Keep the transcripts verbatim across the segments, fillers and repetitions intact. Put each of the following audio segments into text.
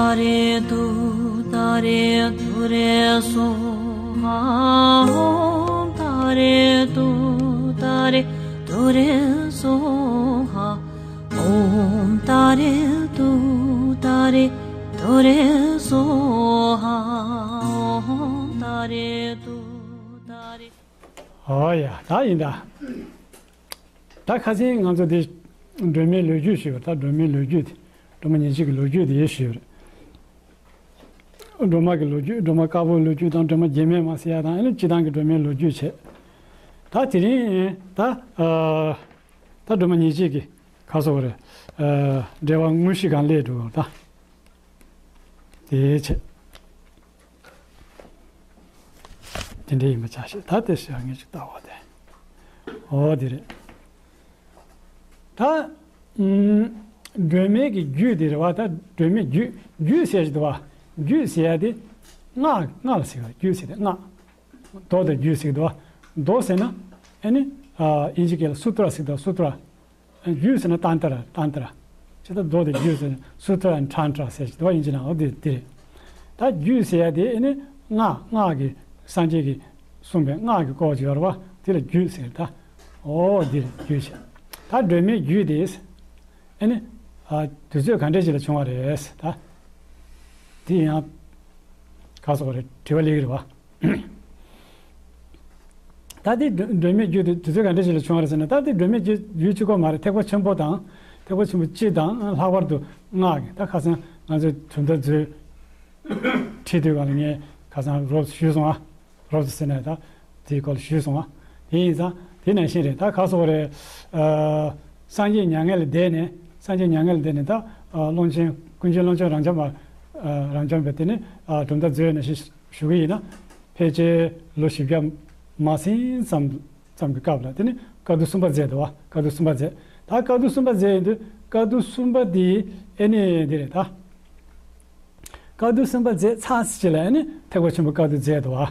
ཏཱ་རེ་ཏུཏྟཱ་རེ་ཏུ་རེ་སྭཱ་ཧཱ། ཨོཾ་ཏཱ་རེ་ཏུཏྟཱ་རེ་ཏུ་རེ་སྭཱ་ཧཱ། ཨོཾ་ཏཱ་རེ་ཏུཏྟཱ་རེ་ཏུ་རེ་སྭཱ་ཧཱ། ཨོཾ་ཏཱ་རེ་ཏུཏྟཱ་རེ། ཨོ་ཡ། ད་ཡིན་ད། ད་ཁ་སང་ང་ཚོ་དེ་སྒྲོལ་མའི་ལོ་རྒྱུས་ཞུས་པ་རེད། ད་སྒྲོལ་མའི་ལོ་རྒྱུས་དེ། སྒྲོལ་མ་ཉེར་གཅིག་གི་ལོ་རྒྱུས་དེ་ཞུས་པ་རེད། སྒྲོལ་མ་གི་ལོ་རྒྱུས། སྒྲོལ་མ་དཀར་པོའི་ལོ་རྒྱུས་དང་། སྒྲོལ་མ་རྒྱན་མེད་མ་ཟེར་ཡ་དང་། ཨ་ནི་སྤྱིར་བཏང་གི་སྒྲོལ་མའི་ལོ་རྒྱུས་བྱས། ད་དེ་རིང་ད་ཨ་ད་སྒྲོལ་མ་ཉེར་གཅིག་གི་ཁ་སོ་རེད། ཨ་འགྲེལ་པ་དངོས་གཞི་སྒང་སླེབས་འགྲོ་བ་རེད་ད། དེའི་ཆེད། དེ་འདྲ་ཡིན་པ་ཆ་ཤས། ད་དེ་ཞག་ངས་ཅིག་ལྟ་བ་དེ། འོ་དེ་རེད། ད་ཨུམ། སྒྲོལ་མའི་གི་རྒྱུད་དེ་རེད་བ། ད་སྒྲོལ་མའི་རྒྱུད། རྒྱུད་ཟེར་གྱི་འདུག་བ། རྒྱུད་ཟེར་ཡ་དེ་སྔགས། སྔགས་ལ་ཟེར་བ། རྒྱུད་ཟེར་དེ་སྔགས། མདོ་དང་རྒྱུད་ཟེར་གྱི་འདུག་བ། མདོ་ཟེར་ན་ཨ་ནི་ཨ་དབྱིན་ཇི་སྐད་ལ་སུ་ཏྲ་ཟེར་གྱི་འདུག་སུ་ཏྲ། རྒྱུད་ཟེར་ན་ཏན་ཏྲ། ཏན་ཏྲ། ཇི་ལྟར་མདོ་དང་རྒྱུད་ཟེར་ན་སུ་ཏྲ་ཡང་ཏན་ཏྲ་ཟེར་གྱི་འདུག་བ། ཡིན་གྱི་ན། འོ་དེ་དེ་རེད། ད་རྒྱུད་ཟེར་ཡ་དེ་ཨ་ནི་སྔགས། སྔགས་ཀྱི་སངས་རྒྱས་ཀྱིས་གསུངས་པའི་སྔགས་ཀྱི་སྐོར་ཅིག་ཡོད་རེད་བ། དེ་ལ་རྒྱུད་ཟེར། ད་འོ་དེ་རེད། རྒྱུད་ཟེར། ད་སྒྲོལ་མའི་རྒྱུད་དེ་ཨ་ནི་ཨ་དུས་ཚོད་ག་འདྲ་ཞིག་ལ་བྱུང་བ་རེད། ད་དེ་ཡང་ག་སོགས་རེད། དྲི་བ་སླེབས་ཀྱི་རེད་བ། ད་དེ་སྒྲོལ་མའི་རྒྱུད་དེ་དུས་ཚོད་ག་འདྲ་ཞིག་ལ་བྱུང་བ་རེད་ཟེར་ན། ད་དེ་སྒྲོལ་མའི་རྒྱུད། རྒྱུད་གཅིག་པོ་མ་རེད། ཐེག་པ་ཆེན་པོ་དང་། ཐེག་པ་ཆེན་པོ་སྤྱི་དང་། ལྷག་པར་དུ་སྔགས་ཀྱི། ད་ཁ་སང་ང་ཚོས་གྲུབ་མཐའ་མཛོད་ཁྲིད་དུས་སྒང་ལ་ངས་ཁ་སང་རོབ་ཞུས་སོང་ཨ། རོབ་ཟེར་ན་ད་དེའི་སྐོར་ལ་ཞུས་སོང་ཨ། དེ་ཡིན་ཙང་དེ་ནང་བཞིན་རེད། ད་ག་སོགས་རེད། ཨ་སངས་རྒྱས་མྱ་ངན་ལས་འདས་ནས། སངས་རྒྱས་མྱ་ངན་ལས་འདས་ནས་ད་ཨ་ཀློང་ཆེན། ཀུན་མཁྱེན་ཀློང་ཆེན་རབ་འབྱམས་པ། ཨ་རབ་འབྱམས་པས་དེ་ནི་ཨ་གྲུབ་མཐའ་མཛོད་ནང་བཞིན་ཞུ་གི་ཡིན་ན། ཕལ་ཆེར་ལོ་བཞི་བརྒྱ་མ་ཟིན་ཙམ་ཙམ་གྱི་སྐབས་ལ་དེ་ནི་བཀའ་བསྡུ་གསུམ་པ་མཛད་འདུག་བ། བཀའ་བསྡུ་གསུམ་པ་མཛད། ད་བཀའ་བསྡུ་གསུམ་པ་མཛད་ཡོང་དུས། བཀའ་བསྡུ་གསུམ་པ་འདི་ཨེ་ནི་འདི་རེད་ད། བཀའ་བསྡུ་གསུམ་པ་མཛད་ཚར་ཚེ་ལ་ཨེ་ནི་ཐེག་པ་ཆེན་པོའི་བཀའ་བསྡུ་མཛད་འདུག་བ།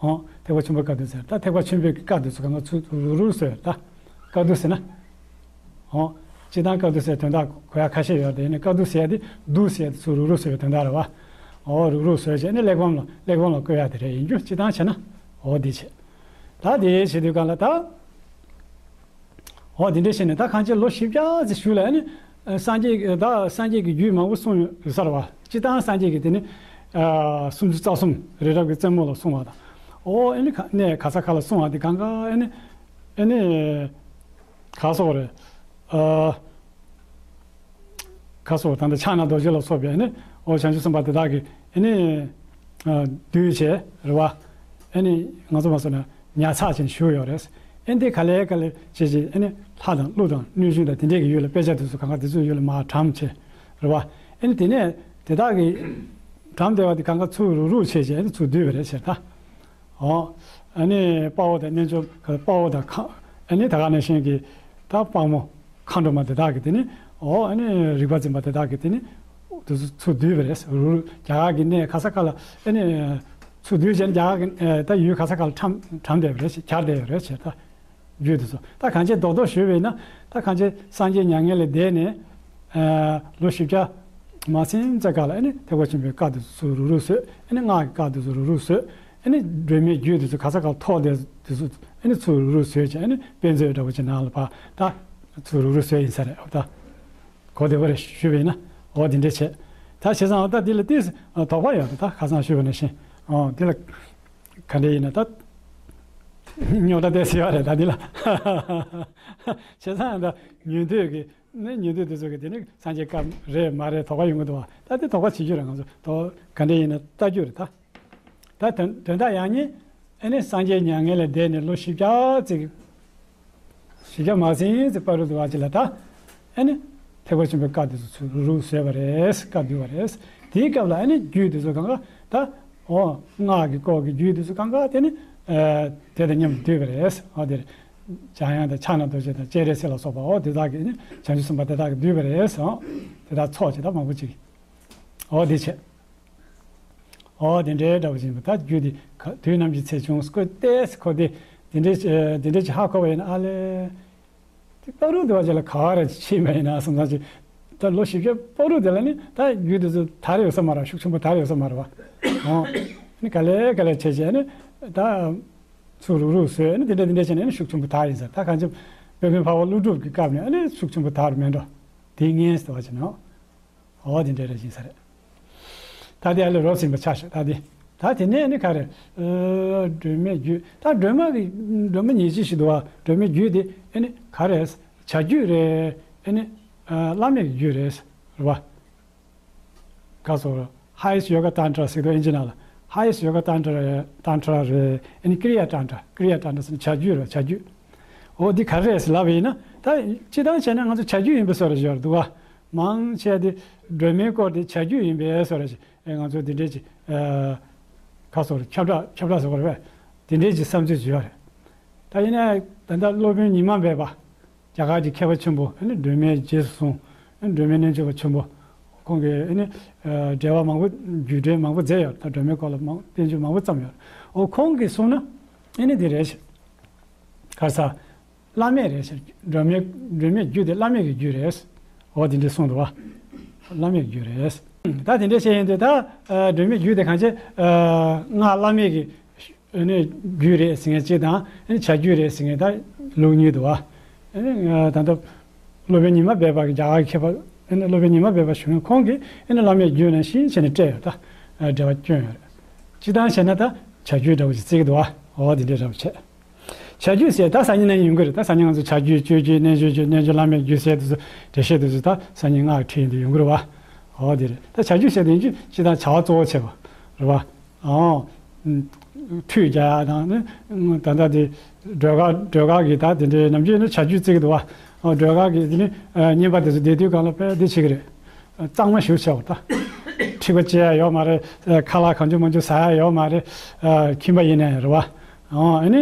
ཨོ། ཐེག་པ་ཆེན་པོའི་བཀའ་བསྡུ་མཛད། ད་ཐེག་པ་ཆེན་པོའི་བཀའ་བསྡུ་ཚུར་གང་ག་ཚུར་རུག་རུག་བཟོས་ད། བཀའ་བསྡུ་ཟེར་ན། ཨོ། སྤྱིར་བཏང་བཀའ་བསྡུ་ཟེར་དོན་དག་གོ་ཡ་ཁ་ཤས་ཡོད་རེད། ཨེ་ནི་བཀའ་བསྡུ་ཟེར་ཡ་དེ་བསྡུ་ཟེར་ཡ་དེ་ཚུར་རུག་རུག་བཟོས་པའི་དོན་དག་རེད་བ། ཨོ། རུག་རུག་བཟོས་བྱས་ནས་གླེགས་བམ་ལ། གླེགས་བམ་ལ་བཀོད་ཡ་དེ་རེད། ཡིན་རྒྱུ་སྤྱིར་བཏང་བྱས་ན། ཨོ་དེ་བྱས། ད་དེ་བྱེད་དུས་སྒང་ལ་ད། འོ་དེ་འདྲ་བྱས་ནས་ད་གང་ཅི་ལོ་བཞི་བརྒྱ་ཙམ་གཞུག་ལ་ཨ་ནི་སངས་རྒྱས། ད་སངས་རྒྱས་ཀྱི་རྒྱུད་མང་པོ་གསུངས་ཡོད་ས་རེད་བ། སྤྱིར་བཏང་སངས་རྒྱས་ཀྱི་དེ་ནི་ཨ་སུམ་ཅུ་རྩ་གསུམ་རི་རབ་ཀྱི་རྩེ་མོ་ལ་གསུངས་པ་དང་། འོ་ཨ་ནི་ག་གནས་ག་ས་ག་ལ་གསུངས་པ་དེ་གང་ག་ཨ་ནི་ཨ་ནི་ག་སོགས་རེད། ཨ། ཁ་སོགས། ད་ལྟ་ཕྱག་ན་རྡོ་རྗེ་ལ་སོགས་པའི་ནི། འོ་བྱང་ཆུབ་སེམས་དཔའ་དེ་དག་གིས་ནི་ཨ་འདུས་བྱས་རེད་བ། ཨ་ནི་ང་ཚོ་མ་སོང་ན་ཉར་ཚགས་བྱས་ནས་བཞུགས་ཡོད་རེད། ཨ་འདི་ག་ལེ་ག་ལེ་བྱས་བྱས་ཨ་ནི་ལྷ་དང་ཀླུ་དང་གནོད་སྦྱིན་དང་དེ་འདྲས་ཀྱི་ཡུལ་ལ། དཔེ་ཆ་དེ་ཚོ་གང་ག་དེ་ཚོའི་ཡུལ་ལ་མར་གྲམ་བྱས་རེད་བ། ཨ་ནི་དེ་ནས་དེ་དག་གི་གྲམ་བསྡད་པ་དེ་གང་ག་ཚུར་རུག་རུག་བྱས་བྱས་ཨ་ནི་ཚུར་བསྡུས་པ་རེད་ཟེར་ད། འོ། ཨ་ནི་དཔའ་བོ་དང་རྣལ་འབྱོར། དཔའ་བོ་དང་མཁའ། ཨ་ནི་ད་ག་ནང་བཞིན་གྱི་ད་དཔའ་མོ་མཁའ་འགྲོ་མ་དེ་དག་གི་དེ་ནི། འོ། ཨ་ནི་རིག་པ་འཛིན་པ་དེ་དག་གི་དེ་ནི་དེ་ཚོ་ཚུར་བསྡུས་པ་རེད། རུ་རུ་རྒྱ་གར་གྱི་གནས་ག་ས་ག་ལ་ཨ་ནི་ཚུར་བསྡུས་བྱས་ནས་རྒྱ་གར་གྱི་ཨ་ད་ཡུལ་ག་ས་ག་ལ་གྲམ་གྲམ་བསྡད་པ་རེད། གྱར་བསྡད་ཡོད་རེད་ཟེར་ད། རྒྱུད་དེ་ཚོ་ད་གང་ཅི་རྡོག་རྡོག་ཞུས་པ་ཡིན་ན། ད་གང་ཅི་སངས་རྒྱས་མྱ་ངན་ལས་འདས་ནས་ཨ་ལོ་བཞི་བརྒྱ་མ་ཟིན་ཙམ་སྐབས་ལ་ཨ་ནི་ཐེག་པ་ཆེན་པོའི་བཀའ་དེ་ཚོ་ཚུར་རུག་རུག་བཟོས། ཨ་ནི་སྔགས་ཀྱི་བཀའ་དེ་ཚོ་རུག་རུག་བཟོས། ཨ་ནི་སྒྲོལ་མའི་རྒྱུད་དེ་ཚོ་ག་ས་ག་ལ་ཐོགས་བསྡད་དེ་ཚོ་ཨ་ནི་ཚུར་རུག་རུག་བཟོས་བྱས། ཨ་ནི་དཔེ་མཛོད་འདྲ་བོ་ཅིག་ནང་ལ་ཕར་ད་ཚུར་རུག་རུག་བཟོས་ཡིན་ས་རེད། འོ་ད་གོ་བདེ་པོ་རེད། ཞུས་པ་ཡིན་ན། འོ་དེ་འདྲས་བྱས། ད་བྱས་ཙང་ད་འདི་ལ་ཏོག་ཙམ་དོགས་པ་ཡོད་རེད། ད་ཁ་སང་ཞུས་པ་ནང་བཞིན། འོ་འདི་ལ་ག་འདྲས་ཡིན་ན་ད་རྙོག་དྲ་དེ་ཟེར་བ་རེད། ད་འདི་ལ་བྱས་ཙང་ད་ཉན་ཐོས་ཀྱི་ནི། ཉན་ཐོས་དེ་ཚོ་གི་དེ་ནི་སངས་རྒྱས་བཀའ་རེད་མ་རེད་དོགས་པ་ཡོང་གི་འདུག་བ། ད་དེ་དོགས་པ་བྱེད་རྒྱུ་རེད། ང་ཚོ་དོགས་ག་འདྲས་ཡིན་ན་ལྟ་རྒྱུ་རེད་ད། ད་དོན་དོན་དག་ཡང་སྙིང་ཨ་ནི་སངས་རྒྱས་མྱ་ངན་ལས་འདས་ནས་ལོ་བཞི་བརྒྱ་ཙམ། བཞི་བརྒྱ་མ་ཟིན་ཙམ་བར་དུ་བ་ཅིག་ལ་ད་ཨ་ནི་ཐེག་པ་ཆེན་པོའི་བཀའ་དེ་ཚོ་ཚུར་རུག་རུག་བཟོས་པ་རེད། བཀའ་བསྡུས་པ་རེད། དེའི་སྐབས་ལ་ཨ་ནི་རྒྱུད་དེ་ཚོ་གང་ག་ད། འོ་སྔགས་ཀྱི་སྐོར་གྱི་རྒྱུད་དེ་ཚོ་གང་ག་དེ་ནི་ཨ་དེ་དང་མཉམ་དུ་བསྡུས་པ་རེད། འོ་དེ་རེད། འཇམ་དབྱངས་དང་ཕྱག་ན་རྡོ་རྗེ་དང་སྤྱན་རས་གཟིགས་ལ་སོགས་པ། འོ་དེ་དག་གིས་ནི་བྱང་ཆུབ་སེམས་དཔའ་དེ་དག་གིས་བསྡུས་པ་རེད། འོ་དེ་དག་ཚོགས་ཀྱི་ད་མང་པོ་ཅིག། འོ་དེ་བྱས། འོ་དེ་འདྲའི་འདྲ་བོ་ཅིག་ཡིན་པ། ད་རྒྱུད་འདི་ག་དུས་ནམ་གྱི་ཚེ་བྱུང་སྐོར་ཏོག་ཙམ་གོ་དེ། དེ་འདྲའི་དེ་འདྲའི་ཅིག་ཧ་གོ་བ་ཡིན་ན་ཨ་ལས། དེ་བར་དུ་བ་ཅིག་ལ་ག་བ་རེ་ཕྱིན་པ་ཡིན་ན་བསམ་བསམ་ཅིག་ ད་ལོ་བཞི་བརྒྱ་པོ་རུ་དེ་ལ་ནི་ད་རྒྱུད་དེ་ཚོ་དར་ཡོད་ས་མ་རེད། ཤུགས་ཆེན་པོ་དར་ཡོད་ས་མ་རེད་བ། ཨོ། ནི་ག་ལེ་ག་ལེ་བྱས་བྱས་ནི་ད་ཚུར་རུག་རུག་བཟོས་ནི་དེ་འདྲ་དེ་འདྲ་བྱས་ནས་ནི་ཤུགས་ཆེན་པོ་དར་ཡིན་ས། ད་གང་ཅི་དཔལ་མགོན་འཕགས་པ་ཀླུ་སྒྲུབ་ཀྱི་སྐབས་ནས་ནི་ཤུགས་ཆེན་པོ་དར་མེད་འགྲོ། དེ་ངན་ཟེར་བ་བྱས་ནོ། ཨོ་དེ་འདྲ་རེ་བཞིན་ས་རེད། ད་དེ་ཨ་ལས་རོབ་ཟིན་པ་ཆགས་ཤག་ད་དེ་ད་དེ་ནས་ནི་ག་རེ། ཨ། སྒྲོན་མེ་རྒྱུད། ད་སྒྲོན་མ་གི་སྒྲོན་མ་ཉེར་གཅིག་ཞིག་འདུག་བ། སྒྲོན་མེ་རྒྱུད་དེ་ཨ་ནི་ག་རེ། བྱ་རྒྱུད་རེད། ཨ་ནི་ཨ། བླ་མེད་ཀྱི་རྒྱུད་རེད། རེད་བ། ག་སོ། Highest Yoga Tantra ཟེར་དུས་ཨིན་ཇི་ནང་ལ། Highest Yoga Tantra Tantra རེད། ཨ་ནི་Kriya Tantra། Kriya Tantra ཟེར་ན་བྱ་རྒྱུད་རེད། བྱ་རྒྱུད། འོ་འདི་ག་རེ་རེད་ཟེར་ལབ་པ་ཡིན་ན། ད་སྤྱིར་བཏང་བྱས་ན་ང་ཚོ་བྱ་རྒྱུད་ཡིན་པའི་བཟོ་འདྲ་ཞིག་ཡོད་རེད་འདུག་བ། མང་ཆེ་དེ་སྒྲོན་མེའི་སྐོར་དེ་བྱ་རྒྱུད་ཡིན་པའི་བཟོ་འདྲ་ཞིག་ཨེ། ང་ཚོ་འདི་འདྲས་ཀྱི་ཨ། ཁ་སོགས་ཁྱབ་བསྒྲགས་ཁྱབ་བསྒྲགས་ཟེར་བ་རེད་པས། དེ་འདྲས་ཀྱི་བསམ་ཚུལ་ཅིག་ཡོད་རེད། ད་ཡིན་ནའི་ད་ལྟ་སློབ་དཔོན་ཉི་མ་སྦས་པ། རྒྱ་གར་གྱི་མཁས་པ་ཆེན་པོ་ཨ་ནི་སྒྲོན་མེ་རྗེས་སུ་བཟུང་། ཨ་ནི་སྒྲོན་མེ་རྣལ་འབྱོར་པ་ཆེན་པོ། ཁོང་གིས་ཨ་ནི་ཨ། འགྲེལ་པ་མང་པོ། རྒྱུད་འགྲེལ་མང་པོ་མཛད་ཡོད། ད་སྒྲོན་མེའི་སྐོར་ལ་མང་བསྟན་བཅོས་མང་པོ་བརྩམས་ཡོད། འོ་ཁོང་གིས་གསུངས་ན་ཨ་ནི་འདི་རེད། ག་རེ་ཟ། བླ་མེད་རེད་ཟེར། སྒྲོན་མེ་སྒྲོན་མེ་རྒྱུད་དེ་བླ་མེད་ཀྱི་རྒྱུད་རེད། འོ་དེ་འདྲས་གསུངས་འདུག་བ། བླ་མེད་ཀྱི་རྒྱུད་རེད། ད་དེ་འདྲས་བཤད་ཡིན་དུས་ད་ཨ། སྒྲོན་མེ་རྒྱུད་དེ་གང་ཅི་ཨ། སྔགས་བླ་མེད་ཀྱི་ཨ་ནི་རྒྱུད་རེད་ཟེར་མཁན་གཅིག་དང་ཨ་ནི་བྱ་རྒྱུད་རེད་ཟེར་མཁན་ད་ལུགས་གཉིས་འདུག་བ། ཨ་ནི་ད་ལྟ་སློབ་དཔོན་ཉི་མ་སྦས་པ་གི་རྒྱ་གར་གྱི་མཁས་པ་ཨ་ནི་སློབ་དཔོན་ཉི་མ་སྦས་པ་ཞུ་མཁན་ཁོང་གིས་ཨ་ནི་བླ་མེད་རྒྱུད་ནང་བཞིན་བྱས་ནས་བཀྲལ་ཡོད། ད་འགྲེལ་པ་བསྐྱོན་ཡོད་རེད། སྤྱིར་བཏང་བྱས་ན་ད་བྱ་རྒྱུད་འདྲ་བོ་ཞིག་བརྩི་གི་འདུག་བ། འོ་དེ་འདྲས་འདྲ་བོ་བྱས། བྱ་རྒྱུད་ཟེར་ད་སང་ཉིན་ནས་ཡོང་གི་རེད། ད་སང་ཉིན་ང་ཚོ་བྱ་རྒྱུད་སྤྱོད་རྒྱུད་རྣལ་འབྱོར་རྒྱུད་རྣལ་འབྱོར་བླ་མེད་རྒྱུད་ཟེར་དུས་ཚོད་འགྲེལ་བཤད་དུས་ཚོད་ད་སང་ཉིན་སྔགས་ཁྲིད་ཡིན་དུ་ཡོང་གི་རེད་བ། འོ་དེ་རེད། ད་བྱ་རྒྱུད་ཟེར་དེ་ཡིན་རྒྱུ་ཅི་ད་བྱ་བ་གཙོ་བོ་བྱས་པ་རེད་བ། ཨོ། ཁྲུས་རྒྱག་ཡག་དང་ནི་ད་ལྟ་དེ་སྒྲོལ་དཀར་སྒྲོལ་དཀར་གྱི་ད་དེ་འདྲའི་ནམ་རྒྱུན་ནི་བྱ་རྒྱུད་བརྩི་གི་འདུག་བ། ཨོ་སྒྲོལ་དཀར་གྱི་དེ་ནི་བསྙེན་པ་དེ་ཚོ་བསྡད་དུས་སྒང་ལ་དཔེ་དེ་བྱེད་ཀྱི་རེད། གཙང་མ་ཞེ་པོ་བྱས་པ་ད། མཁྲིས་པ་བཅད་ཡག་ཡོད་མ་རེད། ཁ་ལག་གང་བྱུང་མང་བྱུང་ཟ་ཡག་ཡོད་མ་རེད། ཁྱིམ་པ་ཡིན་ནའི་རེད་བ། ཨོ་ཨ་ནི་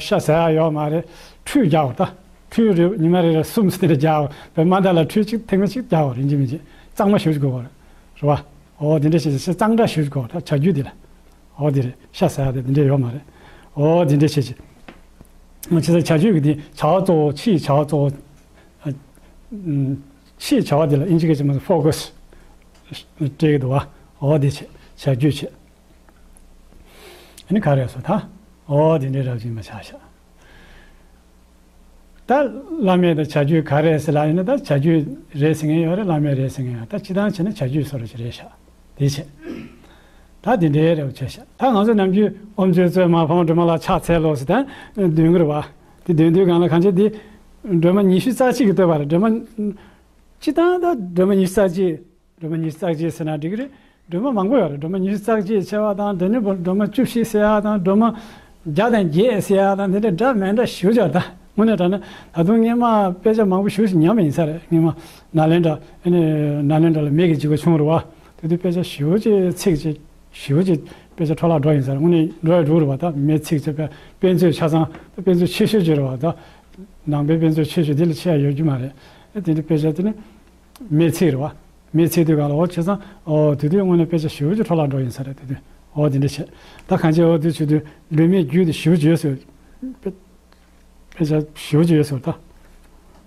ཤ་ཟ་ཡག་ཡོད་མ་རེད། ཁྲུས་རྒྱག་པ་ད། ཁྲུས་རེ་ཉི་མ་རེ་རེ་གསུམ་ཙམ་དེ་འདྲ་རྒྱག་པ་བས་མ་འདའ་ལ་ཁྲུས་གཅིག་ཐེངས་མ་གཅིག་རྒྱག་པ་རེད། ཡིན་གཅིག་མིན་གཅིག་གཙང་མ་ཞེ་པོ་ཅིག་དགོས་པ་རེད་བ། ཨོ་དེ་འདྲ་བྱས་བྱས་གཙང་སྦྲ་ཞེ་པོ་ཅིག་དགོས་པ་ད་བྱ་རྒྱུད་འདི་ལ། ཨོ་དེ་རེད། ཤ་ཟ་ཡག་དེ་དེ་འདྲ་ཡོད་མ་རེད། ཨོ་དེ་འདྲ་བྱས་བྱས། ང་ཆེ་ས་བྱ་རྒྱུད་ཀྱི་དེ་བྱ་བ་གཙོ་བོ་ཕྱིའི་བྱ་བ་གཙོ་བོ། ཨ། ཨུམ། ཕྱིའི་བྱ་བ་དེ་ལ་ཨིན་ཇི་སྐད་ཆ་མ་ཟད་ཕོ་ཀ་སི་སྤྲད་ཀྱི་འདུག་བ། ཨོ་དེ་བྱས་བྱ་རྒྱུད་བྱས། ཨ་ནི་ག་རེ་སོ་ད། ཨོ་དེ་འདྲའི་རབ་བྱིན་མ་ཆགས་ཤག་ད་བླ་མེད་དང་བྱ་རྒྱུད་ག་རེ་ཟེར་ལབ་ཡིན་ན་ད་བྱ་རྒྱུད་རེད་ཟེར་མཁན་ཡོད་རེད། བླ་མེད་རེད་ཟེར་མཁན་ཡོད། ད་སྤྱིར་བཏང་བྱས་ན་བྱ་རྒྱུད་བཟོ་འདྲ་ཞིག་རེད་ཤག་དེ་བྱས། ད་དེ་འདྲའི་རེ་བ་བྱས་ཤག་ད་ང་ཚོ་ནམ་རྒྱུན་ཨོམ་ཆོས་རྩེ་མ་ཕ་མ་སྒྲོལ་མ་ལ་ཕྱག་འཚལ་ལོ་ཟེར་ད་འདོན་གི་རེད་བ། དེ་འདོན་དུས་སྒང་ལ་གང་བྱས་དེ་སྒྲོལ་མ་ཉི་ཤུ་རྩ་གཅིག་གིས་བསྟོད་པ་རེད། སྒྲོལ་མ། སྤྱིར་བཏང་ད་སྒྲོལ་མ་ཉི་ཤུ་རྩ་གཅིག་སྒྲོལ་མ་ཉི་ཤུ་རྩ་གཅིག་ཟེར་ན་འགྲིག་གི་རེད། སྒྲོལ་མ་མང་པོ་ཡོད་རེད། སྒྲོལ་མ་ཉི་ཤུ་རྩ་གཅིག་ཟེར་བ་དང་དེ་ནས་སྒྲོལ་མ་བཅུ་བཞི་ཟེར་བ་དང་སྒྲོལ་མ་བརྒྱ་དང་བརྒྱད་ཟེར་བ་དང་དེ་འདྲ་འདྲ་མི་འདྲ་ཞེ་པོ་ཅིག་ཡོད་རེད། ད་དངོས་གནས་དྲང་གནས་ད་དུང་སྔོན་མ་དཔེ་ཆ་མང་པོ་ཞེ་པོ་ཅིག་ཉམས་པ་ཡིན་ས་རེད། སྔོན་མ་ནཱ་ལེནྡྲ་ཨ་ནི་ནཱ་ལེནྡྲ་ལ་མེ་གི་འཇིགས་པ་བྱུང་རེད་བ། དེ་དུས་དཔེ་ཆ་ཞེ་པོ་ཅིག་ཚིག་ཅིག་ཞེ་པོ་ཅིག་དཔེ་ཆ་འཕྲོ་བརླག་འགྲོ་ཡིན་ས་རེད། དངོས་གནས་འགྲོ་ཡ་འགྲོ་རེད་བ། ད་མེ་ཚིག་ཅིག་དཔེ་དཔེ་མཛོད་ཆ་ཚང་དཔེ་མཛོད་ཆེ་ཤོས་ཅིག་རེད་བ། ད་ནང་པའི་དཔེ་མཛོད་ཆེ་ཤོས་དེ་ལས་ཆེ་ཡ་ཡོད་རྒྱུ་མ་རེད། ཨ་དེ་འདྲ་དཔེ་ཆ་དེ་ནི། མེ་ཚིག་རེད་བ། མེ་ཚིག་དུས་སྒང་ལ་འོ་བྱས་ཙང་འོ་དེ་དུས་དངོས་གནས་དཔེ་ཆ་ཞེ་པོ་ཅིག་འཕྲོ་བརླག་འགྲོ་ཡིན་ས་རེད། དེ་དུས་འོ་དེ་འདྲ་བྱས། ད་གང་ཅི་འོ་དེ་བྱེད་དུས་སྒྲོལ་མའི་རྒྱུད་དེ་ཞེ་པོ་ཅིག་ཡོད་ཟེར། དཔེ་དཔེ་ཆ་ཞེ་པོ་ཅིག་ཡོད་ཟེར་ད།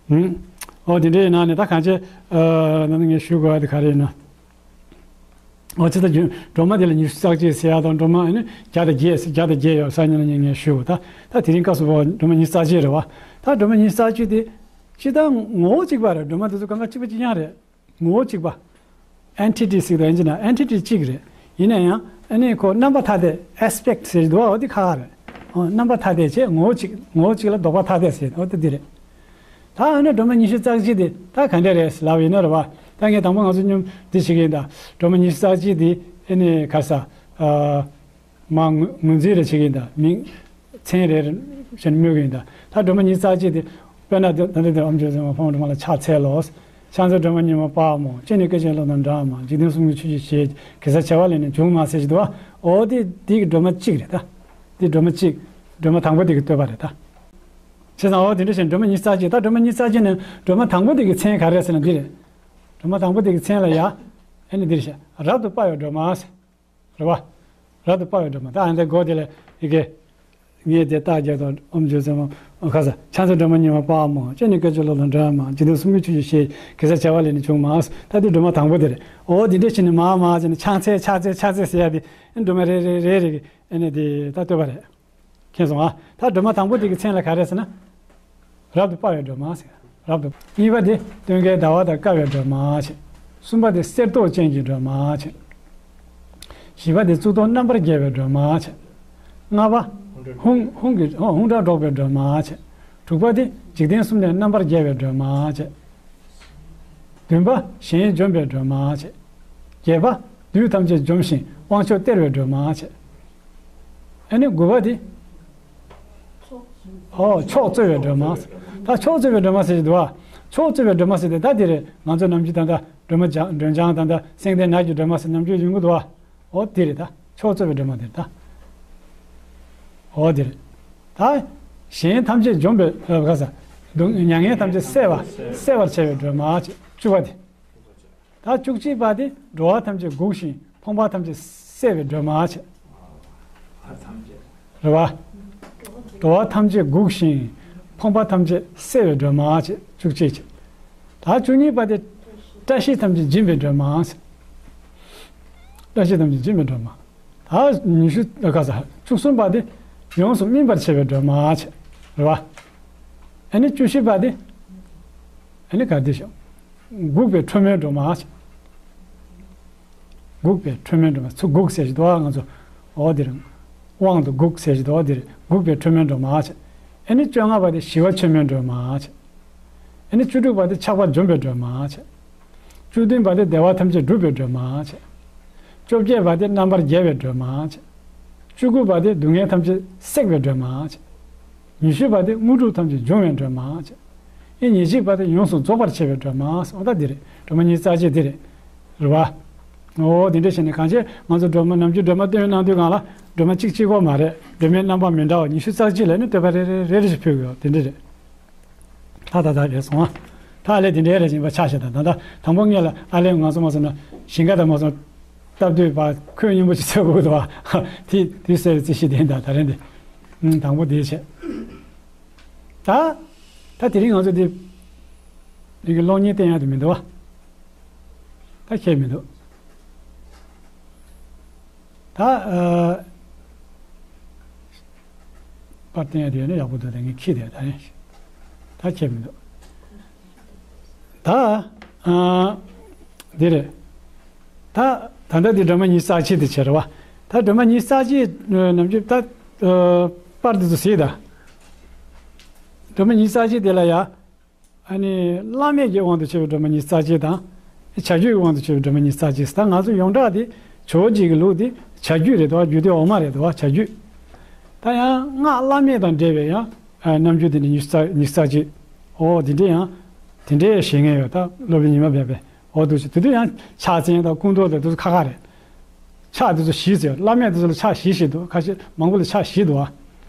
ཧུམ། འོ་དེ་འདྲ་ཡིན་ན་ནི་ད་གང་ཅི་ཨ་ནི་ངས་ཞུ་དགོས་པ་དེ་ག་རེ་ཡིན་ན། འོ་ཅི་ད་རྒྱུན་སྒྲོལ་མ་དེ་ལ་ཉི་ཤུ་རྩ་གཅིག་ཟེར་ཡ་དང་སྒྲོལ་མ་ཨ་ནི་བརྒྱ་དང་བརྒྱད་ཟེར་བརྒྱ་དང་བརྒྱད་ཡོད་ས་ཉིན་ལ་ངས་ངས་ཞུ་དགོས། ད་ད་དེ་རིང་སྐབས་སུ་བབས་པ་སྒྲོལ་མ་ཉི་ཤུ་རྩ་གཅིག་རེད་བ། ད་སྒྲོལ་མ་ཉི་ཤུ་རྩ་གཅིག་དེ་སྤྱིར་བཏང་ངོ་བོ་གཅིག་པ་རེད། སྒྲོལ་མ་དེ་ཚོ་སྒང་ག་གཅིག་པ་གཅིག་རྐྱང་རེད། ངོ་བོ་གཅིག་པ། ཨེན་ཊི་ཊི་ཟེར་གི་འདུག་ཨིན་ཇི་ནང་ཨེན་ཊི་ཊི་གཅིག་རེད། ཡིན་ན་ཡང་ཨ་ནི་ཁོ་རྣམ་པ་ཐ་དད། ཨེ་སི་པེག་ཊི་ཟེར་གི་འདུག་འོ་དེ་ཁག་ཁག་རེད། ཨོ་རྣམ་པ་ཐ་དད་བྱས་ངོ་བོ་གཅིག་ངོ་བོ་གཅིག་ལ་ལྡོག་པ་ཐ་དད་ཟེར་འོ་དེ་འདི་རེད། ད་ཨ་ནི་སྒྲོལ་མ་ཉི་ཤུ་རྩ་གཅིག་དེ་ད་ག་འདྲ་རེད་ལབ་ཡིན་ན་རེད་བ། ད་ངས་དང་པོ་ང་ཚོ་སྙོམས་འདི་བྱེད་ཀྱི་ཡིན། ད་སྒྲོལ་མ་ཉི་ཤུ་རྩ་གཅིག་དེ་ཨ་ནི་ག་རེ་ཟ། ཨ། མ་ངོས་ངོས་འཛིན་རེ་བྱེད་ཀྱི་ཡིན་ད། མིང་མཚན་རེ་བྱས་ནས་སྨོས་ཀྱི་ཡིན་ད། ད་སྒྲོལ་མ་ཉི་ཤུ་རྩ་གཅིག་དེ། དཔེར་ན་ད་ལྟ་དེར་ཨོཾ་ཇོ་བོ་ཕོ་བྲང་ལ་ཕྱག་འཚལ་ལོ། ཕྱག་འཚལ་སྒྲོལ་མ་མཉེས་པ་དཔའ་མོ། སྤྱན་ནི་སྐད་ཅིག་གློག་དང་འདྲ་མ། འཇིག་རྟེན་གསུམ་མགོན་ཆུ་སྐྱེས་ཞེས། གེ་སར་བྱེ་བ་ལས་ནི་བྱུང་མ་ཟེར་གྱི་འདུག་བ། འོ་དེ་དེ་གི་སྒྲོལ་མ་གཅིག་རེད་ད། དེ་སྒྲོལ་མ་གཅིག་སྒྲོལ་མ་དང་པོ་དེ་གི་བསྟོད་པ་རེད་ད། བྱས་ཙང་འོ་དེ་འདྲ་བྱས་ནས་སྒྲོལ་མ་ཉི་ཤུ་རྩ་གཅིག་ད་སྒྲོལ་མ་ཉི་ཤུ་རྩ་གཅིག་ནི་སྒྲོལ་མ་དང་པོ་དེ་གི་མཚན་ག་རེ་རེད་ཟེར་ན་འདི་རེད། སྒྲོལ་མ་དང་པོ་དེ་གི་མཚན་ལ་ཡ། ཨེ་ནི་འདི་རེད་ཤག་རབ་ཏུ་དཔའ་བའི་སྒྲོལ་མ་ཟེར། རེད་བ། རབ་ཏུ་དཔའ་བའི་སྒྲོལ་མ། ད་ཨ་འདི་མགོ་དེ་ལ་ཡི་གེ་ངས་དེ་རྟགས་བརྒྱབ་དང་ཨོཾ་ཇོ་བོ་ཟེར་མོ། ཁ་ས་ཕྱག་འཚལ་སྒྲོལ་མ་ཉི་མ་དཔའ་མོ། སྤྱན་ནི་བཀའ་བརྒྱད་སློབ་དང་འབྲལ་མ། འཇིག་རྟེན་གསུམ་མགོན་ཆུ་སྐྱེས་ཞེས། གེ་སར་བྱ་བ་ལས་ནི་བྱུང་མ། ད་འདི་སྒྲོལ་མ་དང་པོ་དེ་རེད། འོ་འདི་འདྲ་བྱས་ནས་མར་མར་བྱས་ནས་ཕྱག་འཚལ་ཕྱག་འཚལ་ཕྱག་འཚལ་ཟེར་ཡ་དེ་སྒྲོལ་མ་རེ་རེ་རེ་རེ་གི་ཨ་ནི་དེ་ད་བསྟོད་པ་རེད། མཁྱེན་སོང་ཨ། ད་སྒྲོལ་མ་དང་པོ་དེ་གི་མཚན་ལ་ག་རེ་ཟེར་ན། རབ་ཏུ་དཔའ་བའི་སྒྲོལ་མ་ཟེར། རབ་ཏུ། གཉིས་པ་དེ་སྟོན་ཀའི་ཟླ་བ་དང་དཀར་བའི་སྒྲོལ་མ་བྱས། གསུམ་པ་དེ་གསེར་མདོག་ཅན་གྱི་སྒྲོལ་མ་བྱས། བཞི་པ་དེ་གཙུག་ཏོར་རྣམ་པར་རྒྱལ་བའི་སྒྲོལ་མ་བྱས། ལྔ་པ་ཧཱུྃ་ཧཱུྃ་གི་ཧཱུྃ་སྒྲ་སྒྲོག་པའི་སྒྲོལ་མ་བྱས། དྲུག་པ་དེ་འཇིག་རྟེན་གསུམ་ལས་རྣམ་པར་རྒྱལ་བའི་སྒྲོལ་མ་བྱས། བདུན་པ་གཞན་འཇོམས་པའི་སྒྲོལ་མ་བྱས། བརྒྱད་པ་བདུད་ཐམས་ཅད་འཇོམས་ཤིང་དབང་མཆོག་སྟེར་བའི་སྒྲོལ་མ་བྱས། ཨ་ནི་དགུ་པ་དེ། ཨོ་མཆོག་སྩོལ་བའི་སྒྲོལ་མ། ད་མཆོག་སྩོལ་བའི་སྒྲོལ་མ་ཟེར་གྱི་འདུག་བ། མཆོག་སྩོལ་བའི་སྒྲོལ་མ་ཟེར་དེ་ད་དེ་རེད། ང་ཚོ་ནམ་རྒྱུན་ད་ལྟ་སྒྲོལ་མ་འཇང་སྒྲོལ་འཇང་ད་ལྟ་སེང་ལྡེང་ནགས་ཀྱི་སྒྲོལ་མ་ཟེར་ནམ་རྒྱུན་ཡོང་གི་འདུག་བ། ཨོ་དེ་རེད་ད། མཆོག་སྩོལ་བའི་སྒྲོལ་མ་དེ་རེད་ད། ཨོ་དེ་རེད། ད་གཞན་ཐམས་ཅད་འཇོམས་པའི་ཨ་ག་ས། སྡུག་མྱ་ངན་ཐམས་ཅད་སེལ་བ་སེལ་བར་བྱེད་པའི་སྒྲོལ་མ་བཅུ་པ་དེ། ད་བཅུ་གཅིག་པ་དེ་འགྲོ་བ་ཐམས་ཅད་འགུགས་ཤིང་ཕོངས་པ་ཐམས་ཅད་སེལ་བའི་སྒྲོལ་མ་བྱས། རེད་བ། འགྲོ་བ་ཐམས་ཅད་འགུགས་ཤིང་ཕོངས་པ་ཐམས་ཅད་སེལ་བའི་སྒྲོལ་མ་བྱས་བཅུ་གཅིག་བྱས། ད་བཅུ་གཉིས་པ་དེ་བཀྲ་ཤིས་ཐམས་ཅད་སྦྱིན་པའི་སྒྲོལ་མ་བྱས། བཀྲ་ཤིས་ཐམས་ཅད་སྦྱིན་པའི་སྒྲོལ་མ། ད་ཉི་ཤུ་ག་ས་བཅུ་གསུམ་པ་དེ་ཡོངས་སུ་སྨིན་པར་བྱེད་པའི་སྒྲོལ་མ་བྱས། རེད་བ། ཨ་ནི་བཅུ་བཞི་པ་དེ་ཨ་ནི་ག་དེ་ཤོག་འགུགས་པའི་ཁྲོ་མོའི་སྒྲོལ་མ་བྱས། འགུགས་པའི་ཁྲོ་མོའི་སྒྲོལ་མ། ཚུར་འགུགས་ཟེར་གྱི་འདུག་ཨ། ང་ཚོ་འོ་འདིར་དབང་དུ་འགུགས་ཟེར་གྱི་འདུག་འདིར་འགུགས་པའི་ཁྲོ་མོའི་སྒྲོལ་མ་བྱས། ཨ་ནི་བཅོ་ལྔ་པ་དེ་ཞི་བ་ཆེན་མོའི་སྒྲོལ་མ་བྱས། ཨ་ནི་བཅུ་དྲུག་པ་དེ་ཆགས་པ་འཇོམས་པའི་སྒྲོལ་མ་བྱས། བཅུ་བདུན་པ་དེ་བདེ་བ་ཐམས་ཅད་སྒྲུབ་པའི་སྒྲོལ་མ་བྱས། བཅོ་བརྒྱད་པ་དེ་རྣམ་པར་རྒྱལ་བའི་སྒྲོལ་མ་བྱས། བཅུ་དགུ་པ་དེ་སྡུག་བསྔལ་ཐམས་ཅད་སྲེག་པའི་སྒྲོལ་མ་བྱས། ཉི་ཤུ་པ་དེ་དངོས་གྲུབ་ཐམས་ཅད་འབྱུང་བའི་སྒྲོལ་མ་བྱས། ཨེ་ཉེར་གཅིག་པ་དེ་ཡོངས་སུ་རྫོགས་པར་བྱེད་པའི་སྒྲོལ་མ། འོ་ད་འདི་རེད། སྒྲོལ་མ་ཉི་ཤུ་རྩ་གཅིག་འདི་རེད། རེད་བ། འོ་དེ་འདྲ་བྱས་ནས་གང་ཅི་ང་ཚོ་སྒྲོལ་མ་ནམ་རྒྱུན་སྒྲོལ་མ་བསྟོད་གནང་དུས་སྒང་ལ་སྒྲོལ་མ་གཅིག་གཅིག་པོ་མ་རེད། སྒྲོལ་མའི་རྣམ་པ་མི་འདྲ་བ་ཉི་ཤུ་རྩ་གཅིག་ལ་ནི་བསྟོད་པ་རེ་རེ་རེ་རེ་ཞིག་ཕུལ་དགོས་དེ་འདྲ་རེད། ད་ད་ད་རེད་སོང་ཨ། ད་ལས་དེ་འདྲའི་རེ་བཞིན་པ་ཆ་བཞག་དང་ད་ད་དང་པོ་ངེད་ལ་ཨ་ལས་ང་ཚོ་མ་སོང་ན་ཞིང་ཁ་དང་མ་སོང་སྟབས་བདེ་བ་ཁོད་སྙོམས་པོ་ཅིག་འཚོལ་དགོས་འདུག་བ། དེ་དེ་ཟེར་བའི་རྩིས་གཞི་དེ་ད་ད་རེད་འདི། ཨུམ་དང་པོ་དེ་བྱས། ད་ད་དེ་རིང་ང་ཚོ་འདི་འདི་གི་གློག་བརྙན་བསྟན་ཡག་དེ་མི་འདུག་བ། ད་ཁྱད་མི་འདུག་ད་ཨ། པར་བསྟན་ཡ་དེ་ཡོད་ན་ཡག་པོ་འདུག་ད་ངས་ཁྱི་དེ་ད་ཡིན། ད་ཁྱད་མི་འདུག་ད་ཨ། འདི་རེད། ད་ད་ལྟ་འདི་སྒྲོལ་མ་ཉི་ཤུ་རྩ་གཅིག་དེ་བྱས་རེད་བ། ད་སྒྲོལ་མ་ཉི་ཤུ་རྩ་གཅིག་ནམ་རྒྱུན་ད་ཨ། པར་འདི་ཚོ་གཟིགས་དང་། སྒྲོལ་མ་ཉི་ཤུ་རྩ་གཅིག་དེ་ལ་ཡ། ཨ་ནི་བླ་མེད་ཀྱི་དབང་དུ་བྱས་པའི་སྒྲོལ་མ་ཉི་ཤུ་རྩ་གཅིག་དང་། བྱ་རྒྱུད་ཀྱི་དབང་དུ་བྱས་པའི་སྒྲོལ་མ་ཉི་ཤུ་རྩ་གཅིག་ད་ང་ཚོ་ཡོངས་གྲགས་དེ་ཇོ་བོ་རྗེ་གི་ལུགས་དེ་བྱ་རྒྱུད་རེད་དོ། རྒྱུད་སྡེ་འོག་མ་རེད་དོ། བྱ་རྒྱུད། ད་ཡང་སྔགས་བླ་མེད་དང་འབྲེལ་བའི་ཡང་ཨ་རྣམ་འགྱུར་དེ་འདྲ་ཉི་ཤུ་རྩ་ཉི་ཤུ་རྩ་གཅིག་ཨོ་དེ་འདྲ་ཡང་དེ་འདྲའི་ཞེད་ངེས་ཡོད། ད་སློབ་དཔོན་ཉི་མ་སྦས་པས་ཨོ་འདུག་ཅིག་དེ་དུས་ཡང་ཕྱག་མཚན་དང་སྐུ་མདོག་དང་དེ་ཚོ་ཁ་ཁ་རེད། ཕྱག་དེ་ཚོ་བཞི་ཟེར། བླ་མེད་དེ་ཚོ་ལ་ཕྱག་བཞི་ཞིག་འདུག་ཁ་ཤས་མང་པོ་ལ་ཕྱག་བཞི་འདུག་ཨ།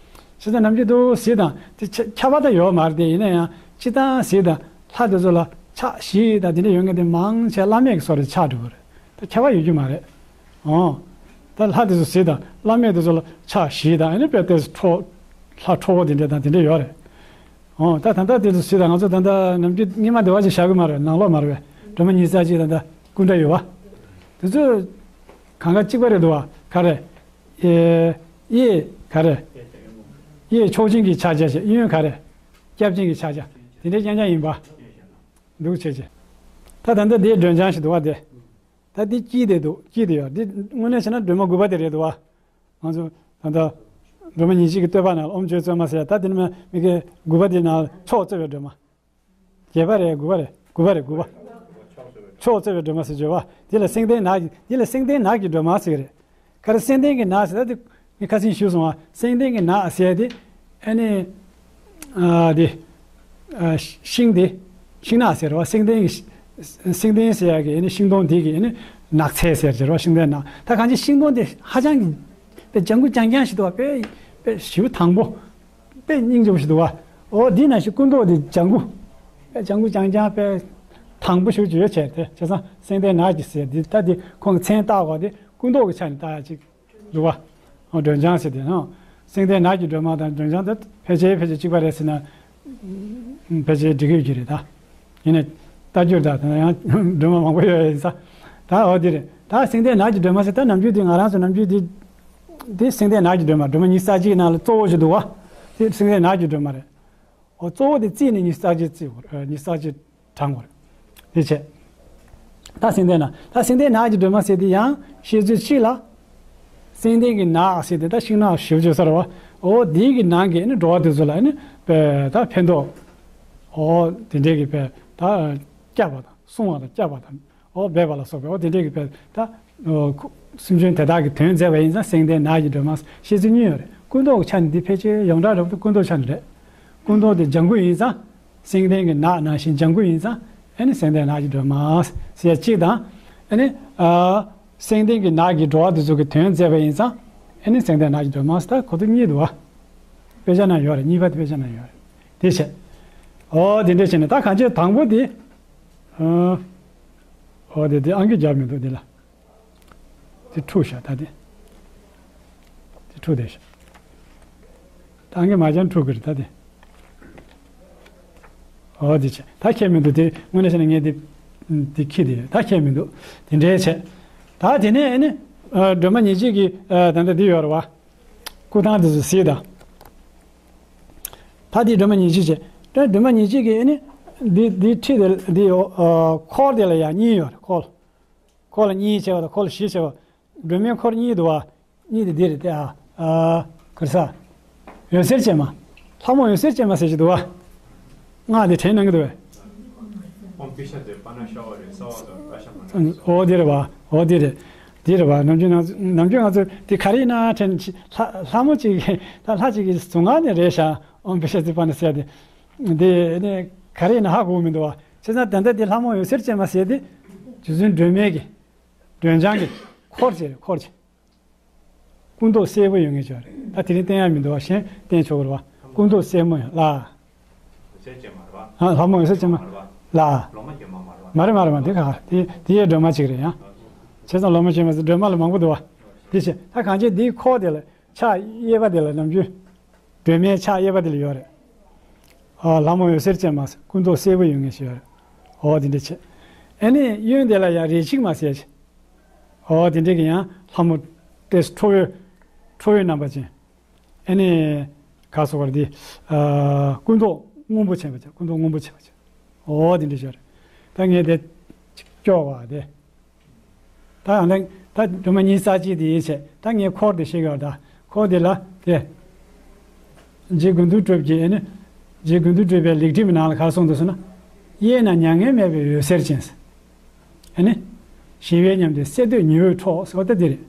ཞེ་ས་ནམ་རྒྱུན་དུ་གཟིགས་དང་དེ་ཁྱ་ཁྱབ་པ་ད་ཡོད་མ་རེད། དེ་ཡིན་ན་ཡང་སྤྱིར་བཏང་གཟིགས་དང་ལྷ་དེ་ཚོ་ལ་ཕྱག་བཞི་དང་དེ་འདྲ་ཡོད་མཁན་དེ་མང་ཆེ་བླ་མེད་ཀྱི་བཟོ་འདྲ་ཆགས་འགྲོ་གི་རེད། ད་ཁྱབ་པ་ཡོད་རྒྱུ་མ་རེད། ཨོ། ད་ལྷ་དེ་ཚོ་གཟིགས་དང་བླ་མེད་དེ་ཚོ་ལ་ཕྱག་བཞི་དང་ཨ་ནི་དཔེ་དེ་ཁྲོ་ལྷ་ཁྲོ་བོ་དེ་འདྲ་དང་དེ་འདྲ་ཡོད་རེད། ཨོ་ད་ད་ལྟ་དེ་ཚོ་གཟིགས་དང་ང་ཚོ་ད་ལྟ་ནམ་རྒྱུན་སྔོན་མ་དེ་བ་ཅིག་བཞག་གི་མ་རེད། ནང་ལོགས་མ་རེད་པས། སྒྲོལ་མ་ཉི་ཤུ་རྩ་གཅིག་ད་ལྟ་སྐུ་འདྲ་ཡོད་པ། དེ་ཚོ་གང་ག་གཅིག་པ་རེད་འདུག་བ། ག་རེ། ཨེ། གཡས་ག་རེ། གཡས་ཕྱོགས་བཅིངས་ཀྱི་ཕྱག་རྒྱ་བྱས། གཡོན་ག་རེ། སྐྱབས་བཅིངས་ཀྱི་ཕྱག་རྒྱ། དེ་འདྲའི་རྐྱང་རྐྱང་ཡིན་པ། འདུག་བྱས་བྱས། ད་ད་ལྟ་དེའི་སྒྲོལ་ལྗང་ཞིག་འདུག་བ་དེ། ད་འདི་དཀྱིལ་དེ་འདུག་དཀྱིལ་དེ་ཡོད། འདི་དངོས་གནས་བྱས་ན་སྒྲོལ་མ་དགུ་པ་དེ་རེད་འདུག་བ། ང་ཚོ་ད་ལྟ་སྒྲོལ་མ་ཉི་ཤུ་གི་བསྟོད་པ་ནང་ལ་ཨོཾ་ཅོག་ཙེ་མ་ཟེར་ཡ། ད་དེ་ནི་མ་མི་གི་དགུ་པ་དེ་ནང་ལ་མཆོག་སྩོལ་བའི་སྒྲོལ་མ། བརྒྱད་པ་རེད། དགུ་པ་རེད། དགུ་པ་རེད། དགུ་པ། མཆོག་སྩོལ་བའི་སྒྲོལ་མ་ཟེར་བརྗོད་པ། དེ་ལ་སེང་ལྡེང་ནགས་ཀྱི་དེ་ལ་སེང་ལྡེང་ནགས་ཀྱི་སྒྲོལ་མ་ཟེར་གི་རེད། ག་རེ་སེང་ལྡེང་གི་ནགས་ཟེར་ད་དེ་ངས་ཁ་སང་ཞུས་སོང་བ། སེང་ལྡེང་གི་ནགས་ཟེར་དེ་ཨ་ནི་ཨ་དེ་ཨ་ཤིང་དེ་ཤིང་ནགས་ཟེར་བ། སེང་ལྡེང་གི་སེང་ལྡེང་ཟེར་ཡ་གི་ཨ་ནི་ཤིང་སྡོང་དེ་གི་ཨ་ནི་ནགས་ཚལ་ཟེར་ཟེར་བ། སེང་ལྡེང་ནགས། ད་གང་ཅི་ཤིང་སྡོང་དེ་ཧ་ཅང་གི་དཔེ་ལྗང་གུ་རྐྱང་རྐྱང་ཞིག་འདུག་བ། དཔེ་དཔེ་ཞེ་པོ་དྭངས་པོ། དཔེ་སྙིང་རྗེ་པོ་ཞིག་འདུག་བ། ཨོ་འདི་ན་ཞིག་སྐུ་མདོག་འདི་ལྗང་གུ། དཔེ་ལྗང་གུ་རྐྱང་རྐྱང་དཔེ་དྭངས་པོ་ཞེ་པོ་ཅིག་ཡོད་བྱས་ཏེ། བྱས་ཙང་སེང་ལྡེང་ནགས་ཀྱི་ཟེར་འདི་ད་འདི་ཁོང་གི་མཚན་བཏགས་པ་འདི་སྐུ་མདོག་གི་ཆ་ནས་བཏགས་ཡ་ཅིག་འདུག་བ། ཨོ་སྒྲོལ་ལྗང་ཟེར་དེ་ནོ། སེང་ལྡེང་ནགས་ཀྱི་སྒྲོལ་མ་དང་སྒྲོལ་ལྗང་དེ་ཕལ་ཆེར་ཕལ་ཆེར་གཅིག་པ་རེད་ཟེར་ན་ཕལ་ཆེར་འགྲིག་གི་ཡོད་ཀྱི་རེད་ད། ཡིན་ནའི་ལྟ་རྒྱུར་ད་ད་ཡང་སྒྲོལ་མ་མང་པོ་ཡོད་ཡིན་ས། ད་འོ་དེ་རེད། ད་སེང་ལྡེང་ནགས་ཀྱི་སྒྲོལ་མ་ཟེར་ད་ནམ་རྒྱུན་དེ་ང་རང་ཚོ་ནམ་རྒྱུན་དེ་དེ་སེང་ལྡེང་ནགས་ཀྱི་སྒྲོལ་མ་སྒྲོལ་མ་ཉི་ཤུ་རྩ་གཅིག་ནང་ལ་གཙོ་བོ་ཞིག་འདུག་བ། དེ་སེང་ལྡེང་ནགས་ཀྱི་སྒྲོལ་མ་རེད། འོ་གཙོ་བོ་དེ་རྩིས་ནས་ཉི་ཤུ་རྩ་གཅིག་རྩིས་དགོས་རེད། ཉི་ཤུ་རྩ་གཅིག་བགྲང་དགོས་རེད། དེ་བྱས། ད་སེང་ལྡེང་ནགས། ད་སེང་ལྡེང་ནགས་ཀྱི་སྒྲོལ་མ་ཟེར་དེ་ཡང་བཤད་ཚུལ་གཅིག་ལ། སེང་ལྡེང་གི་ནགས་ཟེར་དེ་ད་ཤིང་ནགས་ཞེ་པོ་ཅིག་ཡོད་ས་རེད་བ། འོ་དེའི་གི་ནང་གི་ནི་འགྲོ་བ་དེ་ཚོ་ལ་ནི་པའི་ད་ཕན་ཐོགས། འོ་དེ་འདྲའི་གི་པའི་ད་བསྐྱབས་པ་དང་སྲུང་བ་དང་བསྐྱབས་པ་དང་། འོ་སྦས་པ་ལ་སོགས་པའི་འོ་དེ་འདྲའི་གི་པའི་ད། སེམས་ཅན་དེ་དག་གི་དོན་མཛད་པ་ཡིན་ཙང་སེང་ལྡེང་ནགས་ཀྱི་སྒྲོལ་མ་བཤད་ཚུལ་གཉིས་ཡོད་རེད། སྐུ་མདོག་གི་ཆ་ནས་འདི་ཕལ་ཆེར་ཡོངས་གྲགས་རབ་ཏུ་སྐུ་མདོག་ཆ་ནས་རེད། སྐུ་མདོག་དེ་ལྗང་གུ་ཡིན་ཙང་སེང་ལྡེང་གི་ནགས་ནང་བཞིན་ལྗང་གུ་ཡིན་ཙང་ཨེ་ནི་སེང་ལྡེང་ནགས་ཀྱི་སྒྲོལ་མ་ཟེར་ཡ་གཅིག་དང་། ཨེ་ནི་ཨ་སེང་ལྡེང་གི་ནགས་ཀྱི་འགྲོ་བ་དེ་ཚོ་གི་དོན་མཛད་པ་ཡིན་ཙང་ཨེ་ནི་སེང་ལྡེང་ནགས་ཀྱི་སྒྲོལ་མ་ཟེར་ད་གོ་དོན་གཉིས་འདུག་བ། དཔེ་ཆ་ནང་ཡོད་རེད། གཉིས་པ་དེ་དཔེ་ཆ་ནང་ཡོད་རེད། དེ་བྱས། ཨོ་དེ་འདྲ་བྱས་ནས་ད་གང་ཅི་དང་པོ་དེ། ཨོ་དེ་དེ་ཨང་ཀི་རྒྱབ་མི་འདུག་དེ་ལ། དེ་འཁྲུག་ཤག་ད་དེ། དེ་འཁྲུག་བསྡད་ཤག་ད་ངས་མ་ཅང་འཁྲུག་གི་རེད་ད་དེ། ཨོ་དེ་བྱས་ད་ཁྱད་མི་འདུག་དེ་དངོས་གནས་བྱས་ན་ངས་དེ། དེ་ཁྱི་དེ་ཡོད་ད་ཁྱད་མི་འདུག་དེ་འདྲའི་བྱས། ད་དེ་ནས་ཨེ་ནི། སྒྲོལ་མ་ཉེར་གཅིག་གི་ད་ལྟ་འདི་ཡོད་རེད་བ། སྐུ་ཐང་དེ་ཚོ་གཟིགས་དང་། ད་དེ་སྒྲོལ་མ་ཉེར་གཅིག་བྱས། ད་སྒྲོལ་མ་ཉེར་གཅིག་གི་ཨེ་ནི། འདི་འདི་ཁྲི་དེ་འདི་འཁོར་དེ་ལ་ཡང་གཉིས་ཡོད་རེད་འཁོར། འཁོར་ལ་གཉིས་བྱས་པ་དང་འཁོར་ལ་བཞི་བྱས་པ། སྒྲོལ་མའི་འཁོར་གཉིས་འདུག་བ། གཉིས་དེ་འདི་རེད་དེ་ཨ། ཨ། ག་རེ་ཟ། འོད་ཟེར་ཅན་མ། ལྷ་མོ་འོད་ཟེར་ཅན་མ་ཟེར་གྱི་འདུག་བ། སྔགས་དེ་དྲན་གནང་གི་འདུག་བས། ཨོཾ་པི་ཤ་ཏེ་པ་ན་ཤ་བ་རེ་ས་བ་དང་ར་ཤ་མ་ན་ཨོ་དེ་རེད་བ། ཨོ་དེ་རེད། དེ་རེད་བ། ནམ་རྒྱུན་ང་ཚོ་ནམ་རྒྱུན་ང་ཚོ་དེ་ག་རེ་ཡིན་ན་དྲན་ལྷ་ལྷ་མོ་གཅིག་ད་ལྷ་གཅིག་གི་གཟུངས་སྔགས་ནས་རེད་ཤག་ཨོཾ་པི་ཤ་ཏེ་པ་ན་ཟེར་དེ། དེ་ནས་ག་རེ་ཡིན་ན་ཧ་གོ་མི་འདུག་བ། བྱས་ཙང་ད་ལྟ་དེ་ལྷ་མོ་འོད་ཟེར་ཅན་མ་ཟེར་དེ། རྗེ་བཙུན་སྒྲོལ་མའི་གི་སྒྲོལ་ལྗང་གི་འཁོར་བྱས་རེད་འཁོར་བྱས། སྐུ་མདོག་སེར་པོ་ཡོད་ངེས་ཅོག་རེད། ད་དེ་རིང་བསྟན་ཡ་མི་འདུག་བ། གཞན་བསྟན་ཆོག་གི་རེད་བ། སྐུ་མདོག་སེར་མོ་ཡོད་ལ། འོད་ཟེར་ཅན་མ་རེད་བ། ཨ་ལྷ་མོ་འོད་ཟེར་ཅན་མ་ལ། ལོ་མ་ཅན་མ་མ་རེད་བ། མ་རེད་མ་རེད་མ་དེ་ག་དེ་དེ་ཡའི་སྒྲོལ་མ་གཅིག་རེད་ཡང་། བྱས་ཙང་ལོ་མ་ཅན་མ་ཟེར་སྒྲོལ་མ་ལ་མང་པོ་འདུག་བ། དེ་བྱས་ད་གང་ཅི་འདིའི་འཁོར་དེ་ལ་ཕྱག་གཡས་པ་དེ་ལ་ནམ་རྒྱུན། སྒྲོལ་མའི་ཕྱག་གཡས་པ་དེ་ལ་ཡོད་རེད། ཨ་ལྷ་མོ་འོད་ཟེར་ཅན་མ་ཟེར་སྐུ་མདོག་སེར་པོ་ཡོད་ངེས་ཤིག་ཡོད་རེད། འོ་དེ་འདྲ་བྱས། ཨ་ནི་གཡོན་དེ་ལ་ཡང་རས་ཆིག་མ་ཟེར་ཞིག་འོ་དེ་འདྲ་གི་ཡང་ལྷ་མོ་ཏེ་ཁྲོ་བོའི་ཁྲོ་བོའི་རྣམ་པ་ཅན། ཨ་ནི་ག་སོ་བར་འདི། ཨ་སྐུ་མདོག་སྔོན་པོ་ཆེན་པོ་ཅན་སྐུ་མདོག་སྔོན་པོ་ཆེན་པོ་ཅན། འོ་དེ་འདྲ་ཞིག་ཡོད་རེད། ད་ངས་དེ་ཅིག་སྐྱོར་བ་དེ། ད་ཡང་ལེང་ད་སྒྲོལ་མ་ཉི་ཤུ་རྩ་གཅིག་དེ་ཡིན་བྱས་ད་ངས་འཁོར་དེ་ཤེས་ཀྱི་ཡོད་ད། འཁོར་དེ་ལ་དེ། རྗེ་དགེ་འདུན་གྲུབ་ཀྱིས་ཨེ་ནི། རྗེ་དགེ་འདུན་གྲུབ་པའི་ལེགས་བྲིས་མའི་ནང་ལ་ག་རེ་གསུངས་འདུག་ཟེར་ན། གཡས་ན་མྱ་ངན་མེད་པའི་འོད་ཟེར་ཅན། ཨེ་ནི། ཞི་བའི་ཉམས་ལྡན་གསེར་འདོད་ཉི་འོད་འཕྲོ་ཟེར་བ་ད་འདི་རེད།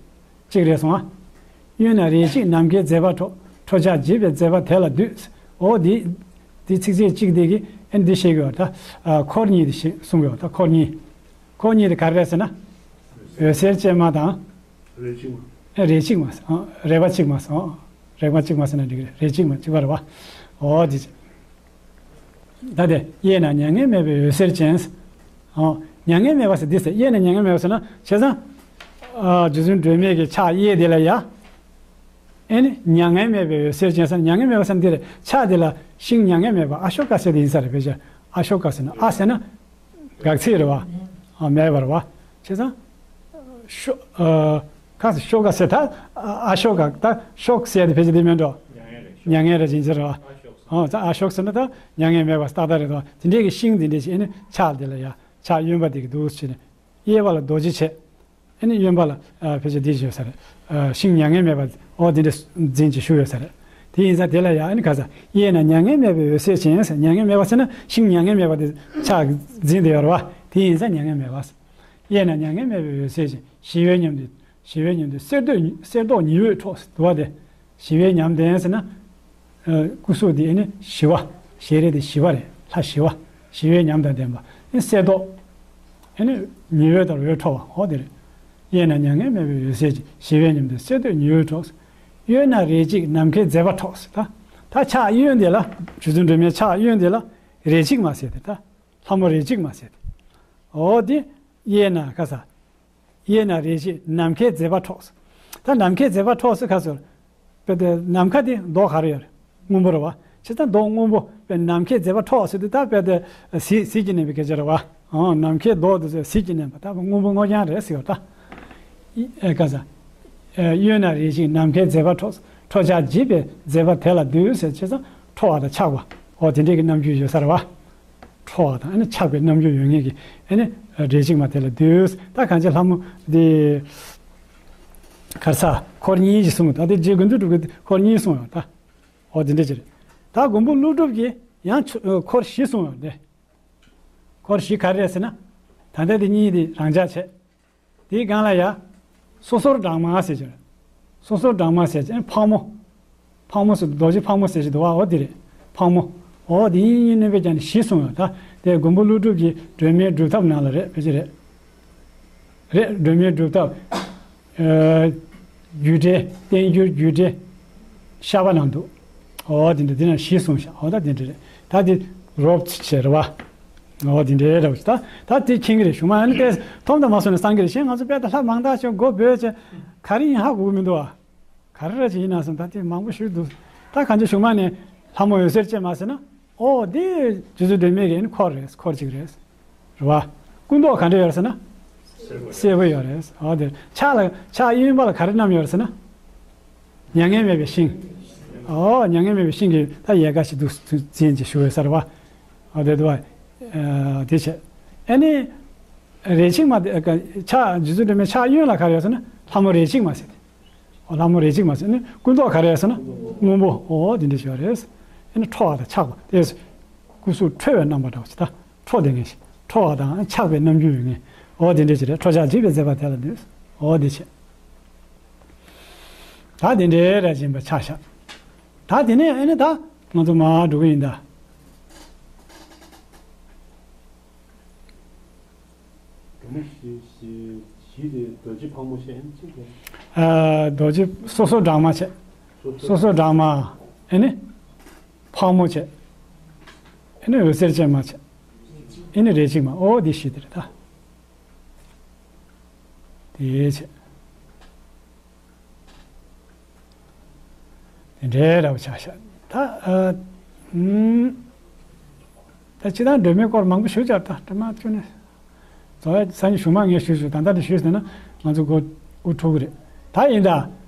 གཅིག་རེད་སོང་ཨ། གཡོན་ན་རས་ཆིག་ནམ་མཁའི་མཛེས་པ་འཕྲོ། འཕྲོ་ཆགས་འཇིགས་པའི་མཛད་པ་དེ་ལ་འདུད། འོ་འདི། འདི་ཚིགས་བཅད་གཅིག་འདི་གིས་ཨེ་འདི་ཤེས་དགོས་པ་ད། འཁོར་གཉིས་འདི་ཤེས་གསུང་དགོས་པ་ད་འཁོར་གཉིས། འཁོར་གཉིས་དེ་ག་རེ་རེད་ཟེར་ན། འོད་ཟེར་ཅན་མ་དང་། རས་ཆིག་མ། ཨེ་རས་ཆིག་མ་ཟེར། ཨ་རས་པ་གཅིག་མ་ཟེར། ཨ་རས་པ་གཅིག་མ་ཟེར་ན་འགྲིག་གི་རེད། རས་ཆིག་མ་གཅིག་པ་རེད་བ། འོ་དེ། ད་དེ་གཡས་ན་མྱ་ངན་མེད་པའི་འོད་ཟེར་ཅན། ཨོ། མྱ་ངན་མེད་པ་ཟེར་འདི་ཟེར་གཡས་ན་མྱ་ངན་མེད་པ་ཟེར་ན་བྱས་ཙང་། ཨ་རྗེ་བཙུན་སྒྲོལ་མའི་གི་ཕྱག་གཡས་དེ་ལ་ཡ། ཨེ་ནི་མྱ་ངན་མེད་པའི་འོད་ཟེར་ཅན་ཟེར་ན་མྱ་ངན་མེད་པ་ཟེར་ན་འདི་རེད། ཕྱག་དེ་ལ་ཤིང་མྱ་ངན་མེད་པ་ཨ་ཤོ་ཀ་ཟེར་དེ་ཡིན་ས་རེད། བེད་སྤྱོད་ཨ་ཤོ་ཀ་ཟེར་ན་ཨ་ཟེར་ན། འགག་ཚིག་རེད་བ། ཨ་མེད་པ་རེད་བ། བྱས་ཙང་། ཤོ། ཨ། ཁ་ས་ཤོ་ཀ་ཟེར་ད། ཨ་ཤོ་ཀ་ད་ཤོག་ཟེར་དེ་བེད་སྤྱོད་དེ་མེད་འགྲོ། མྱ་ངན་རེད་ཤོག་མྱ་ངན་རེད་ཅིང་ཟེར་བ། ཨ་ཤོག་ཟེར། ཨ་ད་ཨ་ཤོག་ཟེར་ན་ད་མྱ་ངན་མེད་པ་ཏག་ཏག་རེད་དོ། དེ་འདྲའི་གི་ཤིང་དེ་འདྲའི་ཞིག་ཨེ་ནི་ཕྱག་དེ་ལ་ཡ་ཕྱག་གཡོན་པ་དེ་གི་འདུག་ཟེར་ནས། གཡས་པ་ལ་རྡོ་རྗེ་བྱས། ཨེ་ནི་གཡོན་པ་ལ་ཨ་ཕལ་ཆེར་འདི་བྱས་ཡོད་ས་རེད། ཨ་ཤིང་མྱ་ངན་མེད་པ་འོ་དེ་འདྲ་འཛིན་གྱི་བཞུགས་ཡོད་ས་རེད། དེ་ཡིན་ཙང་དེ་ལ་ཡ་ཨེ་ནི་ག་ས་གཡས་ན་མྱ་ངན་མེད་པའི་འོད་ཟེར་ཅན་ཟེར། མྱ་ངན་མེད་པ་ཟེར་ན་ཤིང་མྱ་ངན་མེད་པ་དེ་ཕྱག་འཛིན་དེ་ཡོད་རེད་བ། དེ་ཡིན་ཙང་མྱ་ངན་མེད་པ་ཟེར། གཡས་ན་མྱ་ངན་མེད་པའི་འོད་ཟེར་ཅན། ཞི་བའི་ཉམས་ལྡན། ཞི་བའི་ཉམས་ལྡན་གསེར་འདོད་གསེར་མདོག་ཉི་འོད་འཕྲོ་ཟེར་འདུག་བ་དེ། ཞི་བའི་ཉམས་ལྡན་ཟེར་ན། ཨ་སྐུ་གཟུགས་དེ་ཨེ་ནི་ཞི་བ། ཞལ་རས་དེ་ཞི་བ་རེད། ལྷ་ཞི་བ། ཞི་བའི་ཉམས་དང་ལྡན་པ། ཨེ་གསེར་མདོག་ཨེ་ནི་ཉི་འོད་ལྟར་འོད་འཕྲོ་བ་འོ་དེ་རེད། གཡས་ན་མྱ་ངན་མེད་པའི་འོད་ཟེར་ཅན། ཞི་བའི་ཉམས་ལྡན་གསེར་འདོད་ཉི་འོད་འཕྲོ། གཡོན་ན་རས་གཅིག་ནམ་མཁའི་མཛེས་པ་འཕྲོ་ཟེར་ད། ད་ཕྱག་གཡོན་དེ་ལ་རྗེ་བཙུན་སྒྲོལ་མའི་ཕྱག་གཡོན་དེ་ལ་རས་གཅིག་མ་ཟེར་དེ་ད། ལྷ་མོ་རས་གཅིག་མ་ཟེར་དེ། འོ་དེ་གཡས་ན་ག་ས། གཡས་ན་རས་གཅིག་ནམ་མཁའི་མཛེས་པ་འཕྲོ། ད་ནམ་མཁའི་མཛེས་པ་འཕྲོ་ཟེར་ག་ཟེར། དཔེ་དེ་ནམ་མཁའ་དེ་མདོག་ག་རེ་ཡོད་རེད། སྔོན་པོ་རེད་བ། བྱས་ཙང་མདོག་སྔོན་པོ་དཔེ་ནམ་མཁའི་མཛད་པ་འཕྲོ་བ་ཟེར་དུས་ད་དཔེ་དེ་གཟི་གཟི་བརྗིད་ལྡན་པའི་སྐད་ཆ་རེད་བ། ཨང་། ནམ་མཁའི་མདོག་དེ་ཚོ་གཟི་བརྗིད་ལྡན་པ་ད་སྔོན་པོ་སྔོ་རྐྱང་རེད་ཟེར་བ་ད། ཨེ་ག་ས། གཡོན་ན་རེ་ཞིག་ནམ་མཁའི་མཛད་པ་འཕྲོ། འཕྲོ་ཆགས་བརྗིད་པའི་མཛད་པ་དེ་ལ་འདུད་ཟེར། བྱས་ཙང་འཕྲོ་བ་དང་ཆགས་པ། འོ་དེ་འདྲའི་གི་རྣམ་འགྱུར་ཡོད་ས་རེད་བ། འཕྲོ་བ་དང་ཨ་ནི་ཆགས་པའི་རྣམ་འགྱུར་ཡོད་མཁན་གྱི་ཨ་ནི་རེ་ཞིག་མ་དེ་ལ་འདུད། ད་གང་ཅི་ལྷ་མོ་དེ་གར་ས་འཁོར་གཉིས་ཀྱིས་གསུངས། ད་དེ་རྗེ་མགོན་པོ་གྲུབ་ཀྱིས་འཁོར་གཉིས་གསུངས་ཡོད་ད། འོ་དེ་འདྲ་ཅིག་རེད། ད་མགོན་པོ་ཀླུ་སྒྲུབ་ཀྱིས་ཡང་ཆོ་འཁོར་བཞི་གསུངས་ཡོད་དེ། འཁོར་བཞི་ག་རེ་རེད་ཟེར་ན། ད་ལྟ་དེ་གཉིས་དེ་རང་འཇགས་བྱས། དེའི་སྒང་ལ་ཡ། སོ་སོར་སྦྲགས་མ་ཟེར་གྱི་རེད། སོ་སོར་སྦྲགས་མ་ཟེར་གྱི་ཕག་མོ། ཕག་མོ་ཟེར་རྡོ་རྗེ་ཕག་མོ་ཟེར་གྱི་འདུག་བ། འོ་དེ་རེད། ཕག་མོ། འོ་དེ་གཉིས་གཉིས་བསྣན་པའི་ཀྱང་ནི་བཞི་གསུངས་ཡོད་ད། དེ་མགོན་པོ་ཀླུ་སྒྲུབ་ཀྱི་སྒྲོན་མེའི་སྒྲུབ་ཐབས་ནང་ལ་རེད། ཕལ་ཆེར་རེད། རེད། སྒྲོན་མེའི་སྒྲུབ་ཐབས། ཨ། རྒྱུད་འགྲེལ། བསྟན་འགྱུར་རྒྱུད་འགྲེལ། ཤར་པ་ནང་འདུག་འོ་དེ་འདྲ་དེ་ནང་བཞི་གསུངས་ཤག་འོ་ད་དེ་འདྲ་རེད། ད་དེ་རོབ་ཅིག་བྱས་རེད་བ། འོ་དེ་འདྲའི་རེད་བ། ད་ད་དེ་མཁྱེན་གྱི་རེད། གཞུང་མ་ཨ་ནི་ཏོག་ཙམ་མཐོང་དང་མ་སོང་ནས་གསང་གི་རེད། གཞན་ང་ཚོ་དཔེ་ད་ལྷ་མང་དག་ཅིག་མགོ་འབོད་ཅིག་ག་རེ་ཡིན་ཧ་གོ་གི་མི་འདུག་བ། ག་རེ་རེད་ཅིག་ཡིན་ན་བསམ། ད་དེ་མང་པོ་ཞིག་འདུག་ད་གང་ཅི་གཞུང་མ་ནས་ལྷ་མོ་འོད་ཟེར་ཅན་མ་ཟེར་ན། ཨོ་དེ་རྗེ་བཙུན་སྒྲོལ་མའི་གི་ཨ་ནི་འཁོར་རེད། འཁོར་གཅིག་རེད། རེད་བ། སྐུ་མདོག་ག་འདྲ་ཡོད་རེད་ཟེར་ན། སེར་པོ་ཡོད་རེད། འོ་དེ་ཕྱག་ལ་ཕྱག་གཡོན་པ་ལ་ག་རེ་བསྣམས་ཡོད་རེད་ཟེར་ན། མྱ་ངན་མེད་པའི་ཤིང་། ཨོ་མྱ་ངན་མེད་པའི་ཤིང་གི་ད་ཡལ་ག་ཞིག་འདུག་འཛིན་ཅིག་ཞུ་བའི་སར་བ། ཨོ་དེ་འདུག་བ། དེ་བྱས། ཨ་ནི། རེ་ཆིག་མ་དེ་ཕྱག་རྗེ་བཙུན་སྒྲོལ་མའི་ཕྱག་གཡོན་ལ་ག་རེ་ཡོད་ཟེར་ན་ལྷ་མོ་རེ་ཆིག་མ་ཟེར་ཏེ། ཨོ་ལྷ་མོ་རེ་ཆིག་མ་ཟེར་ནི་སྐུ་མདོག་ག་རེ་ཡོད་ཟེར་ན་སྔོན་པོ། ཨོ་དེ་འདྲ་ཞིག་ཡོད་རེད། ཨ་ནི་འཕྲོ་བ་དང་ཆགས་པ་དེ། སྐུ་གཟུགས་ཁྲོ་བའི་རྣམ་པ་འདྲ་བ་ཞིག་ད། འཕྲོ་དེ་ངེས་ཤིང་འཕྲོ་བ་དང་ཆགས་པའི་རྣམ་འགྱུར་ཡོད་ངེས། འོ་དེ་འདྲ་ཞིག་རེད། འཕྲོ་ཆགས་བརྗིད་པའི་མཛད་པ་དེ་ལ་འདུད། འོ་དེ་བྱས། ད་དེ་འདྲའི་ར་སྦྱིན་པ་ཆགས་ཤག་ད་དེ་ནས་ཨ་ནི་ད་ང་ཚོ་མར་འགྲོ་གི་ཡིན་ད། སྒྲོལ་མ་བཞི་བཞི་བཞི་དེ་རྡོ་རྗེ་ཕག་མོ་བྱས་ཨ་ནི་གཅིག་དེ། ཨ། རྡོ་རྗེ་སོ་སོ་སྦྲགས་མ་བྱས། སོ་སོ་སོ་སྦྲགས་མ། ཨ་ནི། ཕག་མོ་བྱས། ཨ་ནི་འོད་ཟེར་ཅན་མ་བྱས། ཨ་ནི་རེ་ཆིག་མ། ཨོ་དེ་བཞི་དེ་རེད་ད། དེ་བྱས། དེ་འདྲའི་འདྲ་བོ་ཆགས་ཤག་ད་ཨ། ཨུམ། ད་སྤྱིར་བཏང་སྒྲོལ་མའི་སྐོར་མང་པོ་ཞུ་བྱར་ད་སྒྲོལ་མ་ཁྱོད་ནས། རྫོགས་ཡ་སང་ཉིན་གཞུག་མ་ངས་ཞུས་ཞུས་ད་ལྟ་འདི་ཞུས་ཟེར་ན་ང་ཚོ་མགོ་དབུ་འཁྲུག་གི་རེད། ད་ཡིན་ད།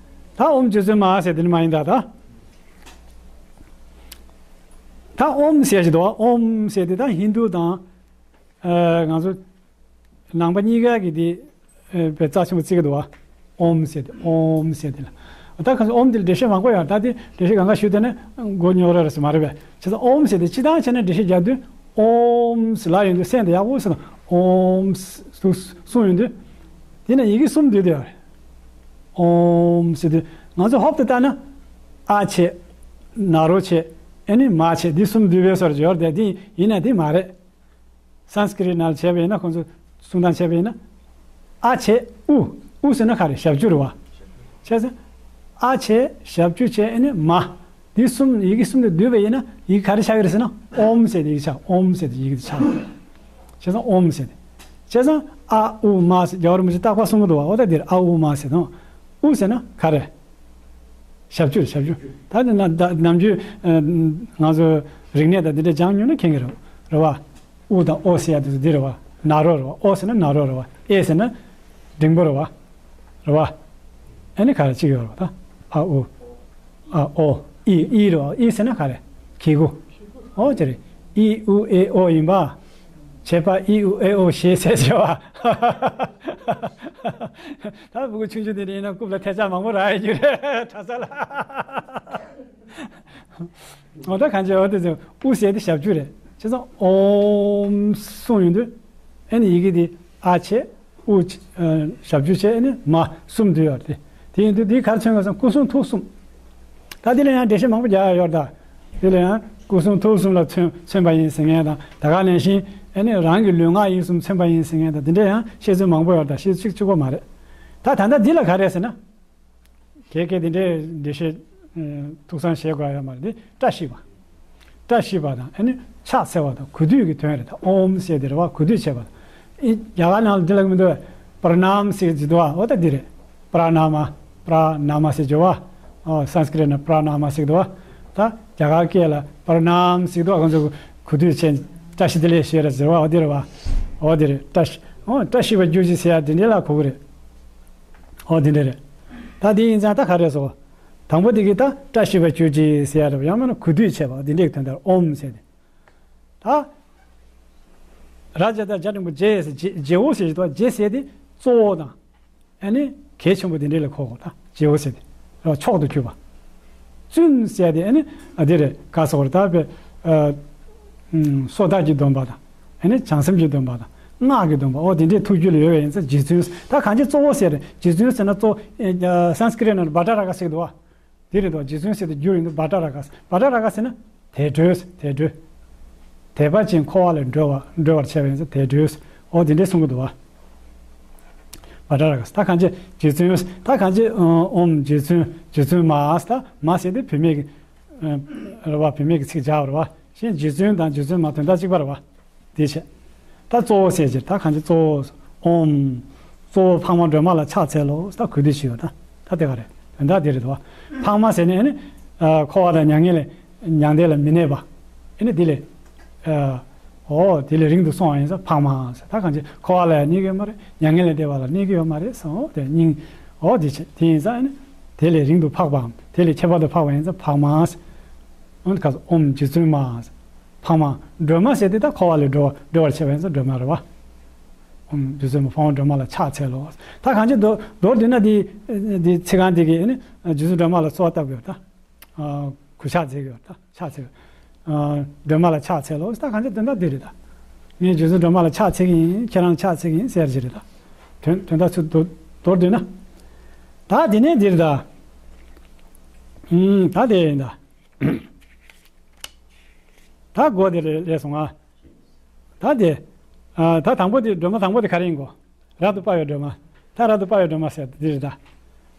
ད་ཨོཾ་རྗེ་བཙུན་མ་ཟེར་དེ་ནི་མ་ཡིན་ད་ད། ད་ཨོཾ་ཟེར་ཞིག་འདུག་བ། ཨོཾ་ཟེར་དེ་ད་ཧིན་དུ་དང་། ཨ། ང་ཚོ། ནང་པ་གཉིས་ཀ་གི་དེ། ཨེ། པའི་རྩ་ཆེན་པོ་བརྩི་གི་འདུག་བ། ཨོཾ་ཟེར་ཏེ་ཨོཾ་ཟེར་ཏེ་ལ། ད་ཁ་སང་ཨོཾ་དེ་ལ་འགྲེལ་བཤད་མང་པོ་ཡོད། ད་དེ་འགྲེལ་བཤད་གང་ག་ཞུས་དེ་ནས་མགོ་རྙོག་ར་ར་སུ་མ་རེད་པས། བྱས་ཙང་ཨོཾ་ཟེར་ཏེ་སྤྱིར་བཏང་བྱས་ན་འགྲེལ་བཤད་རྒྱག་དུས་ཨོཾ་ཟེར་ལ་ཡོང་དུས་སེམས་དེ་ཡག་པོ་ཟེར་ན་ཨོཾ་ཟེར་གསུངས་ཡོང་དུས། དེ་ནས་ཡི་གེ་གསུམ་འདུས་དེ་ཡོད་རེད། ཨོཾ་ཟེར་དུས་ང་ཚོ་ཧོབ་ཏེ་ལྟ་ན་ཨ་བྱས། ན་རོ་བྱས། ཨེ་ནི་མ་བྱས། འདི་གསུམ་འདུས་པའི་སོར་སྦྱོར་དེ་དེ་ཡིན་ན་དེ་མ་རེད། སཾ་སྐྲྀཏ་ནང་ལ་བྱས་པ་ཡིན་ན་ཁོང་ཚོ་གསུང་སྟངས་བྱས་པ་ཡིན་ན། ཨ་བྱས་ཨུ། ཨུ་ཟེར་ན་ག་རེ་ཞབས་ཀྱུ་རེད་བ། བྱས་ཙང་། ཨ་བྱས་ཞབས་ཀྱུ་བྱས་ཨེ་ནི་མ། འདི་གསུམ་ཡི་གེ་གསུམ་དེ་བསྡུས་པ་ཡིན་ན་ཡི་གེ་ག་རེ་ཆགས་ཀྱི་རེད་ཟེར་ན་ཨོཾ་ཟེར་ཏེ་ཡི་གེ་ཆགས། ཨོཾ་ཟེར་ཏེ་ཡི་གེ་དེ་ཆགས། བྱས་ཙང་ཨོཾ་ཟེར་ཏེ། བྱས་ཙང་ཨ་ཨུ་མ་ཟེར་རྒྱལ་བ་རིན་པོ་ཆེས་བརྟག་པ་གསུང་གི་འདུག་བ། འོ་ད་འདིར་ཨ་ཨུ་མ་ཟེར་དང་། ཨུ་ཟེར་ན་ག་རེ། ཞབས་ཀྱུ་རེད། ཞབས་ཀྱུ། ད་ནི་ན་ད་ནམ་རྒྱུན་ཨ་ང་ཚོ་རིག་གནས་དང་འདི་འདྲ་སྦྱངས་མྱོང་ན་མཁྱེན་གྱི་རེད། རེད་བ། ཨུ་དང་ཨོ་ཟེར་ཡ་དེ་ཚོ་འདི་རེད་བ། ན་རོ་རེད་བ། ཨོ་ཟེར་ན་ན་རོ་རེད་བ། ཨེ་ཟེར་ན་འགྲེང་བུ་རེད་བ། རེད་བ། ཨ་ནི་ག་རེ་གཅིག་ཡོད་རེད་བ་ད། ཨ་ཨུ། ཨ་ཨོ། ཨི། ཨི་རེད་བ། ཨི་ཟེར་ན་ག་རེ། གི་གུ། ཨོ་ཅི་རེད། ཨི་ཨུ་ཨེ་ཨོ་ཡིན་པ། བྱས་པ་ཨི་ཨུ་ཨེ་ཨོ་ཞེས་ཟེར་བྱས་བ། ད་ཕྲུ་གུ་ཆུང་ཆུང་དེ་འདྲ་ཡིན་ན་རྐུབ་ལ་ཐལ་ལྕག་མང་པོ་རག་ཡོད་རྒྱུ་རེད་གྲྭ་ས་ལ། འོ་ད་གང་བྱས་འོ་དེ་ཚོ་ཨུ་ཟེར་དེ་ཞབས་ཀྱུ་རེད། བྱས་ཙང་ཨོཾ་གསུངས་ཡོང་དུས་ཨ་ནི་ཡི་གེ་དེ་ཨ་བྱས། ཨུ། ཨ། ཞབས་ཀྱུ་བྱས་ནས་མ་གསུམ་འདུས་ཡོད་དེ། དེ་ཡིན་དུས་འདི་ག་རེ་མཚོན་ག་ཟེར་ན་སྐུ་གསུང་ཐུགས་གསུམ། ད་འདི་ལ་ཡང་འགྲེལ་བཤད་མང་པོ་རྒྱག་ཡ་ཡོད་ད། འདི་ལ་ཡང་སྐུ་གསུང་ཐུགས་གསུམ་ལ་མཚོན་མཚོན་པ་ཡིན་ཟེར་མཁན་དང་ད་ག་ནང་བཞིན་ཨ་ནི་རང་གི་ལུས་ངག་ཡིད་གསུམ་མཚོན་པ་ཡིན་ཟེར་མཁན་དང་འདི་འདྲ་ཡང་བཤད་ཚུལ་མང་པོ་ཡོད་ད། བཤད་ཚིག་གཅིག་པོ་མ་རེད། ད་ད་ལྟ་འདི་ལ་ག་རེ་ཟེར་ན། གལ་གལ་དེ་འདྲའི་འགྲེལ་བཤད་ཐུགས་བསམ་བཞེས་དགོས་ཡ་ཡོད་མ་རེད། འདི་བཀྲ་ཤིས་པ། བཀྲ་ཤིས་པ་དང་ཨ་ནི་ཕྱག་འཚལ་བ་དང་གུས་འདུད་ཀྱི་དོན་རེད། ད་ཨོཾ་ཟེར་དེ་རེད་བ། གུས་འདུད་བྱེད་པ་དང་། ཨི་རྒྱ་གར་ནང་ལ་འདི་ལ་མི་འདུག་པྲ་ནཱམ་ཟེར་ཟེར་འདུག་བ། འོ་ད་འདི་རེད། པྲ་ན་མ། པྲ་ན་མ་ཟེར་བརྗོད་ ཨོ་སཾ་སྐྲྀ་ཏ་ན་པྲ་ཎཱ་མ་ཟེར་གི་འདུག་བ། ད་རྒྱ་གར་སྐད་ལ་པྲ་ཎཱམ་ཟེར་གི་འདུག་ཁོང་ཚོ་གུས་འདུད་ཆེན་བཀྲ་ཤིས་བདེ་ལེགས་ཞུ་ར་ཟེར་བ། འོ་དེ་རེད་བ། འོ་དེ་རེད། བཀྲ་ཤིས་ཨོ་བཀྲ་ཤིས་པ་གྱུར་ཅིག་ཟེར་ཡ་དེ་འདྲས་ལ་གོ་གི་རེད། ཨོ་དེ་འདྲས་རེད། ད་དེ་ཡིན་ཙང་ད་ག་རེ་ཟེར། དང་པོ་དེ་གི་ད་བཀྲ་ཤིས་པ་གྱུར་ཅིག་ཟེར་ཡ་རེད་བ། ཡང་མིན་ན་གུས་འདུད་བྱས་པ་དེ་འདྲས་ཀྱི་དོན་དག་ཨོམ་ཟེར་ཏེ། ད་ར་ཇ་ད་རྒྱ་འགྲེང་བུ་རྗེ་ཟེར་རྗེ་རྗེ་བོ་ཟེར་གྱི་འདུག་རྗེ་ཟེར་དེ་གཙོ་བོ་དང་། ཨ་ནི་གལ་ཆེན་པོ་དེ་འདྲས་ལ་གོ་དགོས། ད་རྗེ་བོ་ཟེར་དེ་ར་མཆོག་ཏུ་གྱུར་པ། བཙུན་ཟེར་དེ་ཨ་ནི་ཨ་དེ་རེད། ག་སོགས་རེད། ད་པའི་ཨ་ཨུམ་སོ་ཐར་གྱི་སྡོམ་པ་དང་། ཨ་ནི་བྱང་སེམས་ཀྱི་སྡོམ་པ་དང་། སྔགས་ཀྱི་སྡོམ་པ། ཨོ་དེ་འདྲས་ཐུགས་རྒྱུད་ལ་ཡོད་པ་ཡིན་ཙང་རྗེ་བཙུན། ད་གང་ཅི་གཙོ་བོ་ཟེར་རེད། རྗེ་བཙུན་ཟེར་ན་གཙོ་ཨ་སཾ་སྐྲྀ་ཏ་ན་བྷ་དྲ་ར་ག་ཟེར་གི་འདུག་བ། དེ་རེད་དོ། རྗེ་བཙུན་ཟེར་དུས་རྒྱུ་ཡིན་དུ་བྷ་དྲ་ར་ག་ས། བྷ་དྲ་ར་ག་ཟེར་ན། དལ་འགྲོས། དལ་འགྲོས། དད་པ་ཅན་འཁོར་བ་ལས་སྒྲོལ་བ་སྒྲོལ་བར་བྱེད་པ་ཡིན་ཙང་དལ་འགྲོས། འོ་དེ་འདྲས་གསུང་གི་འདུག་བ། བྷ་དྲ་ར་ག་ས། ད་གང་ཅི་རྗེ་བཙུན། ད་གང་ཅི་ཨོམ་རྗེ་བཙུན་རྗེ་བཙུན་མ་ཟེར། ད་མ་ཟེར་དུས་བུད་མེད་ཀྱི་རེད་བ། བུད་མེད་ཀྱི་ཚིག་སྦྱར་བ་རེད་བ། གཞན་རྗེ་བཙུན་དང་རྗེ་བཙུན་མ་དོན་དག་གཅིག་པ་རེད་བ། དེ་བྱས། ད་གཙོ་བོ་ཟེར་གྱི་ད་གང་ཅི་གཙོ་བོ། ཨོམ། གཙོ་བོ་འཕགས་མ་སྒྲོལ་མ་ལ་ཕྱག་འཚལ་ལོ། ད་གུས་འདུད་ཞུས་པ་ད། ད་དེ་ག་རེད། དོན་དག་དེ་རེད་དོ། འཕགས་མ་ཟེར་ནས་ཨ་ནི། ཨ་འཁོར་བ་དང་མྱ་ངན་ལས་མྱང་འདས་ལ་མི་གནས་པ། ཨ་ནི་དེ་ལས། ཨ་འོ་དེ་ལས་རིང་དུ་སོང་བ་ཡིན་ཙང་འཕགས་མ་ཟེར། ད་གང་ཅི་འཁོར་བ་ལ་ཡང་གནས་ཀྱི་ཡོད་མ་རེད། མྱ་ངན་ལས་འདས་པ་ལ་གནས་ཀྱི་ཡོད་མ་རེད་ཟེར། འོ་དེ་སྙིང་། འོ་དེ་བྱས་དེ་ཡིན་ཙང་ཨ་ནི། དེ་ལས་རིང་དུ་འཕགས་པའམ་དེ་ལས་ཁྱད་པར་དུ་འཕགས་པ་ཡིན་ཙང་འཕགས་མ་ཟེར། འོ་ད་ག་ས་ཨོམ་རྗེ་བཙུན་མ་ཟེར། འཕགས་མ། སྒྲོལ་མ་ཟེར་དེ་ད་འཁོར་བ་ལས་སྒྲོལ་བ་སྒྲོལ་བར་བྱེད་པ་ཡིན་ཙང་སྒྲོལ་མ་རེད་བ། ཨོམ་རྗེ་བཙུན་མ་འཕགས་མ་སྒྲོལ་མ་ལ་ཕྱག་འཚལ་ལོ། ད་གང་ཅི་མདོར་མདོར་བསྡུས་ན་དེ་དེ་ཚིག་རྐང་དེ་གིས་ནི་རྗེ་བཙུན་སྒྲོལ་མ་ལ་གསོལ་བ་བཏབ་དགོས་ད། ཨ་གུས་ཕྱག་འཚལ་དགོས་ད། ཕྱག་འཚལ། ཨ་སྒྲོལ་མ་ལ་ཕྱག་འཚལ་ལོ། ད་གང་ཅི་དོན་དག་དེ་རེད་ད། ངས་རྗེ་བཙུན་སྒྲོལ་མ་ལ་ཕྱག་འཚལ་གྱི་ཡིན། ཁྱེད་རང་ཕྱག་འཚལ་གྱི་ཡིན་ཟེར་གྱི་རེད་ད། དོན་དོན་དག་ཚུར་མདོར་མདོར་བསྡུས་ན། ད་དེ་ནས་འདིར་ད། ཨུམ་ད་དེ་ཡིན་ད། ད་སྒོ་དེ་རེད་རེད་སོང་ང་། ད་དེ། ཨ་ད་དང་པོ་དེ་སྒྲོལ་མ་དང་པོ་དེ་ག་རེ་ཡིན་གོ། རབ་ཏུ་དཔའ་བའི་སྒྲོལ་མ། ད་རབ་ཏུ་དཔའ་བའི་སྒྲོལ་མ་ཟེར་དེ་རེད་ད།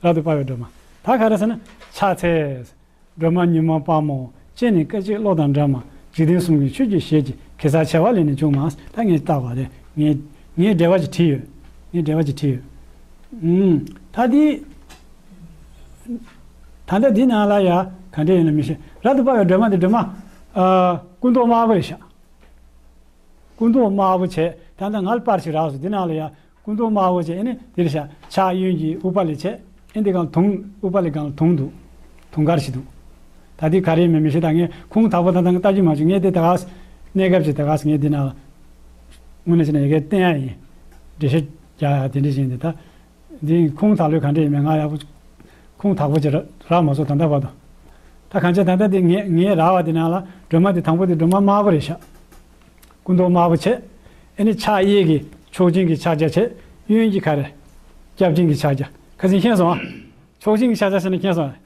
རབ་ཏུ་དཔའ་བའི་སྒྲོལ་མ། ད་ག་རེ་ཟེར་ན། ཕྱག་འཚལ། སྒྲོལ་མ་མྱུར་མ་དཔའ་མོ། སྤྱན་ནི་སྐད་ཅིག་གློག་དང་འདྲ་མ། འཇིག་རྟེན་གསུམ་གྱི་ཆོས་ཀྱི་ཞལ་གྱིས། གེ་སར་བྱེ་བ་ལས་ནི་བྱུང་མ། ད་ངས་བལྟས་པ་རེད། ངས་ངས་འགྲེལ་པ་ཅིག་བྲིས་ཡོད། ངས་འགྲེལ་པ་ཅིག་བྲིས་ཡོད། ཨུམ། ད་འདི། ད་ལྟ་འདི་ནང་ལ་ཡ་ག་འདྲ་ཡིན་ན་མི་ཤེས། རབ་ཏུ་དཔའ་བའི་སྒྲོལ་མ་འདི་སྒྲོལ་མ། ཨ་སྐུ་མདོག་དམར་པོ་རེད་ཤག་སྐུ་མདོག་དམར་པོ་བྱས། ད་ལྟ་ང་ལ་པར་ཞིག་རག་སོང་། འདི་ནང་ལ་ཡ་སྐུ་མདོག་དམར་པོ་བྱས། ཨ་ནི་འདིར་ཤག་ཕྱག་གཡོན་གྱི་དབུ་པ་ལས་བྱས། ཨ་འདི་སྒང་དུང་དབུ་པ་ལས་སྒང་ལ་དུང་འདུག་དུང་དཀར་ཞིག་འདུག་ད་འདི་ག་རེ་ཡིན་མིན་མི་ཤེས། ད་ངས་ཁུངས་དག་པོ་ད་ལྟ་ལྟ་རྒྱུ་མ་བྱུང་། ངས་འདི་ད་ག་ས་གནས་སྐབས་ཅིག་ད་ག་ས་ངས་འདི་ནང་ལ་དངོས་གནས་བྱས་ན་ཡ་གི་བསྟན་ཡ་ཡིན། འགྲེལ་བཤད་རྒྱག་ཡ་དེ་འདྲ་བྱས་ནས་ད། འདི་ཁུངས་དག་ལོས་ག་འདྲ་ཡིན་མིན་ང་ཡག་པོ་ཁུངས་དག་པོ་ཅིག་རག་རག་མ་སོང་ད་ལྟ་བར་དུ། ད་གང་ཅི་ད་ལྟ་འདི་ངས་ངས་རག་པ་འདི་ནང་ལ་སྒྲོལ་མ་འདི་དང་པོ་འདི་སྒྲོལ་མ་དམར་པོ་རེད་ཤག་སྐུ་མདོག་དམར་པོ་བྱས། ཨ་ནི་ཕྱག་གཡས་ཀྱི་མཆོག་སྦྱིན་གྱི་ཕྱག་རྒྱ་བྱས། གཡོན་གྱི་ཁ་རེ། སྐྱབས་སྦྱིན་གྱི་ཕྱག་རྒྱ། ཁ་སང་མཁྱེན་སོང་ཨ། མཆོག་སྦྱིན་གྱི་ཕྱག་རྒྱ་ཟེར་ན་མཁྱེན་སོང་ཨ།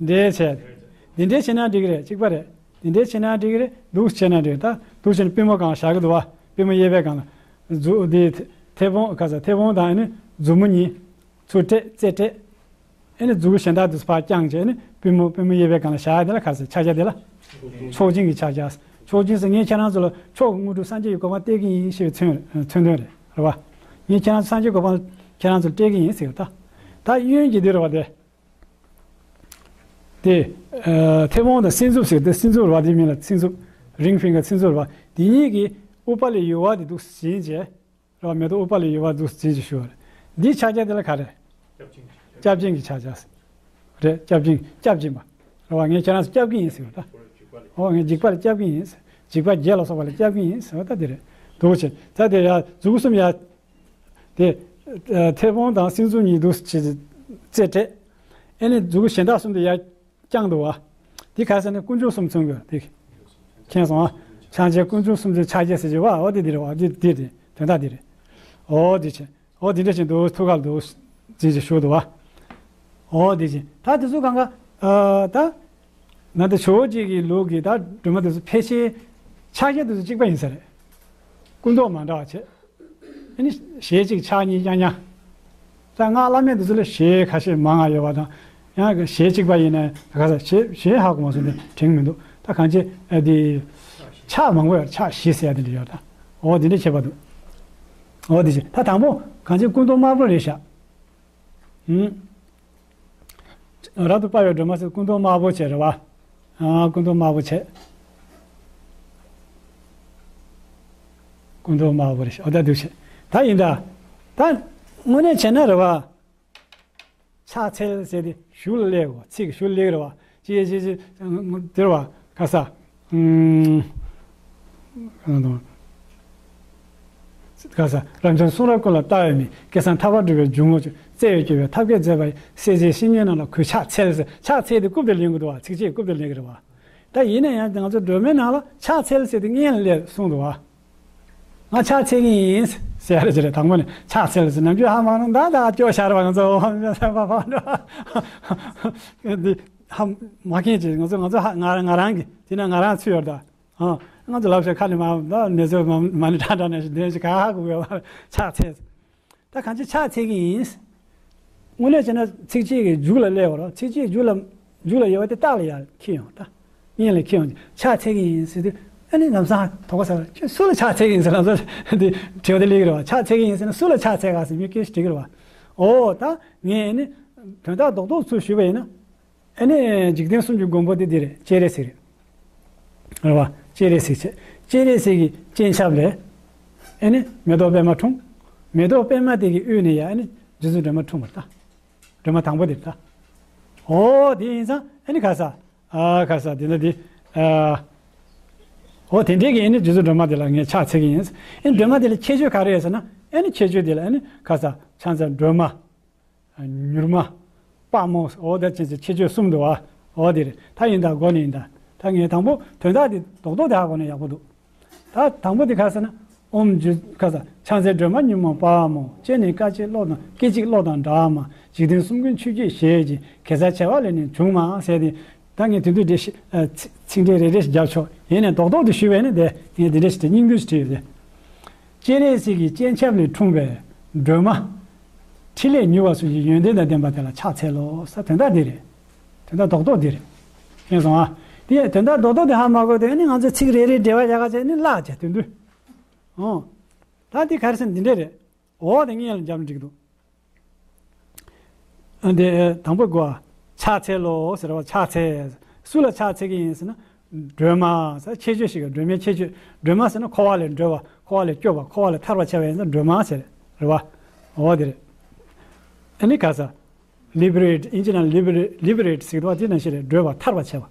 འདྲེས་བྱས། འདི་འདྲས་བྱས་ན་འགྲིག་གི་རེད། གཅིག་པ་རེད། འདི་འདྲས་བྱས་ན་འགྲིག་གི་རེད། འདུག་བྱས་ན་འགྲིག་ད་འདུག་བྱས་ན་པུས་མོ་སྒང་ལ་བཞག་གི་འདུག་བ། པུས་མོ་གཡས་པའི་སྒང་ལ། མཛུབ་འདི་མཐེ་བོང་ག་ས་མཐེ་བོང་དང་ཨ་ནི་མཛུབ་མོ་གཉིས་ཚུར་སྤྲད་རྩེ་སྤྲད། ཨ་ནི་མཛུབ་གུ་གཞན་དག་དུ་ཕར་བརྐྱངས་བྱས། ཨ་ནི་པུས་མོ་པུས་མོ་གཡས་པའི་སྒང་ལ་བཞག་དེ་ལ་ག་ས་ཕྱག་རྒྱ་དེ་ལ། མཆོག་སྦྱིན་གྱི་ཕྱག་རྒྱ། མཆོག་སྦྱིན་ཟེར་ངས་ཁྱེད་རང་ཚོ་ལ་མཆོག་གི་དངོས་གྲུབ་སངས་རྒྱས་ཀྱི་གོ་འཕང་སྟེར་གི་ཡིན་ཞེས་པའི་མཚོན་མཚོན་དོན་རེད་རེད་བ། ངས་ཁྱེད་རང་ཚོ་སངས་རྒྱས་གོ་འཕང་ཁྱེད་རང་ཚོ་ལ་སྟེར་གི་ཡིན་ཟེར་བ་ད། ད་གཡོན་གྱི་དེ་རེད་བ་དེ། དེ། ཨ་མཐེ་བོང་དང་སྲིན་མཛུབ་ཟེར་དེ་སྲིན་མཛུབ་རེད་བ། དེའི་མིང་ལ་སྲིན་མཛུབ། རིང་ཕིང་གི་སྲིན་མཛུབ་རེད་བ། དེ་གཉིས་ཀྱི་དབུ་པ་ལས་ཡུ་བ་དེ་འདུག་ཟིན་བྱས། རེད་བ། མེ་ཏོག་དབུ་པ་ལས་ཡུ་བ་འདུག་ཟིན་བྱས་ཞུ་བ་རེད། འདིའི་ཕྱག་རྒྱ་དེ་ལ་ག་རེ། སྐྱབས་སྦྱིན་གྱི་ཕྱག་རྒྱ། རེད། སྐྱབས་སྦྱིན་སྐྱབས་སྦྱིན་པ། རེད་བ། ངས་ཁྱེད་རང་ཚོ་སྐྱབས་ཀྱི་ཡིན་ཟེར་བ་ད། ཨོ་ངས་འཇིགས་པ་ལས་སྐྱབས་ཀྱི་ཡིན། འཇིགས་པ་བརྒྱད་ལ་སོགས་པ་ལས་སྐྱབས་ཀྱི་ཡིན་ཟེར་བ་ད་དེ་རེད། འདུག་བྱས་ད་དེ་ཡ་མཛུབ་གུ་གསུམ་ཡ། དེ། ཨ་མཐེ་བོང་དང་སྲིན་མཛུབ་གཉིས་འདུག་བྱས་རྩེ་སྤྲད། ཨེ་ནི་མཛུབ་གུ་གཞན་དག་གསུམ་དེ་ཡར་བརྐྱངས་འདུག་བ། དེ་ག་ཟེར་ན་དཀོན་མཆོག་གསུམ་མཚོན་དགོས་དེ། མཁྱེན་སོང་ཨ། བྱང་ཆེན་དཀོན་མཆོག་གསུམ་མཚོན་ཕྱག་རྒྱ་ཟེར་གྱི་བ། འོ་དེ་དེ་རེད་བ། དེ་དེ་རེད། དོན་དག་དེ་རེད། འོ་དེ་བྱས། འོ་དེ་འདྲ་བྱས་འདུག་ཐུགས་ཀར་འདུག་ཟིན་བྱས་བཞུགས་འདུག་བ། འོ་དེ་བྱས་ད་དེ་ཚོ་གང་ག་ཨ་ད། ང་ད་ཇོ་བོ་རྗེ་གི་ལུགས་ཀྱི་ད་སྒྲོལ་མ་དེ་ཚོ་ཕལ་ཆེར་ཕྱག་རྒྱ་དེ་ཚོ་གཅིག་པ་ཡིན་ས་རེད། སྐུ་མདོག་མ་འདྲ་བ་བྱས། ཨ་ནི་ཞལ་གཅིག་ཕྱག་གཉིས་རྐྱང་རྐྱང་། ད་སྔགས་བླ་མེད་འདི་ཚོ་ལ་ཞལ་ཁ་ཤས་མང་ང་ཡོད་པ་དང་། ཡང་ཞལ་གཅིག་པ་ཡིན་ན་ད་ག་ས་ཞལ་ཞལ་ཧ་གོ་མ་སོང་སྟེ་དྲན་མི་འདུག་ད་གང་ཅི་ཨ་འདི་ཕྱག་མང་པོ་ཡོད། ཕྱག་བཞི་ཟེར་ཡ་དེ་འདྲ་ཡོད་ད། འོ་དེ་འདྲ་བྱས་པ་འདུག་འོ་དེ་བྱས་ད་དང་པོ་གང་ཅི་སྐུ་མདོག་དམར་པོ་རེད་ཤག་ཨུམ། རབ་ཏུ་དཔའ་བའི་སྒྲོན་མ་ཟེར་སྐུ་མདོག་དམར་པོ་བྱས་རེད་བ། ཨ། སྐུ་མདོག་དམར་པོ་བྱས། སྐུ་མདོག་དམར་པོ་རེད། འོ་ད་འདུག་བྱས། ད་ཡིན་ད། ད་དངོས་གནས་བྱས་ན་རེད་བ། ཕྱག་འཚལ་ཟེར་དེ་གཞུག་ལ་སླེབས་དགོས། ཚིག་གཞུག་སླེབས་རེད་བ། ཅི་ཅི་ཅི། དེ་རེད་བ། ག་ས། ཨུམ། ག་ས། རབ་འབྱམས་གསུང་རབ་ཀུན་ལ་ལྟ་བའི་མིག་སྐལ་བཟང་ཐར་པར་སྒྲུབ་པའི་འཇུག་ངོགས་ཀྱི། བརྩེ་བས་བསྐྱོད་པའི་ཐབས་མཁས་མཛད་པ་ཡི། སྲས་བཅས་བཤེས་གཉེན་རྣམས་ལ་གུས་ཕྱག་འཚལ་ཟེར། ཕྱག་འཚལ་དེ་རྐུབ་དེ་ལེན་གྱི་འདུག་བ། ཚིགས་བཅད་རྐུབ་དེ་ལེན་གྱི་རེད་བ། ད་ཡིན་ན་ཡང་ང་ཚོ་སྒྲོལ་མའི་ནང་ལ་ཕྱག་འཚལ་ཟེར་དེ་སྔོན་ལ་སླེབས་གསུངས་འདུག་བ། ང་ཕྱག་འཚལ་གྱི་ཡིན་ཟེར་ཡ་རེད། ཅི་རེད། དང་པོ་ནས་ཕྱག་འཚལ་ཟེར། ནམ་རྒྱུན་ཧ་མ་རུང་ད་ད་སྐྱོ་ཤར་བ། ང་ཚོ་འདི་ཧ་མ་མཁན་ཅིག་ང་ཚོ་ང་ཚོ་ཧ་ང་རང་གི་དེ་ན་ང་རང་ཚུད་ཡོད་ད། ཨ། ང་ཚོ་ལབ་ཤག་ཁ་ནས་མ་ད་ནས་ཚོད་མ་མ་ནི་ཁྲ་ཁྲ་ནས་ཤི་འདོན་ཞིག་ག་ཧ་གོ་ཡོད་པ། ཕྱག་འཚལ་ཟེར། ད་གང་ཅི་ཕྱག་འཚལ་གྱི་ཡིན། དངོས་གནས་བྱས་ན་ཚིགས་བཅད་ཀྱི་མཇུག་ལ་སླེབས་པ་རེད། ཚིགས་བཅད་མཇུག་ལ་མཇུག་ལ་ཡོད་པ་དེ་རྟགས་ལ་ཡར་འཁྱེར་ཡོང་ད། སྔོན་ལ་འཁྱེར་ཡོང་། ཕྱག་འཚལ་གྱི་ཡིན་ཟེར་དུས་ཨ་ནི་ལམ་སང་དོགས་པ་ཟ་བ། ཁྱོད་སུ་ལ་ཕྱག་འཚལ་གྱི་ཡིན་ཟེར། ལམ་སང་དེ་དྲི་བ་དེ་སླེབས་ཀྱི་རེད་བ། ཕྱག་འཚལ་གྱི་ཡིན་ཟེར་ན་སུ་ལ་ཕྱག་འཚལ་ག་ཟེར་མི་སྐད་ཞིག་དྲི་གི་རེད་བ། འོ་ད་ངས་ཨ་ནི་དོན་དག་རྡོག་རྡོག་ཚུར་ཞུས་པ་ཡིན་ན། ཨ་ནི་འཇིག་རྟེན་གསུམ་གྱི་མགོན་པོ་དེ་འདི་རེད། སྤྱན་རས་གཟིགས་རེད། རེད་བ། སྤྱན་རས་གཟིགས་བྱས། སྤྱན་རས་གཟིགས་ཀྱི་སྤྱན་ཆབ་ལས། ཨ་ནི་མེ་ཏོག་པད་མ་འཁྲུངས། མེ་ཏོག་པད་མ་དེ་གི་དབུས་ནས་ཡ་ཨ་ནི་རྗེ་བཙུན་སྒྲོལ་མ་འཁྲུངས་པ་རེད་ད། སྒྲོལ་མ་དང་པོ་དེ་རེད་ད། འོ་དེ་ཡིན་ཙང་ཨ་ནི་ག་ས། ཨ་ག་ས་དེ་འདྲ་དེ། ཨ། འོ་དེ་འདྲའི་གི་ཨ་ནི་རྗེ་བཙུན་སྒྲོལ་མ་དེ་ལ་ངས་ཕྱག་འཚལ་གྱི་ཡིན། ཨ་ནི་སྒྲོལ་མ་དེ་ལ་ཁྱད་ཆོས་ག་རེ་ཡོད་ཟེར་ན། ཨ་ནི་ཁྱད་ཆོས་དེ་ལ་ཨ་ནི་ག་ས་ཕྱག་འཚལ་སྒྲོལ་མ། མྱུར་མ། དཔའ་མོ། འོ་ད་ཅི་ཅི་ཁྱད་ཆོས་གསུམ་འདུག་བ། འོ་དེ་རེད། ད་ཡིན་ད་མགོ་ནས་ཡིན་ད། ད་ངས་དང་པོ་དོན་དག་དེ་རྡོག་རྡོག་དེ་ཧ་གོ་ན་ཡག་པོ་འདུག་ད་དང་པོ་དེ་ག་ཟེར་ན། ཨོཾ་རྗེ་ག་ས་ཕྱག་འཚལ་སྒྲོལ་མ་མྱུར་མ་དཔའ་མོ། སྤྱན་ནི་སྐད་ཅིག་གློག་དང་སྐད་ཅིག་གློག་དང་འདྲ་མ། འཇིག་རྟེན་གསུམ་མགོན་ཆུ་སྐྱེས་ཞལ་གྱི། གེ་སར་བྱེ་བ་ལས་ནི་བྱུང་མ་ཟེར་ཏེ། ད་ངས་དེ་དུས་འདྲེ་ཞིག་ཚིག་འགྲེལ་རེ་རེ་ཞིག་རྒྱབ་ཆོག་ཡིན་ནས་རྡོག་རྡོག་དེ་ཞུས་པས་ནི་དེ་ངས་དེ་འདྲ་ཞིག་དེ་སྙིང་བསྡུས་ཞིག་བྲིས་ཡོད་དེ། སྤྱན་རས་གཟིགས་ཀྱི་སྤྱན་ཆབ་ནས་འཁྲུངས་པའི་སྒྲོལ་མ། ཕྲིན་ལས་མྱུར་བ་གསུམ་གྱི་ཡོན་ཏན་དང་ལྡན་པ་དེ་ལ་ཕྱག་འཚལ་ལོ་ཟེར། དོན་དག་འདི་རེད། དོན་དག་རྡོག་རྡོག་འདི་རེད། མཁྱེན་སོང་ཨ། དེ་དོན་དག་རྡོག་རྡོག་དེ་ཧ་མ་གོ་དེ་ནི་ང་ཚོ་ཚིག་རེ་རེ་འགྲེལ་བ་རྒྱག་ག་བྱས་ནི་བརླག་བྱས་དོན་དུ། ཨོ། ད་འདི་ག་རེ་ཟེར་ན་འདི་འདྲ་རེད། འོ་དེ་ངས་ལ་འཇམ་འགྲིག་འདུག་ཨ་འདི་དང་པོ་གོ། ཕྱག་འཚལ་ལོ་ཟེར་བ། ཕྱག་འཚལ། སུ་ལ་ཕྱག་འཚལ་གྱི་ཡིན་ཟེར་ན། སྒྲོལ་མ་ཟེར་ཁྱད་ཆོས་ཤིག་སྒྲོལ་མའི་ཁྱད་ཆོས། སྒྲོལ་མ་ཟེར་ན་འཁོར་བ་ལས་སྒྲོལ་བ། འཁོར་བ་ལས་སྐྱོབ་པ། འཁོར་བ་ལས་ཐར་བར་བྱ་བ་ཡིན་ཙང་སྒྲོལ་མ་ཟེར། རེད་བ། འོ་དེ་རེད། ཨ་ནི་ག་ས། ལི་བི་རེ་ཊི། ཨིན་ཇི་ནང་ལི་བི་རེ་ཊི། ལི་བི་རེ་ཊི་ཟེར་གི་འདུག་བ། དེ་ནང་བཞིན་རེད། སྒྲོལ་བ་ཐར་བར་བྱེད་པ།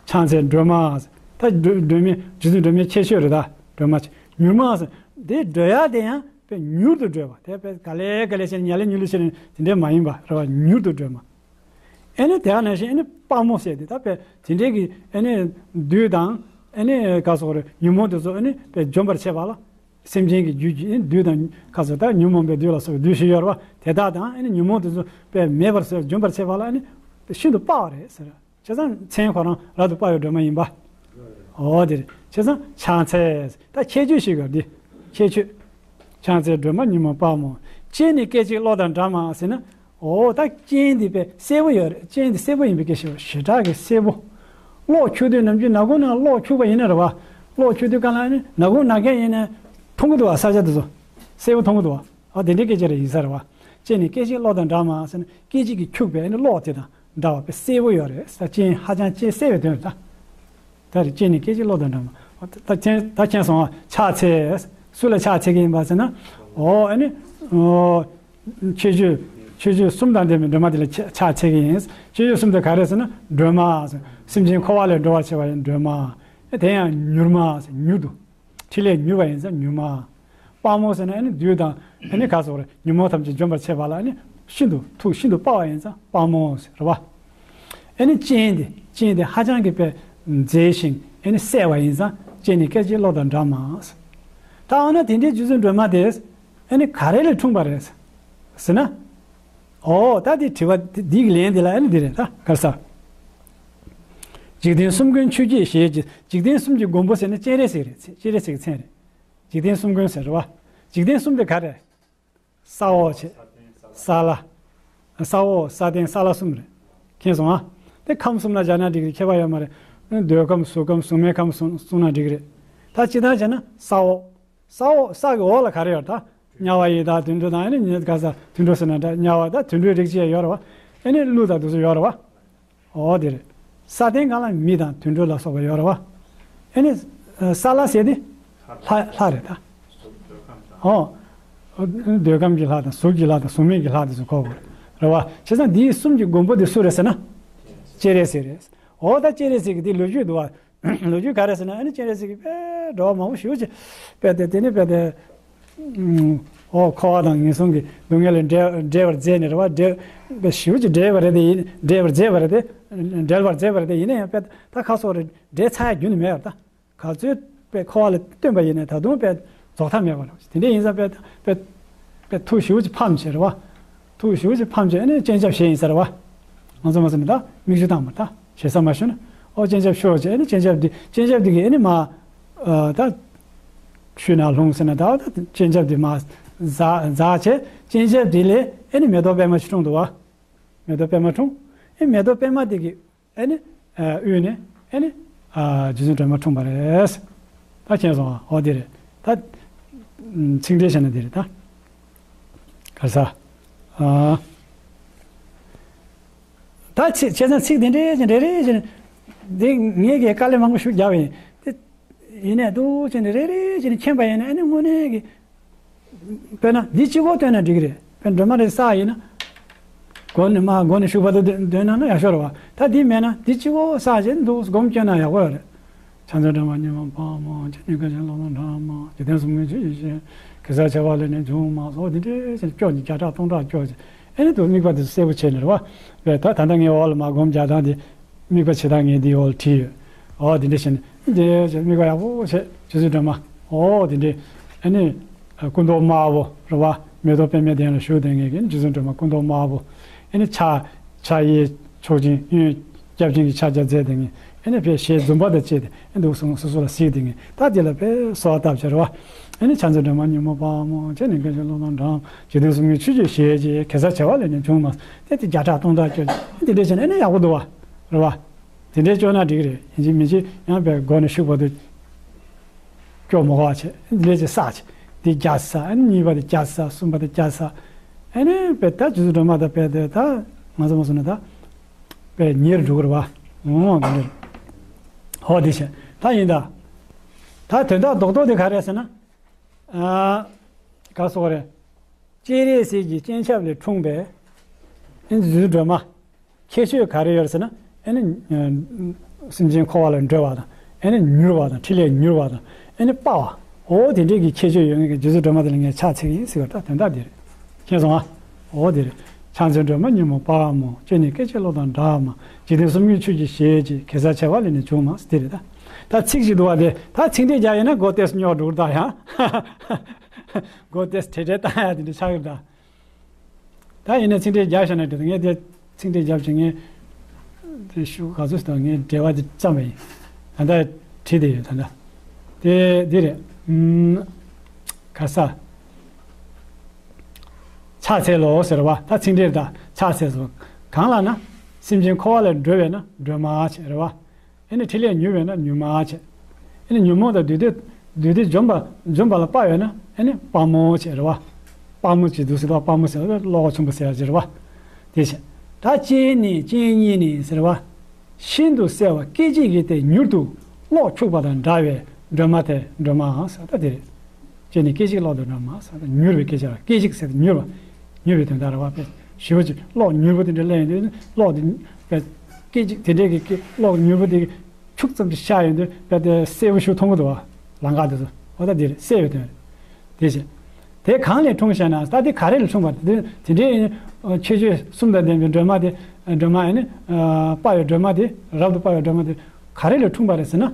ཕྱག་འཚལ་སྒྲོལ་མ་ཟེར། ད་སྒྲོལ་སྒྲོལ་མའི་རྗེ་བཙུན་སྒྲོལ་མའི་ཁྱད་ཆོས་རེད་ད། སྒྲོལ་མ་མྱུར་མ་ཟེར། དེ་སྒྲོལ་ཡ་དེ་ཡང་དཔེ་མྱུར་དུ་སྒྲོལ་བ། དེ་དཔེ་ག་ལེ་ག་ལེ་བྱས་ནས་ཉ་ལེ་ཉུ་ལེ་བྱས་ནས་དེ་འདྲས་མ་ཡིན་པ་རེད་བ། མྱུར་དུ་སྒྲོལ་མ། ཨེ་ནི་དེ་ག་ནང་བཞིན་ཨེ་ནི་དཔའ་མོ་ཟེར་དེ་ད་དཔེ་དེ་འདྲའི་གི་ཨེ་ནི་བདུད་དང་ཨེ་ནི་ག་སོགས་རེད། ཉོན་མོངས་དེ་ཚོ་ཨེ་ནི་དཔེ་འཇོམས་པར་བྱེད་པ་ལ། སེམས་ཅན་གྱི་རྒྱུད་ཀྱི་ཨེ་ནི་བདུད་དང་ག་སོགས་ད་ཉོན་མོངས་པའི་བདུད་ལ་སོགས་པའི་བདུད་བཞི་ཡོད་རེད་བ། དེ་དག་དང་ཨེ་ནི་ཉོན་མོངས་དེ་ཚོ་དཔེ་མེད་པར་བཟོ་འཇོམས་པར་བྱེད་པ་ལ་ཨེ་ནི་ཤིན་ཏུ་དཔའ་བ་རེད་ཟེར། བྱས་ཙང་མཚན་ཁོ་རང་རབ་ཏུ་དཔའ་བའི་སྒྲོལ་མ་ཡིན་པ། འོ་དེ་རེད། བྱས་ཙང་ཕྱག་འཚལ། ད་ཁྱད་ཆོས་ཤིག་ཡོད་འདི། ཁྱད་ཆོས། ཕྱག་འཚལ་སྒྲོལ་མ་མྱུར་མ་དཔའ་མོ། སྤྱན་ནི་སྐད་ཅིག་གློག་དང་འདྲ་མ་ཟེར་ན། འོ་ད་སྤྱན་འདི་དཔེ་སེར་པོ་ཡོད་རེད། སྤྱན་འདི་སེར་པོ་ཡིན་པའི་སྐད་ཆ་རེད། ཞེ་དྲག་གི་སེར་པོ། གློག་འཁྱུག་དུས་ནམ་རྒྱུན་ནག་ཁུང་ནང་གློག་འཁྱུག་པ་ཡིན་ན་རེད་བ། གློག་འཁྱུག་དུས་གང་ལ་ནི་ནག་ཁུང་ནག་རྐྱང་ཡིན་ན་མཐོང་གི་འདུག་བ། ས་ཆ་དེ་ཚོ་སེར་པོ་མཐོང་གི་འདུག་བ། ཨ་དེ་འདྲའི་སྐད་ཆ་རེ་ཡིན་ས་རེད་བ། སྤྱན་ནི་སྐད་ཅིག་གློག་དང་འདྲ་མ་ཟེར་ན་སྐད་ཅིག་གིས་འཁྱུག་པའི་ནི་གློག་དེ་དང་འདྲ་བ་དཔེ་སེར་པོ་ཡོད་རེད་ས། སྤྱན་ཧ་ཅང་སྤྱན་སེར་བའི་དོན་རེད་ད། ད་རེས་སྤྱན་ནི་སྐད་ཅིག་གློག་དང་འདྲ་མ། ད་མཁྱེན་ད་མཁྱེན་སོང་ཨ། ཕྱག་འཚལ། སུ་ལ་ཕྱག་འཚལ་གྱི་ཡིན་པ་ཟེར་ན། འོ་ཨ་ནི། ཨོ། ཁྱད་ཆོས། ཁྱད་ཆོས་གསུམ་དང་ལྡན་པའི་སྒྲོལ་མ་དེ་ལ་ཕྱག་ཕྱག་འཚལ་གྱི་ཡིན། ཁྱད་ཆོས་གསུམ་དེ་ག་རེ་ཟེར་ན་སྒྲོལ་མ་ཟེར། སེམས་ཅན་འཁོར་བ་ལས་སྒྲོལ་བར་བྱེད་པ་ཡིན་སྒྲོལ་མ། དེ་ཡང་མྱུར་མ་ཟེར་མྱུར་དུ། ཕྲིན་ལས་མྱུར་བ་ཡིན་ཙང་མྱུར་མ། དཔའ་མོ་ཟེར་ན་ཨ་ནི་བདུད་དང་ཨ་ནི་ག་སོགས་རེད། ཉོན་མོངས་ཐམས་ཅད་འཇོམས་པར་བྱེད་པ་ལ་ཨ་ནི་ཤིན་ཏུ་ཐུགས་ཤིན་ཏུ་དཔའ་བ་ཡིན་ཙང་དཔའ་མོ་ཟེར་བ། ཨ་ནི་སྤྱན་དེ་སྤྱན་དེ་ཧ་ཅང་གི་དཔེ་མཛེས་ཤིང་ཨ་ནི་གསལ་བ་ཡིན་ཙང་སྤྱན་ནི་སྐད་ཅིག་གློག་དང་འདྲ་མ་ཟེར། ད་འོ་ན་དེ་འདྲའི་རྗེ་བཙུན་སྒྲོལ་མ་དེ་ཨ་ནི་ག་རེ་ལས་འཁྲུངས་པ་རེད་ཟེར་ན། ཨོ་ད་དེ་དྲི་བ་འདི་གི་ལན་དེ་ལ་ཨ་ནི་འདི་རེད་ད་ག་ས། འཇིག་རྟེན་གསུམ་མགོན་ཆུ་སྐྱེས་ཞལ་གྱི། འཇིག་རྟེན་གསུམ་གྱི་མགོན་པོ་ཟེར་ན་སྤྱན་རས་གཟིགས་རེད། སྤྱན་རས་གཟིགས་ཀྱི་མཚན་རེད། འཇིག་རྟེན་གསུམ་མགོན་ཟེར་བ། འཇིག་རྟེན་གསུམ་དེ་ག་རེ། ས་འོག་བྱས། ས་ལ། ས་འོག་ས་སྟེང་ས་བླ་གསུམ་རེད། མཁྱེན་སོང་ཨ། དེ་ཁམས་གསུམ་ལ་སྦྱར་ན་འགྲིག་རེད། ཁྱད་པར་ཡོད་མ་རེད། འདོད་ཁམས་གཟུགས་ཁམས་གཟུགས་མེད་ཁམས་གསུངས་གསུངས་ན་འགྲིག་རེད། ད་སྤྱིར་བཏང་བྱས་ན་ས་འོག་ས་འོག་ས་གི་འོག་ལ་ག་རེ་ཡོད་ད། དམྱལ་བ་ཡི་དྭགས་དུད་འགྲོ་དང་ཨ་ནི་ཉེ་ག་ས་དུད་འགྲོ་ཟེར་ན་འདྲ། དམྱལ་བ་ད་དུད་འགྲོའི་རིགས་ཅིག་ཡོད་རེད་བ། ཨ་ནི་ཀླུ་དང་དེ་ཚོ་ཡོད་རེད་བ། འོ་དེ་རེད། ས་སྟེང་གང་ལ་མི་དང་དུད་འགྲོ་ལ་སོགས་པ་ཡོད་རེད་བ། ཨེ་ནི། ས་ལ་ཟེར་དེ། ལྷ་ལྷ་རེད་ད། འོ། འདོད་ཁམས་ཀྱི་ལྷ་དང་གཟུགས་ཀྱི་ལྷ་དང་གཟུགས་མེད་ཀྱི་ལྷ་དེ་ཚོ་གོ་དགོས་རེད་བ། བྱས་ཙང་འདིའི་གསུམ་གྱི་མགོན་པོ་དེ་སུ་རེད་ཟེར་ན། སྤྱན་རས་གཟིགས་རེད། འོ་ད་སྤྱན་རས་གཟིགས་ཀྱི་དེ་ལོ་རྒྱུས་འདུག་བ། ལོ་རྒྱུས་ག་རེ་ཟེར་ན་ཨ་ནི་སྤྱན་རས་གཟིགས་ཀྱིས་དཔེ་འགྲོ་བ་མང་པོ་ཞེ་པོ་ཅིག་དཔེ་དེ་དེ་ནི་དཔེ་དེ། ཨོ་འཁོར་བ་དང་ངན་སོང་གི་སྡུག་བསྔལ་ལས་འདྲེན་འདྲེན་པར་མཛད་ནས་རེད་བ། འདྲེན་དཔེ་ཞེ་པོ་ཅིག་འདྲེན་པ་རེད་དེ་ཡིན་འདྲེན་པར་མཛད་པ་རེད་དེ། འདྲེན་པར་མཛད་པ་རེད་དེ་ཡིན་ན་ཡང་དཔེ་ད་ཁ་སོགས་རེད་འདྲེན་ཚར་ཡ་རྒྱུན་ནས་མེད་པར་ད། ག་ཚོད་དཔེ་འཁོར་བ་ལ་བཏོན་པ་ཡིན་ནའི་ད་དུང་དཔེ་རྫོགས་མཐའ་མེད་པ་རེད། དེ་འདྲ་ཡིན་ཙང་དཔེ་དཔེ་དཔེ་ཐུགས་ཞེ་པོ་ཅིག་ཕམ་བྱས་རེད་བ། ཐུགས་ཞེ་པོ་ཅིག་ཕམ་བྱས་ཨ་ནི་སྤྱན་ཆབ་བཞེས་ཡིན་ས་རེད་བ། ང་ཚོ་མ་ཟེར་ན་ད་མིག་ཆུ་བཏང་བ་ད་ཞེ་ས་མ་ཞུ་ན་ཨོ་སྤྱན་ཆབ་ཤོར་བྱས་ཨ་ནི་སྤྱན་ཆབ་འདི་སྤྱན་ཆབ་འདི་གིས་ཨ་ནི་མ་ད་ཆུ་ནང་ལྷུང་ཟེར་ན་ད་ད་སྤྱན་ཆབ་འདི་མ་འཛག་འཛག་བྱས་སྤྱན་ཆབ་འདི་ལས་ཨ་ནི་མེ་ཏོག་པད་མ་ཞིག་འཁྲུངས་འདུག་བ། མེ་ཏོག་པད་མ་འཁྲུངས། ཨེ་མེ་ཏོག་པད་མ་འདི་གིས། ཨེ་ནི། དབུས་ནས་ཨེ་ནི། རྗེ་བཙུན་སྒྲོལ་མ་འཁྲུངས་པ་རེད། ད་མཁྱེན་སོང་ཨ། འོ་དེ་རེད། ད། ཚིག་འགྲེལ་བྱས་ན་དེ་རེད་ད། ག་ས། ད་ཚིག་བྱས་ཙང་ཚིག་དེ་འདྲའི་ཅིག་རེ་རེ་བཞིན། འདི་ངས་ཀྱི་དཀའ་ལས་མང་པོ་ཞིག་བརྒྱབ་པ་ཡིན། དེ། ཡིན་ནས་འདུག་ཅིག་རེ་རེ་བཞིན་མཁྱེན་པ་ཡིན་ན་ཨེ་ནི་དངོས་གནས་ཀྱི། དཔེར་ན་འདི་གཅིག་པོ་བཏོན་ན་འགྲིག་གི་རེད། དཔེར་ན་སྒྲོལ་མ་རེ་བསགས་ཡིན་ན། མགོ་ནས་མ་མགོ་ནས་ཤུགས་བར་དུ་འདོན་ན་ན་ཡག་ཤོས་རེད་བ། ད་འདི་མེད་ན་འདི་གཅིག་པོ་བསགས་བྱས་འདུག་སྒོམ་སྐྱོན་ན་ཡག་པོ་ཡོད་རེད། ཕྱག་མཚན་སྒྲོལ་མ་ཉོན་མོངས་དཔག་མོ་ཅན། སྙིང་ག་ཅན་བློ་དང་འདྲ་མ། འཇིག་རྟེན་གསུམ་མགོན་ཆུ་ཡི་ཞེས། གེ་སར་བྱེ་བ་ལས་ནི་བྱུང་མ་སོགས་འདི་འདྲའི་ཞེས་སྐྱོ་ནི་བརྒྱ་ཕྲག་སྟོང་ཕྲག་སྐྱོ་ཞེས་ཨེ་ནི་འདུག་དམིགས་པ་དེ་གསལ་པོ་བྱས་ནས་རེད་བ། བས་ད་ད་ལྟ་ངའི་འོག་ལ་མ་སྒོམ་རྒྱག་སྟངས་དེ། དམིགས་པ་བྱེད་སྟངས་ངས་འདིའི་འོག་ལ་བྲིས་ཡོད། འོ་དེ་འདྲ་བྱས་ནས་འདི་དམིགས་པ་ཡག་པོ་བྱས་རྗེ་བཙུན་སྒྲོལ་མ། འོ་དེ་འདྲ། ཨ་ནི། སྐུ་མདོག་དམར་པོ་རེད་བ། མེ་ཏོག་པདྨའི་གདན་ལ་བཞུགས་བསྡད་མཁན་གྱི་རྗེ་བཙུན་སྒྲོལ་མ་སྐུ་མདོག་དམར་པོ། ཨ་ནི་ཕྱག་ཕྱག་གཡས་མཆོག་སྦྱིན་གཡོན་སྐྱབས་སྦྱིན་གྱི་ཕྱག་རྒྱ་མཛད་བསྡད་མཁན། ཨ་ནི་ཕྱག་ཞལ་འཛུམ་པ་དང་བཅས་ཏེ་ཨ་འདུག་སོང་སོ་སོ་ལ་གཟིགས་བསྡད་མཁན་ད་དེ་ལ་དཔེ་གསོལ་བ་བཏབ་བྱས་རེད་བ། ཨ་ནི་ཕྱག་མཚན་སྒྲོལ་མ་ཉོན་མོངས་དཔག་མོ་ཅན། སྙིང་ག་ཅན་བློ་དང་འདྲ་མ། འཇིག་རྟེན་གསུམ་མགོན་ཆུ་སྐྱེས་ཞེས་བྱས། གེ་སར་བྱེ་བ་ལས་ནི་བྱུང་མ་སོགས་དེ་བརྒྱ་ཕྲག་སྟོང་ཕྲག་སྐྱོ། དེ་འདྲ་བྱས་ན་ཨ་ནི་ཡག་པོ་འདུག་བ། རེད་བ། དེ་འདྲའི་སྐྱོ་ན་འགྲིག་གི་རེད། ཡིན་གཅིག་མིན་གཅིག་ཡང་བས་མགོ་ནས་ཤུགས་བར་དུ་སྐྱོ་མ་དགོས་པ་བྱས། འདི་འདྲའི་ཅིག་བསགས་བྱས། འདི་བརྒྱ་བསགས། ཨ་ནི་གཉིས་པ་དེ་བརྒྱ་བསགས། གསུམ་པ་དེ་བརྒྱ་བསགས། ཨ་ནི་བས་ད་རྗེ་བཙུན་སྒྲོལ་མ་དང་བས་དེ་ད་ང་ཚོ་མ་སོང་ན་ད་བས་ཉེར་འགྲོ་གི་རེད་བ། འོང་འོང་དེ་འདྲ། ཧོ་དེ་བྱས་ད་ཡིན་ད། ད་དོན་དག་རྡོག་རྡོག་དེ་ག་རེད་ཟེར་ན། ཨ། ག་སོགས་རེད། སྤྱན་རས་གཟིགས་ཀྱི་སྤྱན་ཆབ་ལས་འཁྲུངས་པའི་ཨེ་ནི་རྗེ་བཙུན་སྒྲོལ་མ། ཁྱད་ཆོས་ག་རེ་ཡོད་ཟེར་ན་ཨེ་ནི། སེམས་ཅན་འཁོར་བ་ལས་སྒྲོལ་བ་དང་ཨེ་ནི་མྱུར་བ་དང་ཕྲིན་ལས་མྱུར་བ་དང་ཨེ་ནི་དཔའ་བ། འོ་དེ་འདྲས་ཀྱི་ཁྱད་ཆོས་ཡོད་མཁན་གྱི་རྗེ་བཙུན་སྒྲོལ་མ་དེ་ལ་ངས་ཕྱག་འཚལ་གྱི་ཡིན་ཟེར་བ་ད་དོན་དག་འདི་རེད། མཁྱེན་སོང་ཨ། འོ་དེ་རེད། ཕྱག་མཚན་སྒྲོལ་མ་ཉོན་མོངས་དཔག་མོ་ཅན། སྐྱེ་མཆེད་བློ་དང་འདྲ་མ། འཇིག་རྟེན་གསུམ་མགོན་ཆུ་སྐྱེས་ཞེས་བྱས། གེ་སར་བྱེ་བ་ལས་ནི་བྱུང་མ་སོགས་དེ་རེད་ད། ད་ཚིག་ཅིག་འདུག་བ་དེ་ད་ཚིག་འགྲེལ་རྒྱག་ཡིན་ན་མགོ་ཏོག་ཙམ་རྙོག་འགྲོ་གི་ད་ཡང་། མགོ་ཏོག་ཙམ་བྲེལ་བྲེལ་བཏང་ཡ་དེ་འདྲ་ཆགས་ཀྱི་ད། ད་ཡིན་ན་ཚིག་འགྲེལ་རྒྱབ་བཞག་ན་འགྲིག་ངས་དེ་ཚིག་འགྲེལ་རྒྱབ་བྱས་ངས་དེ་ཤུགས་ག་ཚོད་ཞིག་དང་ངས་འགྲེལ་བ་དེ་བརྩམས་པ་ཡིན། ད་ལྟ་བྲིས་བསྡད་ཡོད་ད་ལྟ། དེ་འདི་རེད། ཨུམ། ག་ས། ཕྱག་འཚལ་ལོ་ཟེར་བ་ད་ཚིག་འགྲེལ་ད་ཕྱག་འཚལ་སོ། གང་ལ་ན། སེམས་ཅན་འཁོར་བ་ལས་སྒྲོལ་བས་ན་སྒྲོལ་མ་བྱས་རེད་བ། ཨེ་ནི་ཕྲིན་ལས་མྱུར་བས་ན་མྱུར་མ་བྱས། ཨེ་ནི་ཉོན་མོངས་དང་བདུད་སྡེ། བདུད་སྡེ་འཇོམས་པ་འཇོམས་པ་ལ་དཔའ་བས་ན་ཨེ་ནི་དཔའ་མོ་བྱས་རེད་བ། དཔའ་མོ་བྱས་འདུག་ཟེར་བ་དཔའ་མོ་ཟེར་བ་བློ་ཆེན་པོ་ཟེར་བ་ཟེར་བ། དེ་བྱས། ད་སྤྱན་ནི་སྤྱན་གཉིས་ནི་ཟེར་བ། ཤིན་ཏུ་གསལ་བ་སྐད་ཅིག་གིས་ཏེ་མྱུར་དུ་གློག་འཁྱུག་པ་དང་འདྲ་བའི་སྒྲོལ་མ་དེ་སྒྲོལ་མའང་ཟེར་བ་ད་དེ་རེད། སྤྱན་ནི་སྐད་ཅིག་གློག་དང་འདྲ་མ་ཟེར་བ་ད་མྱུར་བའི་སྐད་ཆ་ར་སྐད་ཅིག་ཟེར་ཏེ་མྱུར་བ། མྱུར་བའི་དོན་དག་ར་བ་དཔེ་ཞེ་པོ་ཅིག་གློག་མྱུར་པོ་དེ་འདྲ་སླེབས་ཡོང་དུས་གློག་དེ་དཔེ་སྐད་ཅིག་དེ་འདྲའི་གི་སྐད་གློག་མྱུར་པོ་དེ་འཁྱུག་ཙམ་ཅིག་ཤར་ཡོང་དུས་དཔེ་དེ་གསལ་པོ་ཞིག་མཐོང་གི་འདུག་བ། ལམ་ཁ་དེ་ཚོ་འོ་ད་དེ་རེད་གསལ་བའི་དོན་རེད། དེ་བཞིན། དེ་གང་ལས་འཁྲུངས་ཤེ་ན་ད་དེ་ག་རེ་ལས་འཁྲུངས་པ་རེད། དེ་དེ་འདྲའི་ཁྱད་ཆོས་གསུམ་དང་ལྡན་པའི་སྒྲོལ་མ་དེ་སྒྲོལ་མ་ཨེ་ནི་དཔའ་བའི་སྒྲོལ་མ་དེ་རབ་ཏུ་དཔའ་བའི་སྒྲོལ་མ་དེ་ག་རེ་ལས་འཁྲུངས་པ་རེད་ཟེར་ན།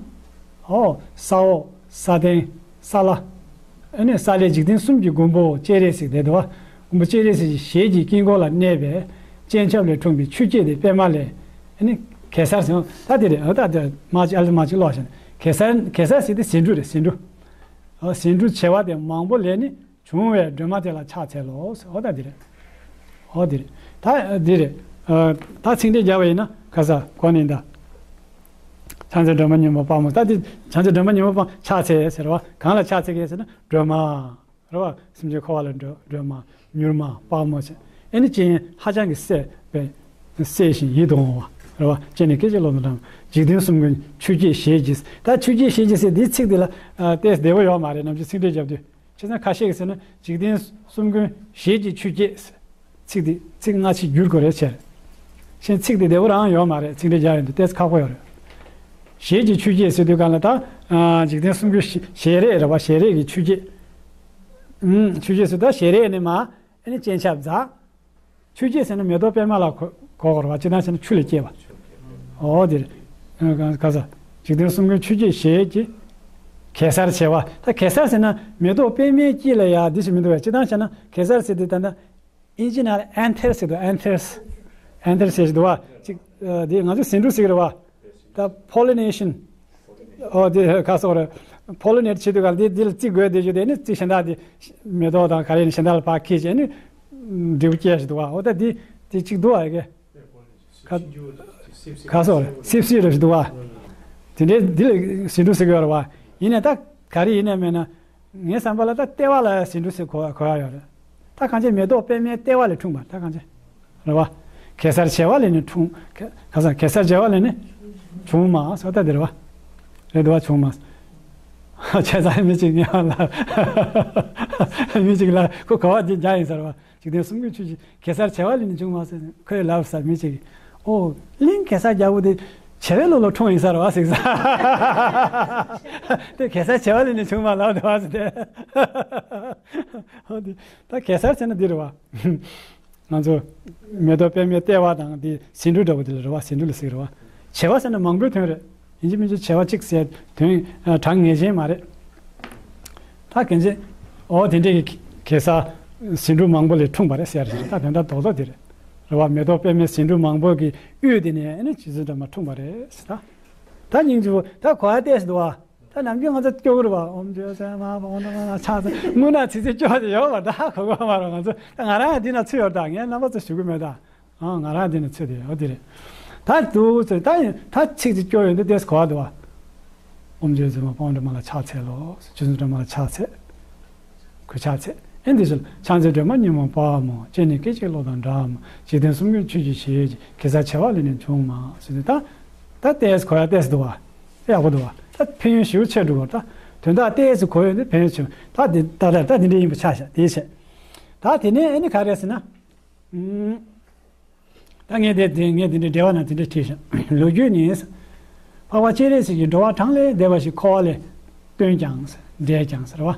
ཨོ་ས་འོག་ས་སྟེང་ས་བླ། ཨེ་ནི་ས་བླའི་འཇིག་རྟེན་གསུམ་གྱི་མགོན་པོ་སྤྱན་རས་གཟིགས་དེ་འདུག་བ། མགོན་པོ་སྤྱན་རས་གཟིགས་ཀྱི་ཞལ་གྱི་དཀྱིལ་འཁོར་ལ་གནས་པའི་སྤྱན་ཆབ་ལས་འཁྲུངས་པའི་ཆུ་སྐྱེས་དེ་པད་མ་ལས་ཨེ་ནི་གེ་སར་ཟེར་ད་དེ་རེད། ཨ་ད་དེ་མ་ཅི་ཨ་ལི་མ་ཅི་ཀློག་བྱས་ན་གེ་སར་གེ་སར་ཟེར་དེ་ཟེའུ་འབྲུ་རེད་ཟེའུ་འབྲུ། ཨ་ཟེའུ་འབྲུ་བྱེ་བ་དེ་མང་པོ་ལས་ནི་བྱུང་བའི་སྒྲོལ་མ་དེ་ལ་ཕྱག་འཚལ་ལོ་ཟེར། ཨོ་ད་འདི་རེད། ཨོ་འདི་རེད། ད་འདི་རེད། ཨ་ད་ཚིག་འགྲེལ་རྒྱག་པ་ཡིན་ན་ག་ས་གོ་ནི་ད། ཕྱག་འཚལ་སྒྲོལ་མ་ཉོན་མོངས་དཔག་མོ། ད་འདི་ཕྱག་འཚལ་སྒྲོལ་མ་ཉོན་མོངས་དཔག་ཕྱག་འཚལ་ཟེར་བ་གང་ལ་ཕྱག་འཚལ་གི་ཟེར་ན་སྒྲོལ་མ། རེད་བ། སེམས་ཅན་འཁོར་བ་ལས་སྒྲོལ་སྒྲོལ་མ། མྱུར་མ་དཔའ་མོ་ཟེར། ཨེ་ནི་སྤྱན་ཧ་ཅང་གི་གསལ་བའི་གསལ་ཞིང་ཡིད་དུ་འོང་བ། རེད་བ། སྤྱན་ནི་སྐད་ཅིག་གློག་དང་འདྲ། འཇིག་རྟེན་གསུམ་མགོན་ཆུ་སྐྱེས་ཞལ་གྱི། ད་ཆུ་སྐྱེས་ཞལ་གྱི་ཟེར་འདིའི་ཚིག་འདི་ལ་ཨ་ཏོག་ཙམ་བདེ་པོ་ཡོད་མ་རེད། ནམ་རྒྱུན་ཚིག་འགྲེལ་རྒྱབ་དུས། བྱས་ཙང་ཁ་ཤས་ཀྱིས་ཟེར་ན་འཇིག་རྟེན་གསུམ་མགོན་ཞལ་གྱི་ཆུ་སྐྱེས། ཚིག་འདི་ཚིག་སྔ་ཕྱི་བསྒྱུར་དགོས་རེད་བྱས། གཞན་ཚིག་འདི་བདེ་པོ་རང་ཡོད་མ་རེད། ཚིག་འགྲེལ་རྒྱག་ཡོང་དུས་ཏོག་ཙམ་ཁག་པོ་ཡོད་རེད། ཞལ་གྱི་ཆུ་སྐྱེས་ཟེར་དུས་གང་ལ་ད་ཨ་འཇིག་རྟེན་གསུམ་མགོན་ཞལ་རས་རེད་བ། ཞལ་རས་ཀྱི་ཆུ་སྐྱེས། ཨུམ། ཆུ་སྐྱེས་ཟེར་ད་ཞལ་རས་ནི་མ། ཨ་ནི་སྤྱན་ཆབ་འཛག། ཆུ་སྐྱེས་ཟེར་ན་མེ་ཏོག་པད་མ་ལ་གོ་གོ་དགོས་རེད་བ། སྤྱིར་བཏང་བྱས་ན་ཆུ་ལས་སྐྱེས་པ། འོ་དེ་རེད། ཨ་ག་ས། འཇིག་རྟེན་གསུམ་མགོན་ཆུ་སྐྱེས་ཞལ་གྱི། གེ་སར་བྱེ་བ། ད་གེ་སར་ཟེར་ན་མེ་ཏོག་པད་མའི་དཀྱིལ་ལ་ཡ་འདི་ཞིག་མི་འདུག་བས། སྤྱིར་བཏང་བྱས་ན་གེ་སར་ཟེར་དུས་ད་ལྟ་ཨིན་ཇི་ནང་ལ་ཨན་ཐེར་ཟེར་འདུག་ཨན་ཐེར། ཨན་ཐེར་ཟེར་ཞིག་འདུག་བ། ཅིག་ཨ་དེ་ང་ཚོ་ཟེའུ་འབྲུ་ཟེར་གི་རེད་བ། ད་pollination། ཨོ་དེ་ག་སོགས་རེད། pollinate་བྱེད་དུས་ག་ལ་དེ་དེ་ལ་རྩི་དགོས། དེ་བརྗོད་དེ་ནི་རྩི་གཞན་དག་དེ་མེ་ཏོག་དང་ག་རེ་ནི་གཞན་དག་ལ་ཕར་འཁྱེར་བྱས་ནི་འབྲས་བུ་སྐྱེ་ཞིག་འདུག་བ། ཨོ་ད་དེ་དེ་གཅིག་འདུག་བ་ཡ་གི། ག་ག་སོགས་རེད། སིབ་སིབ་རེད་ཞིག་འདུག་བ། དེ་འདྲའི་འདི་ལ་ཟེའུ་འབྲུ་ཟེར་གི་ཡོད་རེད་བ། ཡིན་ནའི་ད་ག་རེ་ཡིན་ནའི་མེད་ན། ངའི་བསམ་པ་ལ་ད་ལྟེ་བ་ལ་ཟེའུ་འབྲུ་ཟེར་གོ་གོ་ཡ་ཡོད་རེད། ད་གང་ཅི་མེ་ཏོག་པད་མའི་ལྟེ་བ་ལས་འཁྲུངས་པ་ད་གང་ཅི། རེད་བ། གེ་སར་བྱེ་བ་ལས་ནི་འཁྲུངས། ག་ག་ས་གེ་སར་བྱེ་བ་ལས་ནི་བྱུང་མ་སོགས་ད་དེ་རེད་བ། རེད་འདུག་བ། བྱུང་མ། བྱས་ཙང་མི་གཅིག་ངས་ལ། མི་གཅིག་ལ་ཁོ་ག་བ་དེ་རྒྱ་ཡིན་ཟེར་བ། འཇིག་རྟེན་གསུམ་མགོན་ཆུ་སྐྱེས་གེ་སར་བྱེ་བ་ལས་ནི་བྱུང་མ་ཟེར་ཁོས་ལབ་ས་མི་གཅིག་གིས། ཨོ། གླིང་གེ་སར་རྒྱལ་པོ་དེ་བྱེ་བའི་ལོ་ལ་འཁྲུངས་ཡིན་ས་རེད་བ་ཟེར་ས། དེ་གེ་སར་བྱེ་བ་ལས་ནི་བྱུང་མ་ལབ་འདུག་བ་ཟེར་ཏེ། ཨོ་དེ་ད་གེ་སར་ཟེར་ན་འདི་རེད་བ། ང་ཚོ་མེ་ཏོག་པད་མའི་ལྟེ་བ་དང་དེ་ཟེའུ་འབྲུ་འདྲ་བོ་དེ་ལ་རེད་བ། ཟེའུ་འབྲུ་ལ་ཟེར་རེད་བ། བྱེ་བ་ཟེར་ན་མང་པོའི་དོན་རེད། ཡིན་གཅིག་མིན་གཅིག་བྱེ་བ་གཅིག་ཟེར་དོན་ཨ་གྲངས་ངེས་ཅན་མ་རེད། ད་གན་ཅི། ཨོ་དེ་འདྲའི་གེ་གེ་སར་ཟེའུ་འབྲུ་མང་པོ་ལས་འཁྲུངས་པ་རེད་ཟེར་རེད། ད་དོན་དག་རྡོག་རྡོག་དེ་རེད། རེད་བ། མེ་ཏོག་པད་མའི་ཟེའུ་འབྲུ་མང་པོ་གི་དབུས་དེ་ནས་ཨ་ནི་རྗེ་བཙུན་སྒྲོལ་མ་འཁྲུངས་པ་རེད་ཟེར་ད། ད་སྙིང་རྗེ་པོ་ད་གོ་ཡ་ཏོག་ཙམ་འདུག་བ། ད་ནམ་རྒྱུན་ང་ཚོ་སྐྱོ་གི་རེད་བ། ཨོམ་ཇོ་ཚེ་མ་བ་འོ་ན་མ་ན་ཆགས་ཚེ་དངོས་གནས་ཚིག་ཚིག་སྐྱོ་བ་དེ་ཡོད་བ། ད་གོ་གོ་མ་རེད་ང་ཚོ། ད་ང་རང་ཡང་འདི་ན་ཚུད་ཡོད། ད་ངས་རྣམ་པ་ཚོ་ཞུ་གི་མེད་ད། ཨ་ང་རང་འདི་ན་ཚུད་དེ་ཡོད་དེ་རེད། ད་འདུག་ཚེ་ད་ཡིན་ད་ཚིག་ཚིག་སྐྱོ་ཡོད་འདི་ཏོག་ཙམ་གོ་བ་འདུག་བ། ཨོམ་ཇོ་ཚེ་མ་བ་འོ་ན་མ་ན་ཆགས་ཚེ་ལོ། རྗེ་བཙུན་སྒྲོལ་མ་ལ་ཆགས་ཚེ། གོད་ཆག་ཚེ། ཨེ་འདི་ཚོ་ལ་ཕྱག་འཚལ་སྒྲོལ་མ་ཉོན་མོངས་དཔའ་མོ། སྤྱན་ནི་སྐད་ཅིག་གློག་དང་འདྲ་མོ། འཇིག་རྟེན་གསུམ་མགོན་ཆུ་སྐྱེས་ཞལ་གྱི། གེ་སར་བྱེ་བ་ལས་ནི་བྱུང་མ་ཟེར་ཏེ་ད། ད་ཏོག་ཙམ་གོ་ཡ་ཏོག་ཙམ་འདུག་བ། ཡག་པོ་འདུག་བ། ད་ཕན་ཡོན་ཞེ་པོ་ཆེ་འགྲོ་གི་རེད་ད། དོན་དག་ཏོག་ཙམ་གོ་ཡོང་དུས་ཕན་ཡོན་ཆེ། ད་འདི་ད་ད་ད་འདི་འདྲ་ཡིན་པ་ཆ་བཞག་དེའི་ཆེད། ད་དེ་ནས་ཨེ་ནི་ག་རེ་ཟེར་ན། ཨུམ། ད་ངས་དེ་དེ་ངས་དེ་འདྲའི་འགྲེལ་པ་ནང་དེ་འདྲ་བྲིས་ཤག་ལོ་རྒྱུས་ནི། འཕགས་པ་སྤྱན་རས་གཟིགས་ཀྱིས་འགྲོ་བ་གྲངས་ལས་འདས་པ་ཞིག་འཁོར་བ་ལས་བཏོན་ཀྱང་བསྒྲལ་ཀྱང་ཟེར་བ།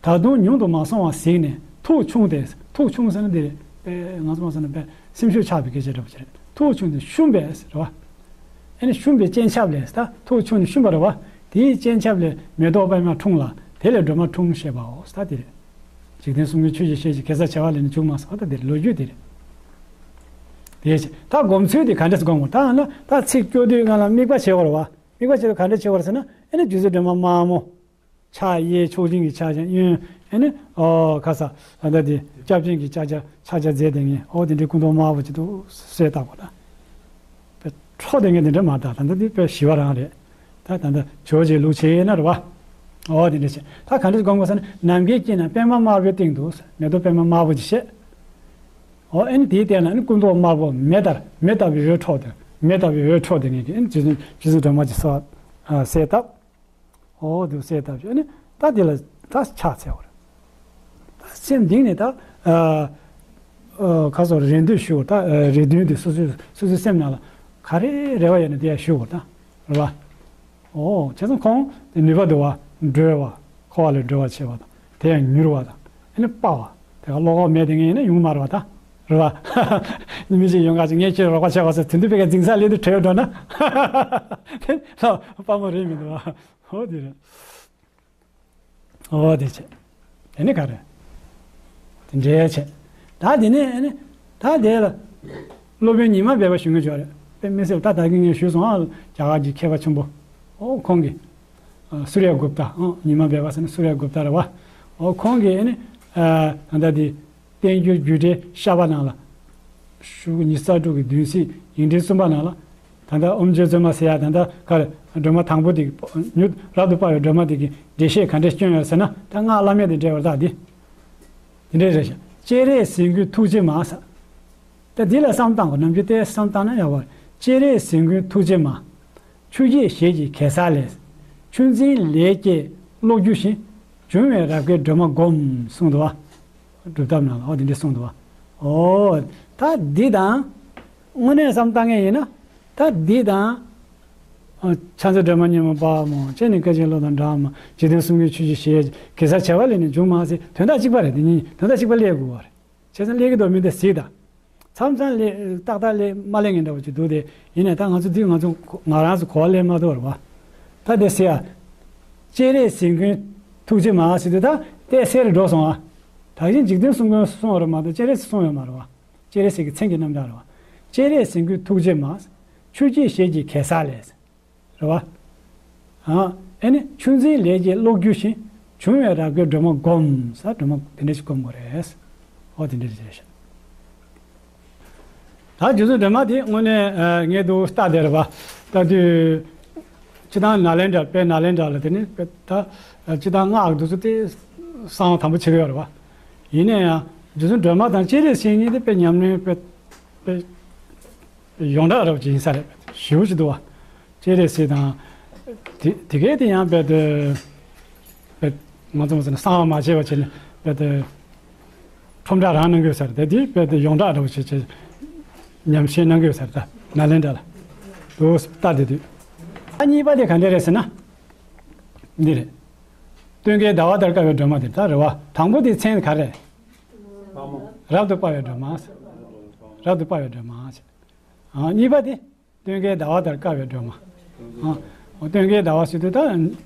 ད་དུང་ཉུང་དུ་མ་སོང་བ་གཟིགས་ནས་ཐུགས་ཕྱུང་སྟེ། ཐུགས་ཕྱུང་ཟེར་ན་འདི་རེད་པས། ང་ཚོ་མ་སོང་ན་པས་སེམས་ཤུགས་ཆག་པའི་སྐད་ཆ་འདྲ་པོ་ཅིག་རེད། ཐུགས་ཕྱུང་སྟེ་བཤུམས་པས་ཟེར་བ། ཨེ་ནི་བཤུམས་པའི་སྤྱན་ཆབ་ལས་ད་ཐུགས་ཕྱུང་ནས་བཤུམས་པ་རེད་བ། དེའི་སྤྱན་ཆབ་ལས་མེ་ཏོག་པད་མ་འཁྲུངས་ལ་དེ་ལས་སྒྲོལ་མ་འཁྲུངས་ཞེས་པའོ་ཟེར་ད་དེ་རེད། འཇིག་རྟེན་གསུམ་མགོན་ཆུ་སྐྱེས་ཞལ་གྱི། གེ་སར་བྱེ་བ་ལས་ནི་བྱུང་མ་སོགས་ད་དེར་ལོ་རྒྱུས་དེ་རེད། དེ་བྱས་ད་སྒོམ་ཚུལ་དེ་ག་འདྲས་སྒོམ་དགོས། ད་ན་ད་ཚིག་སྐྱོ་དུས་སྒང་ལ་དམིགས་པ་བྱེད་དགོས་རེད་བ། དམིགས་པ་བྱེད་དུས་ག་འདྲས་བྱེད་དགོས་རེད་ཟེར་ན། ཨེ་ནི་རྗེ་བཙུན་སྒྲོལ་མ་དམར་མོ། ཕྱག་གཡས་མཆོག་སྦྱིན་གྱི་ཕྱག་རྒྱ། གཡོན་ཨེ་ནི་ཨོ་ག་ས་ད་ལྟ་དེ་སྐྱབས་སྦྱིན་གྱི་ཕྱག་རྒྱ་ཕྱག་རྒྱ་མཛད་དེ་ངས་ཨོ་དེ་འདྲའི་སྐུ་མདོག་དམར་པོ་ཅིག་འདུག་གསལ་བཏབ་པ་ད། པའི་འཕྲོ་དེ་ངས་དེ་འདྲ་མ་བཏགས། ད་ལྟ་འདི་དཔེ་ཞི་བ་རང་རེད། ད་ད་ལྟ་ཇོ་བོ་རྗེའི་ལུགས་བྱས་ན་རེད་བ། ཨོ་དེ་འདྲ་བྱས། ད་ག་འདྲ་སྒོམ་དགོས་ཟེར་ན། ནམ་མཁའི་དཀྱིལ་ན་པདྨ་དམར་པོའི་སྟེང་དུ། མེ་ཏོག་པདྨ་དམར་པོ་ཅིག་བཤད། ཨོ་ཨེ་ནི་དེའི་སྟེང་ན་ཨེ་ནི་སྐུ་མདོག་དམར་པོ་མེ་ལྟར། མེ་ལྟ་བུའི་འོད་འཕྲོ་དེ། མེ་ལྟ་བུའི་འོད་འཕྲོ་དེ་ངས་ཀྱིས་ཨེ་ནི་རྗེ་བཙུན་རྗེ་བཙུན་སྒྲོལ་མ་ཅིག་གསལ་བ་གསལ་བཏབ། ཨོ་དེ་གསལ་བཏབ་བྱས་ནས་ད་དེ་ལ་ད་ཕྱག་འཚལ་བ་རེད། ད་སེམས་གཏིང་ནས་ད་ཨ་ཨ་ག་སོགས་རེ་འདུན་ཞུ་བ། ད་ཨ་རེ་འདུན་དེ་སོ་སོའི་སོ་སོའི་སེམས་ནང་ལ་ག་རེ་རེ་བ་ཡོད་ན་དེ་ཡང་ཞུ་བ་ད་རེད་བ། ཨོ་བྱས་ཙང་ཁོང་དེ་ནུས་པ་འདུག་བ། སྒྲོལ་བ། འཁོར་བ་ལས་སྒྲོལ་བར་བྱེད་པ་དང་དེ་ཡང་མྱུར་བ་དང་ཨ་ནི་སྤ་བ། དེ་ག་བློ་ཁོག་མེད་དེ་ངས་ཡིན་ན་ཡོང་མ་རེད་བ་ད་རེད་བ། མི་ཞིག་ཡོང་ག་ཅིག་ངས་ཁྱེད་རོགས་པ་བྱེད་དགོས་ཟེར་དེ་འདུག་པའི་ག་འཛིང་ས་སླེབས་དུས་བྲེལ་འགྲོ་ན་དེ་ལ་སྤ་མོ་རེད་མི་འདུག་བ། ཨོ་དེ་རེད། ཨོ་དེ་བྱས། དེ་ནི་ག་རེ། དེ་འདྲའི་བྱས། ད་དེ་ནི་ཨ་ནི། ད་དེ་ལ། སློབ་དཔོན་ཉི་མ་སྦས་པ་ཞུ་ངེས་ཅིག་ཡོད་རེད། དཔེ་མི་སྲིད་ད་ད་གིན་ངས་ཞུས་སོང་ཨ། རྒྱ་གར་གྱི་མཁས་པ་ཆེན་པོ། ཨོ་ཁོང་གིས། ཨ་སུརྱ་གུཔྟ། ཨོ་ཉི་མ་སྦས་པ་ཟེར་ན་སུརྱ་གུཔྟ་རེད་བ། ཨོ་ཁོང་གིས་ཨ་ནི། ཨ་ད་ལྟ་དེ། བསྟན་འགྱུར་རྒྱུད་གྲྭའི་ཤར་པ་ནང་ལ། ཤོག་གུ་ཉི་ཤུ་རྩ་དྲུག་གི་བདུན་ཚིགས་ཡིག་ཕྲེང་གསུམ་པ་ནང་ལ། ད་ལྟ་ཨོམ་ཆོས་བཙུན་མ་ཟེར་ཡ་ད་ལྟ་ག་རེ་སྒྲོལ་མ་དང་པོ་དེ་གི་མྱུར་རབ་ཏུ་སྤར་བའི་སྒྲོལ་མ་དེ་གི་འགྲེལ་བཤད་ག་འདྲས་བསྐྱོན་ཡོད་ཟེར་ན། ད་སྔགས་བླ་མེད་དང་འབྲེལ་བ་ད་འདི། དེ་འདྲས་རེད་ཤག་སྤྱན་རས་གཟིགས་མགོན་ཐུགས་རྗེ་མ་ཟེར། ད་འདི་ལ་བསམ་བཏང་དགོས། ནམ་རྒྱུན་དེ་བསམ་བཏང་ན་ཡག་པོ་རེད། སྤྱན་རས་གཟིགས་མགོན་ཐུགས་རྗེ་མ། ཆུ་སྐྱེས་ཞལ་གྱི་གེ་སར་ལས། ཆུ་འཛིན་ལས་སྐྱེས་གློག་འགྱུ་བཞིན། བྱུང་བའི་རབ་དཀའི་སྒྲོན་མ་བསྒོམ་གསུངས་འདུག་བ། སྒྲུབ་ཐབས་ནང་ལ་འོ་དེ་འདྲ་གསུངས་འདུག་བ། འོ། ད་འདི་དང་། དངོས་གནས་བསམ་བཏང་མཁན་ཡིན་ན། ད་འདི་དང་། ཨ། ཕྱག་འཚལ་སྒྲོལ་མ་སྙེ་མ་དཔལ་མོ་སྤྱན་ནི་སྐད་ཅིག་གློག་དང་འདྲ་མ། འཇིག་རྟེན་གསུམ་མགོན་ཆུ་སྐྱེས་ཞལ་གེ་སར་བྱེ་བ་ལས་ནི་འབྱུང་མ་ཟེར་དོན་དག་གཅིག་པ་རེད། དེ་གཉིས་དོན་དག་གཅིག་པ་སླེབས་དགོས་པ་རེད། བྱས་ཙང་སླེབས་ཀྱི་འདུག་མི་འདི་གཟིགས་དང་། མཚམས་མཚམས་ལས་ཏག་ཏག་ལས་མ་ལས་ངན་འདྲ་བོ་ཅིག་འདུག་སྟེ། ཡིན་ནའི་ད་ང་ཚོ་འདི་ང་ཚོ་ང་རང་ཚོ་གོ་བ་ལེན་མ་ཐུབ་པ་རེད་བ། ད་དེ་ཟེར་ཡ། སྤྱན་རས་གཟིགས་མགོན་ཐུགས་རྗེ་མ་ཟེར་དུས་ད་ཏོག་ཙམ་འགྲོ་སོང་ཨ། ད་གིན་འཇིག་རྟེན་གསུམ་མགོན་གསུངས་པ་རེད་མ་གཏོགས་སྤྱན་རས་གཟིགས་གསུངས་ཡོད་མ་རེད་བ། སྤྱན་རས་གཟིགས་ཀྱི་མཚན་གྱི་རྣམ་གྲངས་རེད་བ། སྤྱན་རས་གཟིགས་མགོན་ཐུགས་རྗེ་མ། ཆུ་སྐྱེས་ཞལ་གྱི་གེ་སར་ལས། རེད་བ། ཨ། ཨེ་ནི་ཆུ་འཛིན་ལས་སྐྱེས་གློག་འགྱུ་བཞིན། བྱུང་བའི་རབ་དཀའི་སྒྲོན་མ་བསྒོམ་ཟེར། སྒྲོན་མ་དེ་འདྲ་ཞིག་བསྒོམ་དགོས་རེད། ཨོ་དེ་འདྲ་ཞིག་རེད་ཤག་ད་རྗེ་བཙུན་སྒྲོལ་མ་དེ་དངོས་གནས། ཨ། ངས་འདུག་ལྟ་དེ་རེད་བ། ལྟ་དུས། སྤྱིར་བཏང་ནཱ་ལེནྡྲ། དཔེ་ནཱ་ལེནྡྲ་ལ་དེ་ནི་དཔེ་ད། ཨ། སྤྱིར་བཏང་སྔགས་འདི་ཚོ་དེ་གསང་བ་དམ་པོ་བྱེད་ཀྱི་ཡོད་རེད་བ། ཡིན་ན་ཡང་རྗེ་བཙུན་སྒྲོལ་མ་དང་སྤྱན་རས་གཟིགས་གཉིས་དེ་དཔེ་ཉམས་ལེན་དཔེ་དཔེ་ཡོངས་གྲགས་རབ་ཅིག་ཡིན་ས་རེད། ཞེ་པོ་ཅིག་འདུག་བ། སྤྱན་རས་གཟིགས་དང་། དེ་དེ་གས་དེ་ཡང་རྦད་དེ། རྦད་ང་ཚོ་མ་ཟེར་ན་གསང་བ་མ་བྱས་པ་བྱས་ནས་རྦད་དེ། ཁྲོམ་བསྒྲགས་རང་གནང་གི་ཡོད་ས་རེད། དེ་དེ་རྦད་དེ་ཡོངས་གྲགས་འདྲ་བོ་བྱས་བྱས་ཉམས་ཞིབ་གནང་གི་ཡོད་ས་རེད། ད་ནཱ་ལེནྡྲ་ལ་འདུག་ལྟ་དེ་དུས། ཨ། གཉིས་པ་དེ་ག་འདྲ་རེད་ཟེར་ན། འདི་རེད། སྟོན་ཀའི་ཟླ་བ་ལྟར་དཀར་བའི་སྒྲོན་མ་དེ་ད་རེད་བ། དང་པོ་དེ་མཚན་ག་རེ། རབ་ཏུ་དཔའ་བའི་སྒྲོན་མ། རབ་ཏུ་དཔའ་བའི་སྒྲོན་མ། ཨ། གཉིས་པ་དེ། སྟོན་ཀའི་ཟླ་བ་ལྟར་དཀར་བའི་སྒྲོན་མ། ཨ། སྟོན་ཀའི་ཟླ་བ་ཟེར་དུས་ད།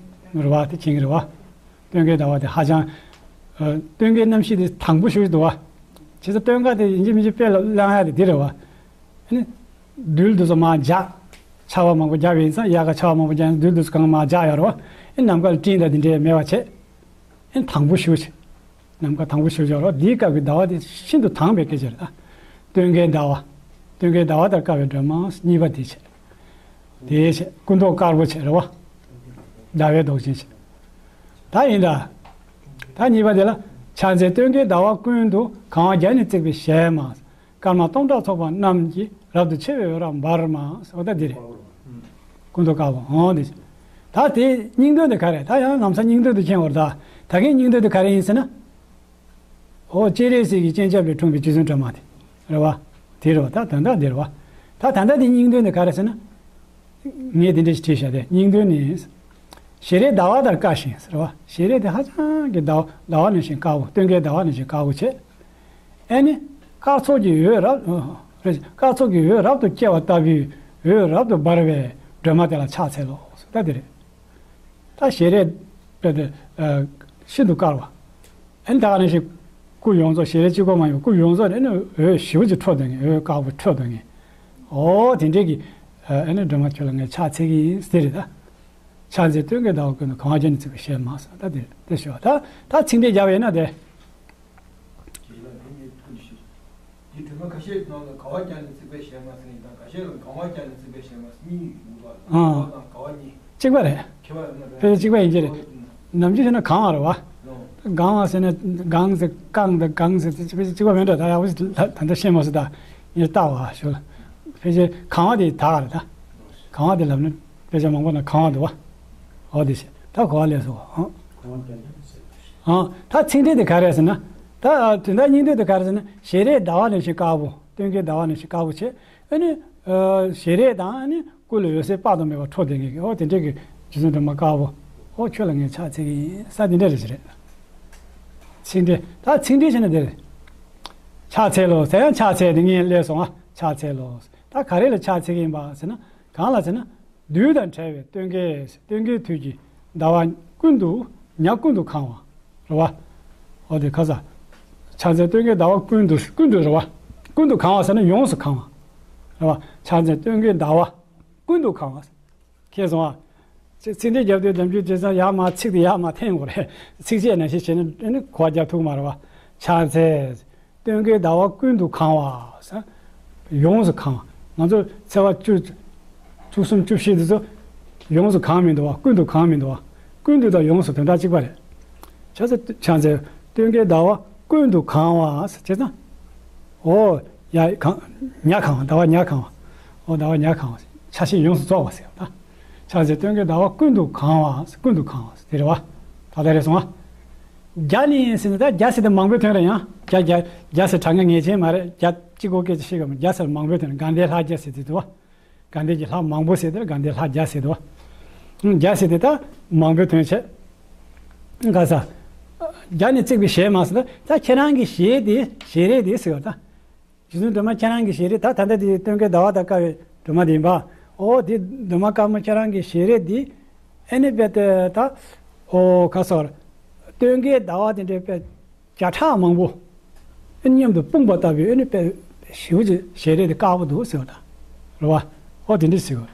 རེད་བ། དེ་མཁྱེན་གྱི་རེད་བ། སྟོན་ཀའི་ཟླ་བ་དེ་ཧ་ཅང་། ཨ། སྟོན་ཀའི་རྣམ་ཤེས་དེ་དྭངས་པོ་ཞེ་པོ་ཅིག་འདུག་བ། བྱས་ཙང་སྟོན་ཀ་དེ་ཡིན་གཅིག་མིན་གཅིག་དཔེ་ལ་བླང་ཡ་དེ་འདི་རེད་བ། ཨ་ནི། རྡུལ་འདི་ཚོ་མར་འཇགས། ཆར་པ་མང་པོ་བརྒྱབ་པ་ཡིན་ཙང་། དབྱར་ཁ་ཆར་པ་མང་པོ་བརྒྱབ་ཡིན་ཙང་རྡུལ་འདི་ཚོ་གང་མར་འཇགས་ཡོད་རེད་བ། ཨ་ནི་ནམ་མཁའ་ལ་སྤྲིན་དང་དེ་འདྲས་མེད་པ་བྱས། ཨ་ནི་དྭངས་པོ་ཞེ་པོ་ཅིག་ནམ་མཁའ་དྭངས་པོ་ཞེ་པོ་ཅིག་ཡོད་རེད་བ། དེའི་སྐབས་ཀྱི་ཟླ་བ་དེ་ཤིན་ཏུ་དྭངས་པའི་སྐད་ཆ་རེད་ད། སྟོན་ཀའི་ཟླ་བ། སྟོན་ཀའི་ཟླ་བ་ལྟར་དཀར་བའི་སྒྲོན་མ། གཉིས་པ་དེ་བྱས། དེ་བྱས། སྐུ་མདོག་དཀར་པོ་བྱས་རེད་བ། ཟླ་བའི་མདོག་ཅན་བྱས། ད་ཡིན་ད། ད་གཉིས་པ་དེ་ལ། ཕྱག་འཚལ་སྟོན་ཀའི་ཟླ་བ་ཀུན་ཏུ། གང་བ་བརྒྱ་ནི་བརྩེགས་པའི་ཞལ་མ། སྐར་མ་སྟོང་ཕྲག་ཚོགས་པ་རྣམས་ཀྱིས། རབ་ཏུ་ཕྱེ་བའི་འོད་རབ་འབར་མ། འོ་ད་འདི་རེད། སྐུ་མདོག་དཀར་པོ། འོ་འདི། ད་དེ་སྙིང་དོན་དེ་ག་རེ། ད་ཡང་ལམ་སང་སྙིང་དོན་དེ་མཁྱེན་དགོས་རེད་ད། ད་གིན་སྙིང་དོན་དེ་ག་རེ་ཡིན་ཟེར་ན། འོ། སྤྱན་རས་གཟིགས་ཀྱི་སྤྱན་ཆབ་ལས་འཁྲུངས་པའི་རྗེ་བཙུན་སྒྲོལ་མ་དེ་རེད་བ། དེ་རེད་བ། ད་དོན་དག་འདི་རེད་བ། ད་ད་ལྟ་དེ་སྙིང་དོན་དེ་ག་རེ་ཟེར་ན། ངས་དེ་འདྲ་ཞིག་བྲིས་བཞག་སྟེ། སྙིང་དོན་ནི། ཞལ་རས་ཟླ་བ་ལྟར་དཀར་ཞིང་ཟེར་བ། ཞལ་རས་དེ་ཧ་ཅང་གི་ཟླ་བ་ཟླ་བ་ནང་བཞིན་དཀར་པོ། སྟོན་ཀའི་ཟླ་བ་ནང་བཞིན་དཀར་པོ་བྱས། ཨེ་ནི། སྐར་ཚོགས་ཀྱི་འོད་རབ། རེད། སྐར་ཚོགས་ཀྱི་འོད་རབ་ཏུ་སྐྱེ་བ་ལྟ་བུའི་འོད་རབ་ཏུ་འབར་བའི་སྒྲོན་མ་དེ་ལ་ཕྱག་འཚལ་ལོ། ད་དེ་རེད། ད་ཞལ་རས་དཔེ་དེ། ཨ། ཤིན་ཏུ་དཀར་བ། ཨེ་ནི་ད་ག་ནང་བཞིན། སྐུ་ཡོངས་རྫོགས། ཞལ་རས་གཅིག་པོ་མ་ཡིན་པ་སྐུ་ཡོངས་རྫོགས་ནས་ཨེ་ནི་འོད་ཞེ་པོ་ཅིག་འཕྲོ་སྡོད་མཁན། འོད་དཀར་པོ་འཕྲོ་སྡོད་མཁན། འོ་དེ་འདྲས་ཀྱི། ཨ། ཨེ་ནི་སྒྲོལ་མ་ཁྱོད་ལ་ངས་ཕྱག་འཚལ་གྱི་ཡིན་ཟེར་རེད་ད། ཕྱག་འཚལ་སྟོན་ཀའི་ཟླ་བ་ཀུན་ཏུ། གང་བ་བརྒྱ་ནི་བརྩེགས་པའི་ཞལ་མ་ཟེར། ད་དེ་དེ་ཞུ་བ། ད་ད་ཚིག་འགྲེལ་རྒྱབ་ཡིན་ན་དེ། དེ་སྒྲོལ་མ་ཁ་ཤས་ནང་ལ་གང་བ་བརྒྱ་ནི་བརྩེགས་པའི་ཞལ་མ་ཟེར་ཡིན་ད། ཁ་ཤས་ལ་གང་བ་བརྒྱ་ནི་བརྩེགས་པའི་ཞལ་མ་ཟེར་གཉིས་ཡོད་པ། ཨ། གང་བ་དང་གང་བ་གཉིས། གཅིག་པ་རེད། ཁྱད་པར་ཡོད་ན་རེད། ཕལ་ཆེར་གཅིག་པ་ཡིན་གྱི་རེད། ནམ་རྒྱུན་བྱས་ན་གང་བ་རེད་བ། ལོ། གང་བ་ཟེར་ན་གང་ཟེར། གང་དང་གང་ཟེར་གཅིག་པ་མིན་འགྲོ། ད་ཡག་པོ་ཞིག་ད་ལྟ་ཤེས་མ་སོང་ད། ངས་ལྟ་བ་ཞུ་ལ། ཕལ་ཆེར་གང་བ་དེ་ད་ག་རེད་ད། གང་བ་དེ་ལབ་ན་དཔེ་ཆ་མང་པོ་ན་གང་བ་འདུག་བ། འོ་དེ་བྱས། ད་གོ་བ་ལེན་སོང་། ཨང་། ཨང་། ད་ཚིག་འགྲེལ་དེ་ག་རེ་ཟེར་ན། ད་དོན་དག་སྙིང་དོན་དེ་ག་རེ་ཟེར་ན། ཞལ་རས་ཟླ་བ་ནང་བཞིན་དཀར་པོ། སྟོན་ཀའི་ཟླ་བ་ནང་བཞིན་དཀར་པོ་བྱས། ཨ་ནི། ཨ། ཞལ་རས་དང་ཨ་ནི་སྐུ་ལ་འོད་ཟེར་དཔག་ཏུ་མེད་པ་འཕྲོ་ལྡན་གྱི། འོ་དེ་འདྲས་ཀྱི་རྗེ་བཙུན་སྒྲོལ་མ་དཀར་པོ། འོ་ཁྱོད་ལ་ངས་ཕྱག་འཚལ་གྱི་ཡིན་ཟེར་དེ་འདྲ་རེད་ཟེར་རེད། ཚིག་འགྲེལ། ད་ཚིག་འགྲེལ་བྱས་ན་དེ་རེད། ཕྱག་འཚལ་ལོ་ཟེར་ཡང་ཕྱག་འཚལ་དེ་ངས་སླེབས་སོང་ང་། ཕྱག་འཚལ་ལོ། ད་ག་རེ་ལ་ཕྱག་འཚལ་གྱི་ཡིན་པ་ཟེར་ན། གང་ལ་ཟེར་ན། དུས་དང་བྲལ་བའི་སྟོན་ཀའི། སྟོན་ཀའི་དུས་ཀྱི་ཟླ་བ་ཀུན་ཏུ། ཉ་ཀུན་ཏུ་གང་བ། རེད་བ། འོ་དེ་ཁ་ས། ཕྱག་འཚལ་སྟོན་ཀའི་ཟླ་བ་ཀུན་ཏུ། ཀུན་ཏུ་རེད་བ། ཀུན་ཏུ་གང་བ་ཟེར་ན་ཡོངས་སུ་གང་བ། རེད་བ། ཕྱག་འཚལ་སྟོན་ཀའི་ཟླ་བ་ཀུན་ཏུ་གང་བ། མཁྱེན་སོང་ང་། ཚིག་ཚིག་འགྲེལ་རྒྱབ་དུས་ནམ་རྒྱུན་དེ་ཚོ་ཡར་མར་ཚིག་དེ་ཡར་མར་འཐེན་དགོས་རེད། ཚིགས་བཅད་ནང་བཞིན་བྱས་ན་ཨ་ནི་གོ་བ་རྒྱབ་ཐུབ་མ་རེད་བ། ཕྱག་འཚལ། སྟོན་ཀའི་ཟླ་བ་ཀུན་ཏུ་གང་བ་ཟེར། ཡོངས་སུ་གང་། ང་ཚོ་ཚེས་པ་བཅུ། བཅུ་གསུམ་བཅུ་བཞི་འདི་ཚོ་ཡོངས་སུ་གང་མི་འདུག་བ། ཀུན་ཏུ་གང་མི་འདུག་བ། ཀུན་ཏུ་དང་ཡོངས་སུ་དོན་དག་གཅིག་པ་རེད། བྱས་ཙང་ཕྱག་འཚལ་སྟོན་ཀའི་ཟླ་བ་ཀུན་ཏུ་གང་བ་ཟེར་བྱས་ཙང་། འོ། ཡ་གང་། ཉ་གང་བ། ཟླ་བ་ཉ་གང་བ། འོ་ཟླ་བ་ཉ་གང་བ་ཟེར། ཆ་ཤས་ཡོངས་སུ་རྫོགས་པ་ཟེར་བ་དང་། ཕྱག་འཚལ་སྟོན་ཀའི་ཟླ་བ་ཀུན་ཏུ་གང་བ། ཀུན་ཏུ་གང་བ་ཟེར་དེ་རེད་བ། ད་ལྟ་རེད་སོང་ང་། བརྒྱ་ནི་ཟེར་ན་ད་བརྒྱ་ཟེར་དེ་མང་པོའི་དོན་རེད་ཡང་། བརྒྱ་བརྒྱ་བརྒྱ་ཟེར་གྲངས་ཀ་ངེས་ཅན་མ་རེད། བརྒྱ་གཅིག་པོ་སྐད་ཆ་བཤད་གི་མ། བརྒྱ་ཟེར་མང་པོའི་དོན་རེད། དགའ་ལྡན་ལྷ་བརྒྱ་ཟེར་དེ་འདུག་བ། དགའ་ལྡན་གྱི་ལྷ་མང་པོ་ཟེར་དེ་ལ་དགའ་ལྡན་ལྷ་བརྒྱ་ཟེར་འདུག་བ། བརྒྱ་ཟེར་དེ་ད་མང་པོའི་དོན་བྱས། ག་ས། བརྒྱ་ནི་བརྩེགས་པའི་ཞལ་མ་ཟེར་ད་ད་ཁྱེད་རང་གི་ཞལ་དེ་ཞལ་རས་དེ་ཟེར་བ་ད། རྗེ་བཙུན་སྒྲོལ་མ་ཁྱེད་རང་གི་ཞལ་རས་ད་ད་ལྟ་དེ་སྟོན་ཀའི་ཟླ་བ་དང་དཀར་བའི་སྒྲོལ་མ་དེ་ཡིན་པ། འོ་དེ་སྒྲོལ་མ་དཀར་མོ་ཁྱེད་རང་གི་ཞལ་རས་དེ་ཨེ་ནི་དཔེ་དེ་ད། འོ་ག་སོར། སྟོན་ཀའི་ཟླ་བ་དེ་འདྲའི་དཔེ་བརྒྱ་ཕྲག་མང་པོ་ཨེ་མཉམ་དུ་སྤུངས་པ་ལྟ་བུའི་ཨེ་ནི་དཔེ་ཞེ་པོ་ཅིག་ཞལ་རས་དེ་དཀར་པོ་འདུག་ཟེར་བ་ད། རེད་བ། འོ་དེ་འདྲ་ཟེར་བ།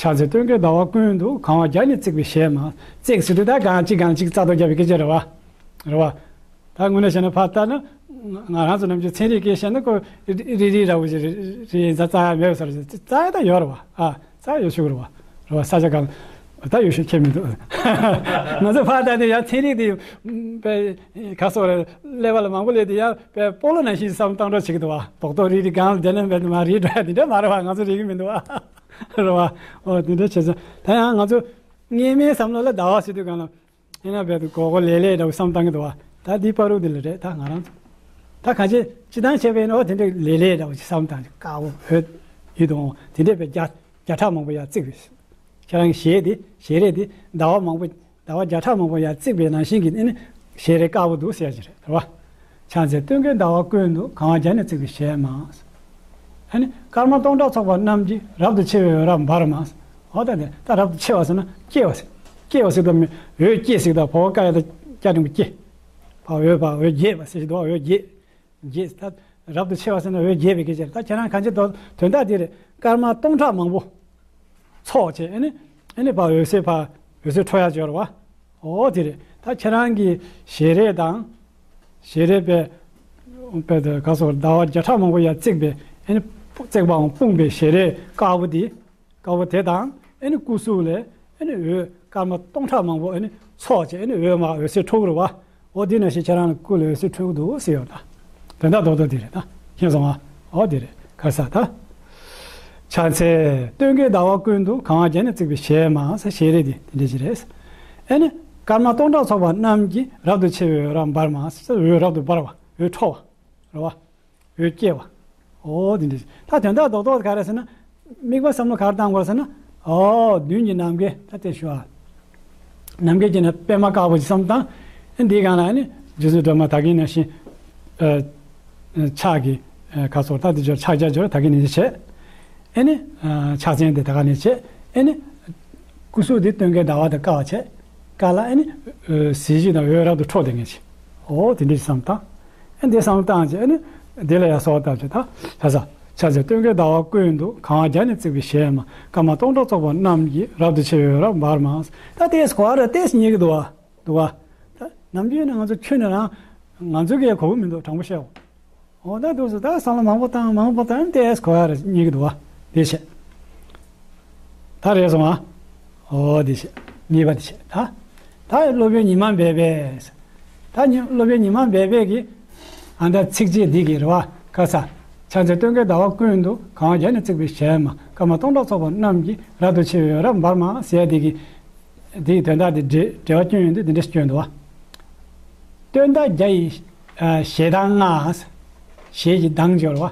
ཕྱག་འཚལ་སྟོན་ཀའི་ཟླ་བ་ཀུན་ཏུ་གང་བ་བརྒྱ་ནི་བརྩེགས་པའི་ཞལ་མ། བརྩེགས་ཟེར་དུས་ད་གང་གཅིག་གང་གཅིག་རྩ་གཏོར་བརྒྱབ་པའི་སྐད་ཆ་རེད་བ། རེད་བ། ད་དངོས་གནས་བཤད་ན་ཕར་ལྟ་ན། ང་རང་ཚོ་ནམ་རྒྱུན་ཚན་རིག་སྐད་བཤད་ན་ཁོ་རི་རི་རི་འདྲ་བོ་ཞིག་རེད། རི་རྩ་རྩ་ཡ་མེད་པ་ས་རེད། རྩ་ཡ་ད་ཡོད་རེད་བ། ཨ་རྩ་ཡ་ཡོད་ཤུགས་རེད་བ། རེད་བ། ས་ཆ་གང་ད་ཡོད་ཤུགས་ཁྱད་མི་འདུག་ང་ཚོ་ཕར་ལྟ་དུས་ཡང་ཚན་རིག་དེ་པའི་ག་སོགས་རེད། ཀླད་པ་ལ་མང་པོ་སླེབས་དུས་ཡང་པའི་སྤོ་ལོ་ནང་བཞིན་བསམ་བློ་བཏང་གྲབས་བྱེད་ཀྱི་འདུག་བ། རྡོག་རྡོག་རི་རི་སྒང་ལ་བསྡད་ན་མེད་དུ་མ་རི་འགྲོ་ཡ་དེ་འདྲ་མ་རེད་བ། ང་ཚོ་རིག་གི་མི་འདུག་བ། རེད་བ། འོ་དེ་འདྲ་བྱས་ཙང་ད་ཡང་ང་ཚོ་སྔས་མའི་བསམ་བློ་ལ་ཟླ་བ་ཟེར་དུས་གང་ལ། ཡིན་ན་བས་དུ་གོ་གོ་ལེ་ལེ་འདྲ་བོ་བསམ་བཏང་གི་འདུག་བ། ད་འདི་བར་དུ་འདི་ལ་རེད། ད་ང་རང་ཚོ་ད་གང་ཅི་ཅི་ཐང་བྱས་པས་ནོ་དེ་འདྲ་ལེ་ལེ་འདྲ་བོ་ཅིག་བསམ་བཏང་ཅིག་དཀར་པོ་འོད་ཡིད་དུ་འོང་བ་དེ་འདྲ་བས་བརྒྱ་བརྒྱ་ཕྲག་མང་པོ་ཡར་བརྩིགས་པས། ཁྱེད་རང་གི་ཞལ་དེ་ཞལ་རས་དེ་ཟླ་བ་མང་པོ་ཟླ་བ་བརྒྱ་ཕྲག་མང་པོ་ཡར་བརྩིགས་པའི་ནང་བཞིན་གྱི་ཨེ་ནི་ཞལ་རས་དཀར་པོ་འདུག་ཟེར་ཡ་ཅིག་རེད། རེད་བ། ཕྱག་འཚལ་སྟོན་ཀའི་ཟླ་བ་ཀུན་ཏུ་གང་བ་བརྒྱ་ནི་བརྩེགས་པའི་ཞལ་མ། ཨ་ནི་སྐར་མ་སྟོང་ཕྲག་ཚོགས་པ་རྣམས་ཀྱིས་རབ་ཏུ་ཕྱེ་བའི་འོད་རབ་འབར་མ། འོ་ད་དེ་ད་རབ་ཏུ་ཕྱེ་བ་ཟེར་ན་སྐྱེ་བ་ཟེར། སྐྱེ་བ་ཟེར་དུས་འོད་སྐྱེ་ཟེར་དུས་བ་ག་ཡ་ད་སྐྱ་འགྲེང་བུ་སྐྱེ། བ་འོད་བ་འོད་རྒྱས་པ་ཟེར་ཞིག་འདུག་འོད་རྒྱས། རྒྱས་ད་རབ་ཏུ་ཕྱེ་བ་ཟེར་ན་འོད་རྒྱས་པའི་སྐད་ཆ་རེད། ད་ཁྱེད་རང་གང་ཅི་དོ་དོན་དག་དེ་རེད། སྐར་མ་སྟོང་ཕྲག་མང་པོ། ཚོགས་བྱས་ཨེ་ནི་ཨེ་ནི་བ་འོད་ཟེར་བ་འོད་ཟེར་འཕྲོ་ཡ་སྦྱོར་བ། འོ་དེ་རེད། ད་ཁྱེད་རང་གི་ཞལ་རས་དང་། ཞལ་རས་པའི་པའི་དེ་ག་སོགས་ཟླ་བ་བརྒྱ་ཕྲག་མང་པོ་ཡར་བརྩེགས་པའི་ཨེ་ནི་བརྩེགས་པའང་སྤུངས་པའི་ཞལ་རས་དཀར་པོ་དེ། དཀར་པོ་དེ་དང་ཨེ་ནི་སྐུ་གཟུགས་ལས་ཨེ་ནི་འོད་སྐར་མ་སྟོང་ཕྲག་མང་པོ་ཨེ་ནི་ཚོགས་བྱས་ཨེ་ནི་འོད་མ་འོད་ཟེར་འཕྲོ་གི་རེད་བ། འོ་དེ་ནང་བཞིན་ཁྱེད་རང་ལ་སྐུ་ལ་འོད་ཟེར་འཕྲོ་གི་འདུག་ཟེར་ཡོད་ད། དོན་དག་རྡོག་རྡོག་དེ་རེད་ད། མཁྱེན་སོང་ང་། འོ་དེ་རེད། ག་ས་ད། ཕྱག་འཚལ་སྟོན་ཀའི་ཟླ་བ་ཀུན་ཏུ་གང་བ་བརྒྱ་ནི་བརྩེགས་པའི་ཞལ་མ་ཟེར་ཞལ་རས་དེ་དེ་འདྲ་ཞིག་རེད། ཨེ་ནི་སྐར་མ་སྟོང་ཕྲག་ཚོགས་པ་རྣམས་ཀྱིས་རབ་ཏུ་ཕྱེ་བའི་འོད་རབ་འབར་མ་ཟེར་འོད་རབ་ཏུ་འབར་བ་འོད་འཕྲོ་བ། རེད་བ། འོད་སྐྱེ་བ། འོ་དེ་འདྲ་ཞིག་ད་དོན་དག་རྡོག་རྡོག་ག་རེ་ཟེར་ན། དམིགས་པ་བསམ་བློ་ག་རེ་བཏང་དགོས་ཟེར་ན། འོ་མདུན་གྱི་ནམ་མཁའི་ད་ལྟའི་ཞུ་བ། ནམ་མཁའི་དཀྱིལ་ན་པད་མ་དཀར་པོ་ཞིག་བསམ་བཏང་། ཨེ་འདིའི་སྒང་ལ་ཨ་ནི་རྗེ་བཙུན་སྒྲོལ་མ་ད་གིན་ནང་བཞིན། ཨ། ཕྱག་གི་ཨ་ཁ་སོར་ད་དེ་སྦྱོར་ཕྱག་རྒྱ་སྦྱོར་ད་གིན་ནང་བཞིན་བྱས། ཨེ་ནི་ཨ་ཕྱག་མཚན་དེ་ད་ག་ནས་བྱས། ཨེ་ནི་སྐུ་གཟུགས་དེ་སྟོན་ཀའི་ཟླ་བ་དང་དཀར་བ་བྱས། དཀར་ལ་ཨེ་ནི་ཨ་གཟི་བརྗིད་དང་འོད་རབ་ཏུ་འཕྲོ་དེ་ངེས་བྱས། འོ་དེ་འདྲ་ཞིག་བསམ་བཏང་། ཨེ་འདི་བསམ་བཏང་བྱས་ཨེ་ནི་འདི་ལ་ཡང་གསོལ་བ་བཏབ་བྱས་ད་ལྷ་ས་ཕྱག་འཚལ་སྟོན་ཀའི་ཟླ་བ་ཀུན་ཏུ་གང་བ་བརྒྱ་ནི་བརྩེགས་པའི་ཞལ་མ་སྐར་མ་སྟོང་ཕྲག་ཚོགས་པ་རྣམས་ཀྱིས་རབ་ཏུ་ཕྱེ་བའི་འོད་རབ་འབར་མ། ད་ལྟས་གོ་བ་ར་ལྟས་རྙེད་ཀྱི་འདུག་བ། འདུག་བ། ད་ནམ་རྒྱུན་ནས་ང་ཚོ་ཁྱོན་ནས་རང་ང་ཚོ་གིས་གོ་གི་མི་འདུག་དྲང་པོ་བཤད་འོ། འོ་ད་འདུག་སེ་ད་བསམ་བློ་མང་པོ་བཏང་མང་པོ་བཏང་ལྟས་གོ་བ་ར་རྙེད་ཀྱི་འདུག་བ། དེ་བྱས། ད་རེད་སོང་ཨ། འོ་དེ་བྱས། གཉིས་པ་དེ་བྱས་ད། ད་སློབ་དཔོན་ཉི་མ་སྦས་པས། ད་ཉི་སློབ་དཔོན་ཉི་མ་སྦས་པས་ཀྱིས། ཨ་ད་ཚིགས་བཅད་འདི་གི་རེད་བ། ཁ་ས། ཕྱག་འཚལ་སྟོན་ཀའི་ཟླ་བ་ཀུན་ཏུ་གང་བ་བརྒྱ་ནི་བརྩེགས་པའི་ཞལ་མ་སྐར་མ་སྟོང་ཕྲག་ཚོགས་པ་རྣམས་ཀྱིས་རབ་ཏུ་ཕྱེ་བའི་འོད་རབ་འབར་མ་ཟེར་འདི་གི་འདིའི་དོན་དག་འདི་འགྲེལ་འགྲེལ་བ་སྐྱོན་ཡོང་དུས་འདི་འདྲ་ཞིག་སྐྱོན་འདུག་བ། སྟོན་ཟླ་བརྒྱ་ཡི་ཞལ་གདངས་ལྔ། ཞལ་གྱི་གདངས་སྦྱོར་བ།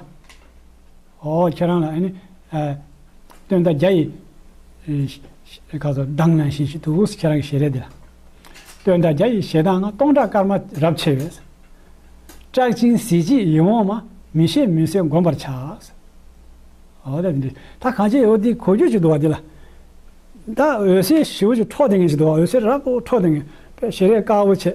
འོ་ཁྱེད་རང་ལ་ཨ་ནི། སྟོན་ཟླ་བརྒྱ་ཡི། ག་ཚོད་གདངས་ནང་བཞིན་ཞིག་འདུག་ཁྱེད་རང་གི་ཞལ་རས་འདི་ལ། སྟོན་ཟླ་བརྒྱ་ཡི་ཞལ་གདངས་ལྔ་སྟོང་ཕྲག་སྐར་མ་རབ་ཕྱེ་བས། སྐྲག་ཅིང་གཟི་བརྗིད་ཡིད་འོང་མ། མི་ཤེས་མུན་སེལ་བསྒོམ་པར་བྱ། འོ་ད་འདི་ད་གང་ཅི་འོ་འདི་གོ་རྒྱུ་ཅིག་འདུག་བ་འདི་ལ། ད་འོད་ཟེར་ཞེ་པོ་ཅིག་འཕྲོ་དེ་ངེས་ཅིག་འདུག་བ། འོད་ཟེར་རབ་པོ་འཕྲོ་དེ་ངེས་པའི་ཞལ་རས་དཀར་པོ་བྱས།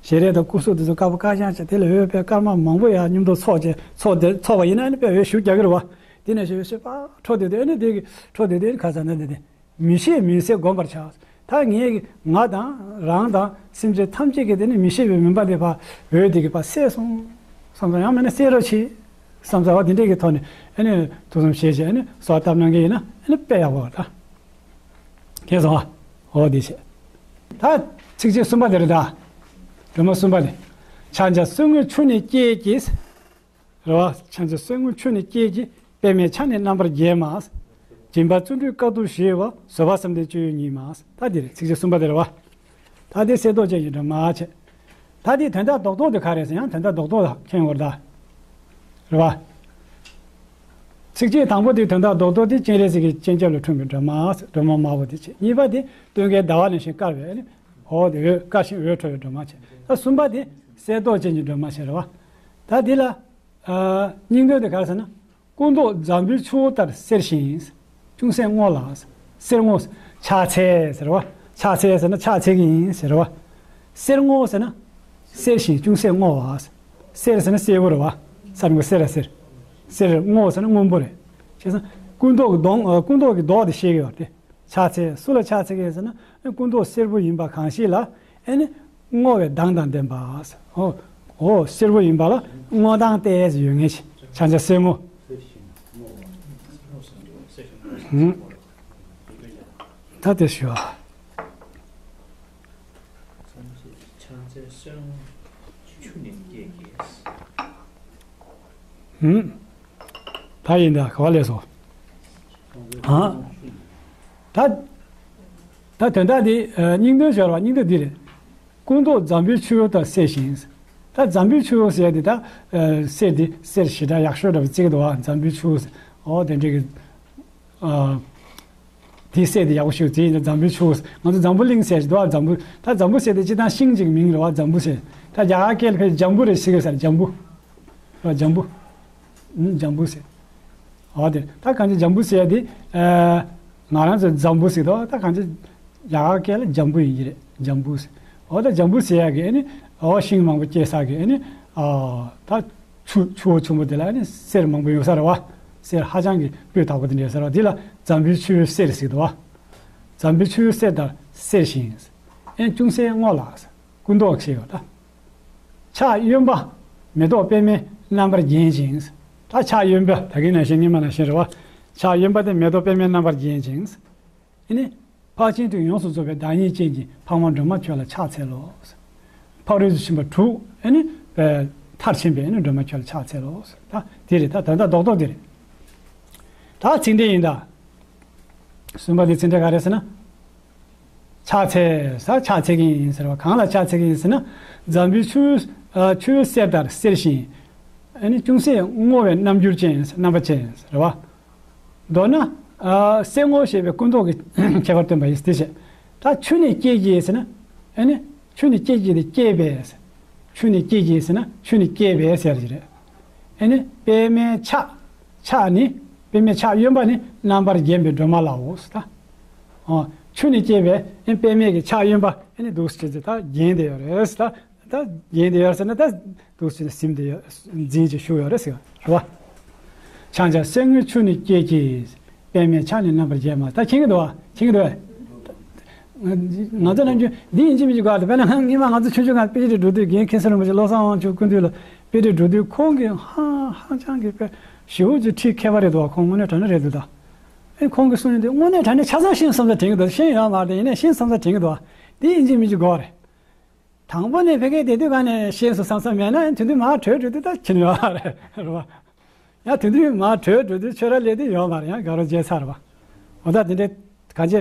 ཞལ་རས་དང་སྐུ་གཟུགས་དེ་ཚོ་དཀར་པོ་དཀར་ཡང་བྱས་དེ་ལ་འོད་པའི་སྐར་མ་མང་པོ་ཡང་མཉམ་དུ་ཚོགས་བྱས་ཚོགས་དེ་ཚོགས་པ་ཡིན་ན་ནི་དཔེ་འོད་ཞུ་རྒྱག་གི་རེད་བ། དེ་ནས་ཞེ་པོ་ཞེ་པོ་འཕྲོ་དེ་དེ་ནི་དེ་གི་འཕྲོ་དེ་དེ་ནི་ཁ་ས་ན་དེ་དེ། མི་ཤེས་མུན་སེལ་བསྒོམ་པར་བྱ། ད་ངས་ང་དང་རང་དང་སེམས་ཅན་ཐམས་ཅད་ཀྱི་དེ་ནི་མི་ཤེས་པའི་མུན་པ་དེ་ཕར་འོད་དེ་གི་ཕར་སེལ་སོང་བསམ་ཙང་ཡང་མིན་ན་སེལ་རོགས་བྱེད་བསམ་ཙང་བ་དེ་འདྲས་ཀྱི་ཐོག་ནས་ཨ་ནི་ཐུགས་བསམ་བཞེས་བྱས་ཨ་ནི་གསོལ་བ་བཏབ་གནང་གི་ཡིན་ན་ཨ་ནི་དཔེ་ཡག་པོ་རེད་ད། མཁྱེན་སོང་ཨ། འོ་དེ་བྱས། ད་ཚིགས་བཅད་གསུམ་པ་དེ་རེད་ད། སྒྲོལ་མ་གསུམ་པ་ནི། ཕྱག་འཚལ་གསེར་དངུལ་ཆུ་ནས་སྐྱེས་ཀྱི། རེད་བ། ཕྱག་འཚལ་གསེར་དངུལ་ཆུ་ནས་སྐྱེས་ཀྱི། པདྨའི་ཕྱག་ནི་རྣམ་པར་རྒྱས་མ། སྦྱིན་པ་བརྩོན་འགྲུས་དཀའ་ཐུབ་ཞི་བ། བཟོད་པ་བསམ་གཏན་སྤྱོད་ཡུལ་ཉིད་མ། ད་འདིར་ཚིགས་བཅད་གསུམ་པ་དེ་རེད་བ། ད་འདི་གསེར་མདོག་ཅན་གྱི་སྒྲོན་མ་བྱས། ད་འདི་དོན་དག་རྡོག་རྡོག་དེ་ག་རེད་ཟེར་ཡང་དོན་དག་རྡོག་རྡོག་ལ་མཁྱེན་དགོས་རེད་ད། རེད་བ། ཚིགས་བཅད་དང་པོ་དེ་དོན་དག་རྡོག་རྡོག་དེ་སྤྱན་རས་གཟིགས་ཀྱི་སྤྱན་ཆབ་ལ་འཁྲུངས་པའི་སྒྲོན་མ། སྒྲོན་མ་དམར་པོ་དེ་བྱས། གཉིས་པ་དེ་སྟོན་ཀའི་ཟླ་བ་ནང་བཞིན་དཀར་བའི་ཨ་ནི། འོ་དེ་འོད་དཀར་ཞིང་འོད་འཕྲོ་བའི་སྒྲོན་མ་བྱས། ད་གསུམ་པ་དེ་གསེར་མདོག་ཅན་གྱི་སྒྲོན་མ་བྱས་རེད་བ། ད་འདི་ལ། ཨ། སྙིང་དོན་དེ་ག་རེ་ཟེར་ན། སྐུ་མདོག་འཛམ་བུའི་ཆུ་བོ་ལྟར་གསལ་ཞིང་། ཅུང་ཟད་སྔོ་ལ། གསེར་སྔོ། ཕྱག་འཚལ་ཟེར་བ། ཕྱག་འཚལ་ཟེར་ན་ཕྱག་འཚལ་གྱི་ཡིན་ཟེར་བ། གསེར་སྔོ་ཟེར་ན། གསལ་ཞིང་ཅུང་ཟད་སྔོ་བ། གསེར་ཟེར་ན་སེར་པོ་རེད་བ། ས་རིང་པོ་སེར་ར་སེར། གསེར་སྔོ་ཟེར་ན་སྔོན་པོ་རེད། བྱས་ཙང་སྐུ་མདོག་གི་མདོག་ཨ། སྐུ་མདོག་གི་མདོག་དེ་ཤེས་ཀྱི་ཡོད་རེད། ཕྱག་འཚལ། སུ་ལ་ཕྱག་འཚལ་གྱི་ཟེར་ན། སྐུ་མདོག་སེར་པོ་ཡིན་པ་གང་ཞིག་ལ། ཨེ་ནི། སྔོ་བའི་མདངས་དང་ལྡན་པ། འོ། འོ། སེར་པོ་ཡིན་པ་ལ་སྔོ་མདངས་ཏོག་ཙམ་ཡོད་མཁན་ཞིག་ཕྱག་འཚལ་གསེར་སྔོ། ཧུམ། ད་དེ་ཞུ་བ། ཕྱག་འཚལ་གསེར་སྔོ་ཆུ་ནས་སྐྱེས་ཀྱིས། ཧུམ། ད་ཡིན་ད་ག་བ་ལས་སོ། ཨ། ད། ད་དོན་དག་འདི། ཨ། སྙིང་དོན་ཞོར་བ་སྙིང་དོན་འདི་རེད། སྐུ་མདོག་འཛམ་བུའི་ཆུ་བོ་ལྟར་གསལ་ཞིང་། ད་འཛམ་བུའི་ཆུ་བོ་ཟེར་ཡ་འདི་ད། ཨ། གསེར་འདི་གསེར་ཞེ་དྲག་ཡག་ཤོས་འདྲ་བོ་བརྩི་གི་འདུག་བ། འཛམ་བུའི་ཆུ་བོ་ཟེར། འོ་དེ་འདྲའི་གི། ཨ། དེའི་གསེར་དེ་ཡག་པོ་ཞིག་བརྩིས་ཡིན་ན་འཛམ་བུའི་ཆུ་བོ། ང་ཚོ་འཛམ་བུ་གླིང་ཟེར་ཞིག་འདུག་བ། འཛམ་བུ། ད་འཛམ་བུ་ཟེར་དེ་སྤྱིར་བཏང་ཤིང་གཅིག་མིང་རེད་བ། འཛམ་བུ་ཟེར། ད་རྒྱ་གར་སྐད་ལ་ཕལ་ཇམ་བུ་རེད་ཟེར་གི་ཟེར། ཇམ་བུ། རེད་བ། ཇམ་བུ། ཨུམ། ཇམ་བུ་ཟེར། འོ་དེ་ད་གང་ཅི་ཇམ་བུ་ཟེར་དེ། ཨ། ང་རང་ཚོ་འཛམ་བུ་ཟེར་དོ། ད་གང་ཅི་རྒྱ་གར་སྐད་ལ་ཇམ་བུ་ཡིན་གྱི་རེད། ཇམ་བུ་ཟེར། འོ་ད་ཇམ་བུ་ཟེར་ཡ་གི་ཨ་ནི། འོ་ཤིང་མང་པོ་སྐྱེས་ས་གི་ཨ་ནི། ཨ། ད། ཆུ། ཆུ་བོ་ཆེན་པོ་དེ་ལ་ནི་གསེར་མང་པོ་ཡོད་ས་རེད་བ། གསེར་ཧ་ཅང་གི་སྤུས་དག་པོ་དེ་འདྲ་ཡོད་ས་རེད་བ། དེ་ལ་འཛམ་བུའི་ཆུ་བོའི་གསེར་ཟེར་འདུག་བ། འཛམ་བུའི་ཆུ་བོའི་གསེར་ལྟར་གསལ་ཞིང་། ཨེ་ཅུང་ཟད་སྔོ་ལ། སྐུ་མདོག་ཞེས་ཡོད་ད། ཕྱག་གཡོན་པ་མེ་ཏོག་པདྨས་རྣམ་པར་བརྒྱན་ཅིང་། ད་ཕྱག་གཡོན་པ་ད་གིན་ནང་བཞིན་སྔོན་མ་ནང་བཞིན་རེད་བ། ཕྱག་གཡོན་པ་དེ་མེ་ཏོག་པདྨས་རྣམ་པར་བརྒྱན་ཅིང་། ཨེ་ནི། འཕགས་ཆེན་དྲུག་ཡོངས་སུ་རྫོགས་པའི་བདག་ཉིད་ཅན་གྱི་འཕགས་མ་སྒྲོལ་མ་ཁྱོད་ལ་ཕྱག་འཚལ་ལོ། འཕགས་རིགས་སུ་ཕྱིན་པ་དྲུག་ཨེ་ནི། མཐར་ཕྱིན་པའི་ཨེ་ནི་སྒྲོལ་མ་ཁྱོད་ལ་ཕྱག་འཚལ་ལོ། ད་དེ་རེད། ད་དོན་དག་རྡོག་རྡོག་དེ་རེད། ད་ཚིག་འགྲེལ་ཡིན་ད། གསུམ་པ་དེ་ཚིག་འགྲེལ་ག་རེ་ཟེར་ན། ཕྱག་འཚལ་ཟེར། ཕྱག་འཚལ་གྱི་ཡིན་ཟེར་བ། གང་ལ་ཕྱག་འཚལ་གྱི་ཡིན་ཟེར་ན། འཛམ་བུའི་ཆུ། ཨ། ཆུ་བོའི་གསེར་ལྟར་གསལ་ཞིང་། ཨ་ནི་ཅུང་ཟད་སྔོ་བའི་རྣམ་འགྱུར་ཅན། རྣམ་པ་ཅན་རེད་བ། མདོར་ན། ཨ། གསེར་སྔོ་ཞེས་པའི་སྐུ་མདོག་གི་ཁྱད་པར་སྟོན་པ་ཡིན་ཏེ་བྱས། ད་ཆུ་ནས་སྐྱེས་ཀྱིས་ཟེར་ན། ཨ་ནི། ཆུ་ནས་སྐྱེས་ཀྱིས་དེ་སྐྱེས་པས། ཆུ་ནས་སྐྱེས་ཀྱིས་ཟེར་ན་ཆུ་ནས་སྐྱེས་པས་ཟེར་གྱི་རེད། ཨ་ནི་པདྨའི་ཕྱག། ཕྱག་ནི། པདྨའི་ཕྱག་གཡོན་པ་ནི་རྣམ་པར་བརྒྱན་པའི་སྒྲོལ་མ་ལའོ་ཟེར་ད། ཨོ། ཆུ་ནས་སྐྱེས་པས་ཨ་ནི་པདྨའི་གི་ཕྱག་གཡོན་པ་ཨ་ནི་འདུག་སེ་བྱས་ད་བརྒྱན་བསྡད་ཡོད་རེད་ཟེར་ད། ད་བརྒྱན་བསྡད་ཡོད་ཟེར་ན་ད་འདུག་སེ་ཟིན་བསྡད་ཡོད། འཛིན་བྱས་བཞུགས་ཡོད་རེད་ཟེར་བ་རེད་བ། ཕྱག་འཚལ་གསེར་སྔོའི་ཆུ་ནི་སྐྱེས་ཀྱིས། པདྨའི་ཕྱག་ནི་རྣམ་པར་བརྒྱན་མ། ད་མཁྱེན་གྱི་འདུག་བ། མཁྱེན་གྱི་འདུག་བས། ང་ཚོ་ནམ་རྒྱུན་འདི་ཡིན་གཅིག་མིན་གཅིག་གོ་བ་དེ། དཔེར་ན་སྔོན་མ་ང་ཚོ་ཆུང་ཆུང་སྒང་དཔེ་ཁྲིད་འགྲོ་དུས། རྒན་མཁན་ཟུར་རིན་པོ་ཆེ་བློ་བཟང་དབང་ཕྱུག་སྐུ་མདུན་ལ་དཔེ་ཁྲིད་འགྲོ་དུས། ཁོང་གིས་ཧ་ཧ་ཅང་གི་དཔེ་ཞེ་པོ་ཅིག་ཁྲིད་མཁས་པ་རེད་འདུག་བ། ཁོང་དངོས་གནས་དྲང་གནས་རེད་འདུག་ད། ཨེ། ཁོང་གིས་གསུངས་ཡོང་དུས་དངོས་གནས་དྲང་གནས་ཆ་ཚང་ཤེས་བསམ་ས་དྲན་གྱི་འདུག་ཤེས་ཡོད་མ་རེད། ཡིན་ནའི་ཤེས་བསམ་ས་དྲན་གྱི་འདུག་བ། འདི་ཡིན་གཅིག་མིན་གཅིག་གོ་བ་རེད། དང་པོ་ནས་ཕ་གིར་བསྡད་དུས་ག་ནས་ཤེས་སོང་བསམ་ས་མེད་ན། ཡང་དེ་དུས་མར་བྲོས་འགྲོ་དུས་ད་ཁྱེར་ཡོད་རེད། རེད་བ། ཡང་དེ་དུས་མར་བྲོས་འགྲོ་དུས་ཁྱོད་རང་སླེབས་དུས་ཡོད་མ་རེད། ཡང་དགའ་རབ་བརྗེད་ཚར་བ། འོ་ད་དེ་འདྲའི་གང་ཅི་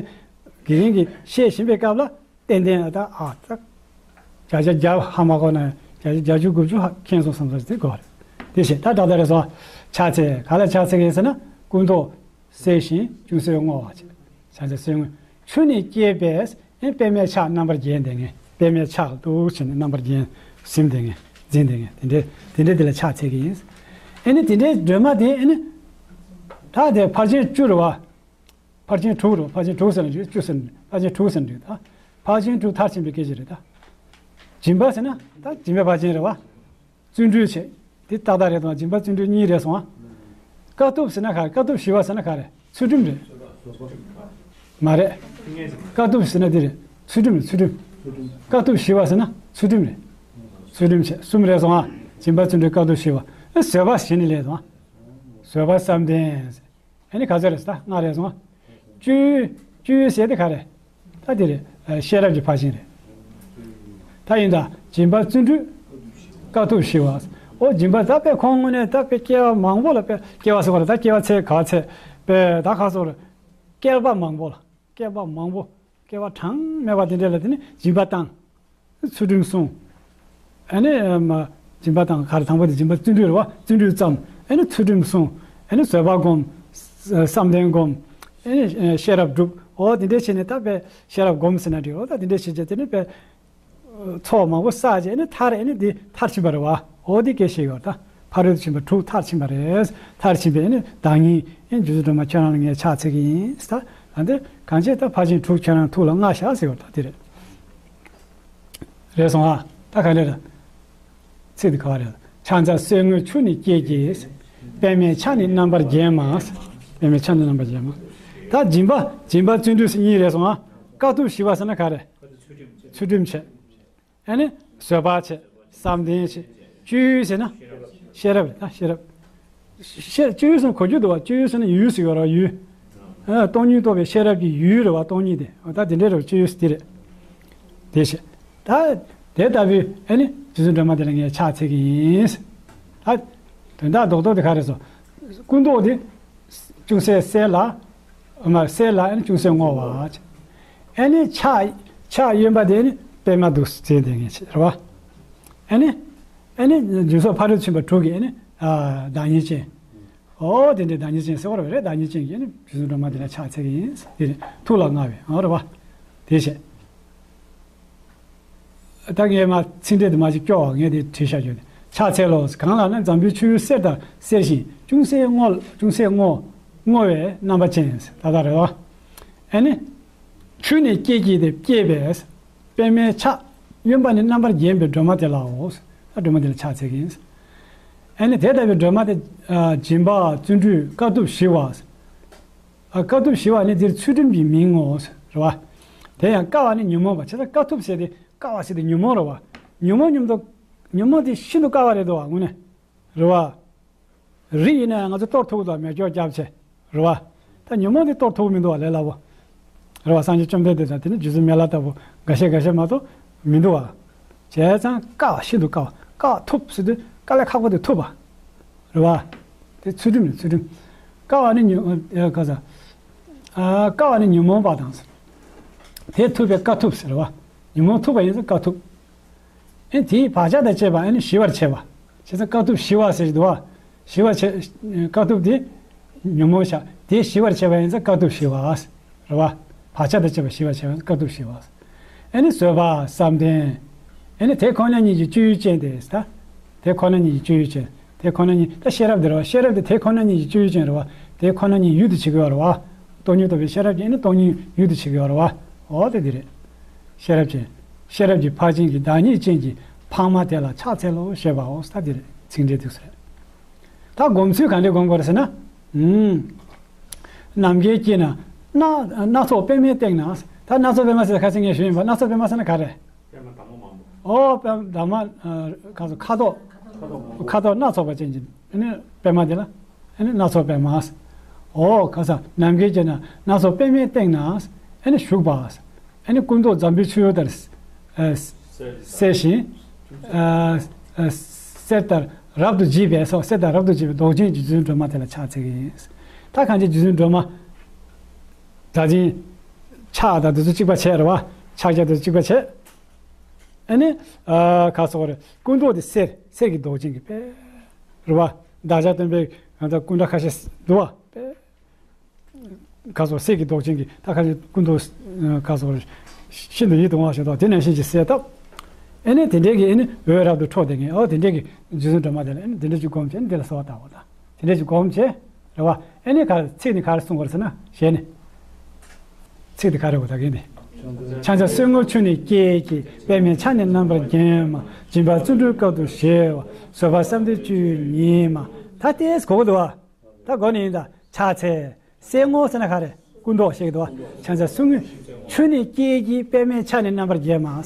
དགེ་རྒན་གྱིས་བཤད་བཞིན་པའི་སྐབས་ལ་ཏན་ཏན་ད་ཨ་ད་བརྒྱ་ཆ་བརྒྱ་ཧ་མ་གོ་ན་བརྒྱ་ཆ་བརྒྱད་ཅུ་དགུ་བཅུ་ཧ་མཁྱེན་སོང་བསམ་ས་དེ་གོ་རེད། དེ་བཞིན་ད་ད་ལྟ་རེད་སོང་། ཕྱག་འཚལ། ག་ལ་ཕྱག་འཚལ་གྱི་ཡིན་ཟེར་ན། སྐུ་མདོག་གསལ་ཞིང་ཅུང་ཟད་སྔོ་བ་བྱས། ཕྱག་འཚལ་གསེར་སྔོ། ཆུ་ནི་སྐྱེས་པས། ཨེ། པདྨའི་ཕྱག་རྣམ་པར་བརྒྱན་བསྡད་མཁན། པདྨའི་ཕྱག་འདུག་བྱས་ནས་རྣམ་པར་བརྒྱན། ཟིན་བསྡད་མཁན། འཛིན་བསྡད་མཁན། དེ་འདྲའི་དེ་འདྲའི་དེ་ལ་ཕྱག་འཚལ་གྱི་ཡིན། ཨེ་ནི་དེ་འདྲའི་སྒྲོལ་མ་དེ་ཨེ་ནི། ད་དེ་ཕར་ཕྱིན་བཅུ་རེད་བ། ཕར་ཕྱིན་དྲུག་རེད། ཕར་ཕྱིན་དྲུག་ཟེར་ན་བཅུ་ཟེར་ན། ཕར་ཕྱིན་དྲུག་ཟེར་ན་འགྲིག་ད། ཕར་ཕྱིན་དྲུག་མཐར་ཕྱིན་པའི་སྐད་ཆ་རེད་ད། སྦྱིན་པ་ཟེར་ན་ད་སྦྱིན་པའི་ཕར་ཕྱིན་རེད་བ། བརྩོན་འགྲུས་བྱས། དེ་ཏག་ཏག་རེད་དང་། སྦྱིན་པ་བརྩོན་འགྲུས་གཉིས་རེད་སོང་ཨ། དཀའ་ཐུབ་ཟེར་ན་ག་རེ། དཀའ་ཐུབ་ཞི་བ་ཟེར་ན་ག་རེ། ཚུལ་ཁྲིམས་རེད། མ་རེད། དཀའ་ཐུབ་ཟེར་ན་འདི་རེད། ཚུལ་ཁྲིམས་རེད། ཚུལ་ཁྲིམས། དཀའ་ཐུབ་ཞི་བ་ཟེར་ན་ཚུལ་ཁྲིམས་རེད། ཚུལ་ཁྲིམས་བྱས། གསུམ་རེད་སོང་ཨ། སྦྱིན་པ་བརྩོན་འགྲུས་དཀའ་ཐུབ་ཞི་བ། ཨེ། བཟོད་པ་ཞེས་ནི་ལས་དང་། བཟོད་པ་བསམ་གཏན། ཨ་ནི་ག་ཚོད་རེད་ཟེར་ད་ལྔ་རེད་སོང་ཨ། བཅུ། བཅུ་ཟེར་དེ་ག་རེ། ད་དེ་རེད། ཨ། ཤེས་རབ་ཀྱི་ཕར་ཕྱིན་རེད། ད་ཡིན་ད། སྦྱིན་པ་བརྩོན་འགྲུས་དཀའ་ཐུབ་ཞི་བ། ཨོ་སྦྱིན་པ་ད་དཔེ་ཁོང་དངོས་གནས་ད་དཔེ་སྐྱེ་བ་མང་པོ་ལ་དཔེ་སྐྱེ་བ་ཟེར་བ་ལ་ད་སྐྱེ་བ་ཚད་ག་ཚད་དཔེ་ད་ག་སོགས་ལ་བསྐལ་པ་མང་པོ་ལ་བསྐལ་པ་མང་པོ་བསྐལ་པ་གྲངས་མེད་པ་དེ་འདྲ་ལ་དེ་ནི་སྦྱིན་པ་བཏང་། ཚུལ་ཁྲིམས་བསྲུང་། ཨ་ནི་མ་སྦྱིན་པ་བཏང་ག་རེ་དང་པོ་དེ་སྦྱིན་པ་བརྩོན་འགྲུས་རེད་བ། བརྩོན་འགྲུས་བརྩམས། ཨ་ནི་ཚུལ་ཁྲིམས་བསྲུང་། ཨ་ནི་བཟོད་པ་སྒོམ། བསམ་གཏན་སྒོམ། ཨ་ནི་ཤེས་རབ་སྒྲུབ། འོ་དེ་འདྲས་བྱས་ནས་ད་དཔེ་ཤེས་རབ་སྒོམ་ཟེར་ན་འགྲིག་འོ་ད་དེ་འདྲས་བྱས་རྗེས་དེ་ནི་དཔེ། ཚོགས་མང་པོ་བསགས་རྗེས་ནི་མཐར་ཨ་ནི་འདི་མཐར་ཕྱིན་པ་རེད་བ། འོ་འདི་སྐད་བཤད་ཡོད་ད། ཕ་རོལ་ཏུ་ཕྱིན་པ་དྲུག་མཐར་ཕྱིན་པ་རེད། མཐར་ཕྱིན་པའི་ཨ་ནི་བདག་ཉིད་ཨ་ནི་རྗེ་བཙུན་སྒྲོལ་མ་ཁྱོད་རང་ལ་ངས་ཕྱག་འཚལ་གྱི་ཡིན་ད། ད་འདི་གང་བྱས་ད་ཕར་ཕྱིན་དྲུག་ཁྱོད་རང་ཐུགས་ལ་མངའ་བཞག་ཟེར་བ་ད་འདི་རེད། རེད་སོང་ཨ། ད་ག་རེ་རེད། ཚིག་འདི་ག་བ་རེད། ཕྱག་འཚལ་སེལ་ངོར་ཆུ་ནི་སྐྱེས་ཀྱི། པདྨས་ཕྱག་ནི་རྣམ་པར་བརྒྱན་མ། པདྨས་ཕྱག་ནི་རྣམ་པར་བརྒྱན་མ། ད་སྦྱིན་པ་སྦྱིན་པ་བརྩོན་འགྲུས་སུ་གཉིས་རེད་སོང་ཨ། དཀའ་ཐུབ་ཞི་བ་ཟེར་ན་ག་རེ། ཚུལ་ཁྲིམས་བྱེད། ཨ་ནི་བཟོད་པ་བྱེད། བསམ་གཏན་བྱེད། སྤྱོད་ཡུལ་ཟེར་ན། ཤེས་རབ་རེད་ད་ཤེས་རབ། ཤེས་སྤྱོད་ཡུལ་ཟེར་ན་གོ་རྒྱུ་འདུག་བ། སྤྱོད་ཡུལ་ཟེར་ན་ཡུལ་ཟེར་ཡོད་ར་ཡུལ། ཨ་སྟོང་ཉིད་རྟོགས་པའི་ཤེས་རབ་ཀྱི་ཡུལ་རེད་བ་སྟོང་ཉིད་དེ། ད་དེ་འདྲའི་རེད་བ་སྤྱོད་ཡུལ་དེ་རེད། དེ་བྱེད། ད་དེ་ལྟ་བུའི་ཨ་ནི་རྗེ་བཙུན་སྒྲོལ་མ་དེ་ལ་ངས་ཕྱག་འཚལ་གྱི་ཡིན། ད་དོན་དག་རྡོག་རྡོག་དེ་ག་རེ་ཟེར། སྐུ་མདོག་དེ། ཅུང་ཟད་སེར་ལ། མ་སེར་ལ་ཨ་ནི་ཅུང་ཟད་སྔོ་བ། ཨ་ནི་ཕྱག་ཕྱག་གཡོན་པ་དེ་ནི་པདྨ་འདུག་ཟེར་དེ་ངེས་ཆེ་རེད་བ། ཨ་ནི་ཨ་ནི་རྗེས་སོར་ཕ་རོལ་ཕྱིན་པ་དྲུག་གི་ཨ་ནི་བདག་ཉིད་ཅན། ཨོ་དེ་འདྲའི་བདག་ཉིད་ཅན་ཟེར་བ་རེད་བདག་ཉིད་ཅན་གྱི་ཨ་ནི་རྗེ་བཙུན་སྒྲོལ་མ་དེ་ལ་ཕྱག་འཚལ་གྱི་ཡིན་དེ་ནི་ཐུགས་ལ་མངའ་བའི་ཨོ་རེད་བ། དེ་བྱས། ད་ངས་མ་ཚིག་འགྲེལ་དུ་མ་ཅིག་སྐྱོར་བ་ངས་དེ་བྲིས་བཞག་ཡོད། ཕྱག་འཚལ་ལོ། གང་ལ་ན་འཛམ་བུའི་ཆུ་བོའི་གསེར་ལྟར་གསལ་ཞིང་ཅུང་ཟད་སྔོ་ཅུང་ཟད་སྔོ་སྔོ་བའི་རྣམ་པ་ཅན་ད་ལྟ་རེད་བ། ཨ་ནི། ཆུ་ནི་སྐྱེས་ཀྱི་དེ་སྐྱེས་པས། པདྨའི་ཕྱག་གཡོན་པ་ནི་རྣམ་པར་བརྒྱན་པའི་སྒྲོལ་མ་དེ་ལའོ། ད་སྒྲོལ་མ་དེ་ལ་ཕྱག་འཚལ་གྱི་ཡིན། ཨ་ནི་དེ་ལྟ་བུའི་སྒྲོལ་མ་དེ་སྦྱིན་པ་བརྩོན་འགྲུས་དཀའ་ཐུབ་ཞི་བ། ཨ་དཀའ་ཐུབ་ཞི་བ་ནི་འདིར་ཚུལ་ཁྲིམས་ཀྱི་མིང་ངོ་། རེད་བ། དེ་ཡང་དཀའ་བ་ནི་ཉོན་མོངས་པ་བྱས་ཙང་དཀའ་ཐུབ་ཟེར་ཏེ་དཀའ་བ་ཟེར་ཏེ་ཉོན་མོངས་རེད་བ། ཉོན་མོངས་ཉོན་མོངས་ཉོན་མོངས་དེ་ཤིན་ཏུ་དཀའ་བ་རེད་འདུག་བ་དངོས་གནས། རེད་བ། རི་ཡིན་ན་ཡང་ང་ཚོ་གཏོར་ཐུབ་འདུག་མེ་སྒྱོགས་བརྒྱབ་བྱས། རེད་བ། ད་ཉོན་མོངས་དེ་གཏོར་ཐུབ་མི་འདུག་བ་ལས་སླ་བོ། རེད་བ་སངས་རྒྱས་བཅོམ་ལྡན་འདས་དང་དེ་ནི་རྗེ་བཙུན་མི་ལ་ལྟ་བུ་འགའ་ཤས་འགའ་ཤས་མ་གཏོགས་མི་འདུག་བ། བྱས་ཙང་དཀའ་བ་ཤིན་ཏུ་དཀའ་བ་དཀའ་བ་ཐུབ་ཟེར་དུས་དཀའ་ལས་ཁག་པོ་དེ་ཐུབ་པ། རེད་བ། དེ་ཚུལ་ཁྲིམས་རེད་ཚུལ་ཁྲིམས། དཀའ་བ་ནི་ཉོན་ཨ་ག་ས། ཨ་དཀའ་བ་ནི་ཉོན་མོངས་པ་དང་། དེ་ཐུབ་པའི་དཀའ་ཐུབ་ཟེར་བ། ཉོན་མོངས་ཐུབ་པ་ཡིན་ཙང་དཀའ་ཐུབ། ཨེ་དེའི་བག་ཆགས་དང་བཅས་པ་ཨེ་ནི་ཞི་བར་བྱེད་པ། བྱས་ཙང་དཀའ་ཐུབ་ཞི་བ་ཟེར་གྱི་འདུག་བ། ཞི་བར་བྱེད། དཀའ་ཐུབ་དེ། ཉོན་མོངས་བྱ། དེ་ཞི་བར་བྱེད་པ་ཡིན་ཙང་དཀའ་ཐུབ་ཞི་བ། རེད་བ། བག་ཆགས་དང་བཅས་པ་ཞི་བར་བྱེད་པ་དཀའ་ཐུབ་ཞི་བ། ཨེ་ནི་བཟོད་པ་བསམ་གཏན། ཨེ་ནི་དེ་ཁོ་ན་ཉིད་ཀྱི་སྤྱོད་ཡུལ་ཅན་ཏེ་ད། དེ་ཁོ་ན་ཉིད་ཀྱི་སྤྱོད་ཡུལ་ཅན། དེ་ཁོ་ན་ཉིད་ད་ཤེས་རབ་དེ་རེད་བ་ཤེས་རབ་དེ་དེ་ཁོ་ན་ཉིད་ཀྱི་སྤྱོད་ཡུལ་ཅན་རེད་བ། དེ་ཁོ་ན་ཉིད་ཡུལ་དུ་བྱེད་ཀྱི་ཡོད་རེད་བ། སྟོང་ཉིད་རྟོགས་པའི་ཤེས་རབ་ཀྱིས་ཨེ་ནི་སྟོང་ཉིད་ཡུལ་དུ་བྱེད་ཀྱི་ཡོད་རེད་བ། འོ་དེ་འདི་རེད། ཤེས་རབ་ཀྱི། ཤེས་རབ་ཀྱི་ཕར་ཕྱིན་གྱི་བདག་ཉིད་ཅན་གྱི་འཕགས་མ་དེ་ལ་ཕྱག་འཚལ་ལོ་ཞེས་པའོ་ད་འདི་རེད་ཚིག་འགྲེལ་འདུག་ཟེར། ད་སྒོམ་ཚུལ་ག་འདྲས་སྒོམ་དགོས་རེད་ཟེར་ན། ཨུམ། ནམ་མཁའི་དཀྱིལ་ན། སྣ་སྣ་ཚོགས་པདྨའི་སྟེང་ན། ད་སྣ་ཚོགས་པདྨ་ཟེར་ཁ་སང་ངས་ཞུས་ཡིན་པ་སྣ་ཚོགས་པདྨ་ཟེར་ན་ག་རེ། པདྨ་དྭངས་མ་མང་པོ། ཨོ་པདྨ་དྭངས་མ་ཨ་ག་ཚོད་ཁ་དོག་ཁ་དོག་སྣ་ཚོགས་པ་ཅན་གྱི་ཨ་ནི་པདྨ་དེ་ལ་ཨ་ནི་སྣ་ཚོགས་པདྨ། ཨོ་ག་ས་ནམ་མཁའི་དཀྱིལ་ན་སྣ་ཚོགས་པདྨའི་སྟེང་ན་ཨ་ནི་བཞུགས་པ། ཨ་ནི་སྐུ་མདོག་འཛམ་བུའི་ཆུ་བོ་ལྟར་ཨ་གསལ་ཞིང་ཨ་ཨ་གསེར་ལྟར་རབ་ཏུ་བརྗིད་པའི་སོགས་གསེར་ལྟར་རབ་ཏུ་བརྗིད་པའི་མདོག་ཅན་གྱི་རྗེ་བཙུན་སྒྲོལ་མ་དེ་ལ་ཕྱག་འཚལ་གྱི་ཡིན། ད་གང་ཅི་རྗེ་བཙུན་སྒྲོལ་མ་གྲགས་ཅན་ཕྱག་དང་དེ་ཚོ་གཅིག་པ་བྱས་རེད་བ། ཕྱག་རྒྱ་དེ་ཚོ་གཅིག་པ་བྱས། ཨ་ནི། ཨ་ག་སོགས་རེད། སྐུ་མདོག་དེ་གསེར། གསེར་གྱི་མདོག་ཅན་གྱི་དཔེ། རེད་བ། བདག་ཅག་སྟོན་པའི་ང་ཚོ་སྐུ་འདྲ་ཁ་ཤས་འདུག་བ། དཔེ། ག་སོགས་གསེར་གྱི་མདོག་ཅན་གྱི་ད་ཁ་ཤས་སྐུ་མདོག་ཨ་ག་སོགས་རེད། ཤིན་ཏུ་ཡིད་དུ་འོང་བ་ཞིག་འདུག་དེ་ནང་བཞིན་གྱི་གསལ་བཏབ། ཨ་ནི་དེ་འདྲའི་གི་ཨ་ནི་འོད་རབ་ཏུ་འཕྲོ་བསྡད་མཁན་ཨོ་དེ་འདྲའི་གི་རྗེ་བཙུན་སྒྲོལ་མ་དེ་ལ་ཨ་ནི་དེ་འདྲ་ཅིག་སྒོམ་བྱས་ཨ་ནི་དེ་ལ་གསོལ་བ་བཏབ་པ་དང་དེ་འདྲ་ཅིག་སྒོམ་བྱས། རེད་བ། ཨ་ནི་ག་ཚིག་ནི་ག་རེ་གསུང་དགོས་རེད་ཟེར་ན་ཞལ་ནས། ཚིག་དེ་ག་རེ་གོ་ད་གིན་དེ། ཕྱག་འཚལ་སེལ་ངོར་ཆུ་ནི་སྐྱེས་ཀྱི། པདྨས་ཕྱག་ནི་རྣམ་པར་བརྒྱན་མ། སྦྱིན་པ་བརྩོན་འགྲུས་དཀའ་ཐུབ་ཞི་བ། བཟོད་པ་བསམ་གཏན་སྤྱོད་ཡུལ་ཉིད་མ། ད་ལྟས་གོ་གི་འདུག་བ། ད་གོ་ནི་ཡིན་ད་ཕྱག་འཚལ། སེལ་ངོར་ཟེར་ན་ག་རེ་སྐུ་མདོག་ཞིག་འདུག་བ། ཕྱག་འཚལ་སེལ་ངོར་ཆུ་ནི་སྐྱེས་ཀྱི། པདྨས་ཕྱག་ནི་རྣམ་པར་བརྒྱན་མ།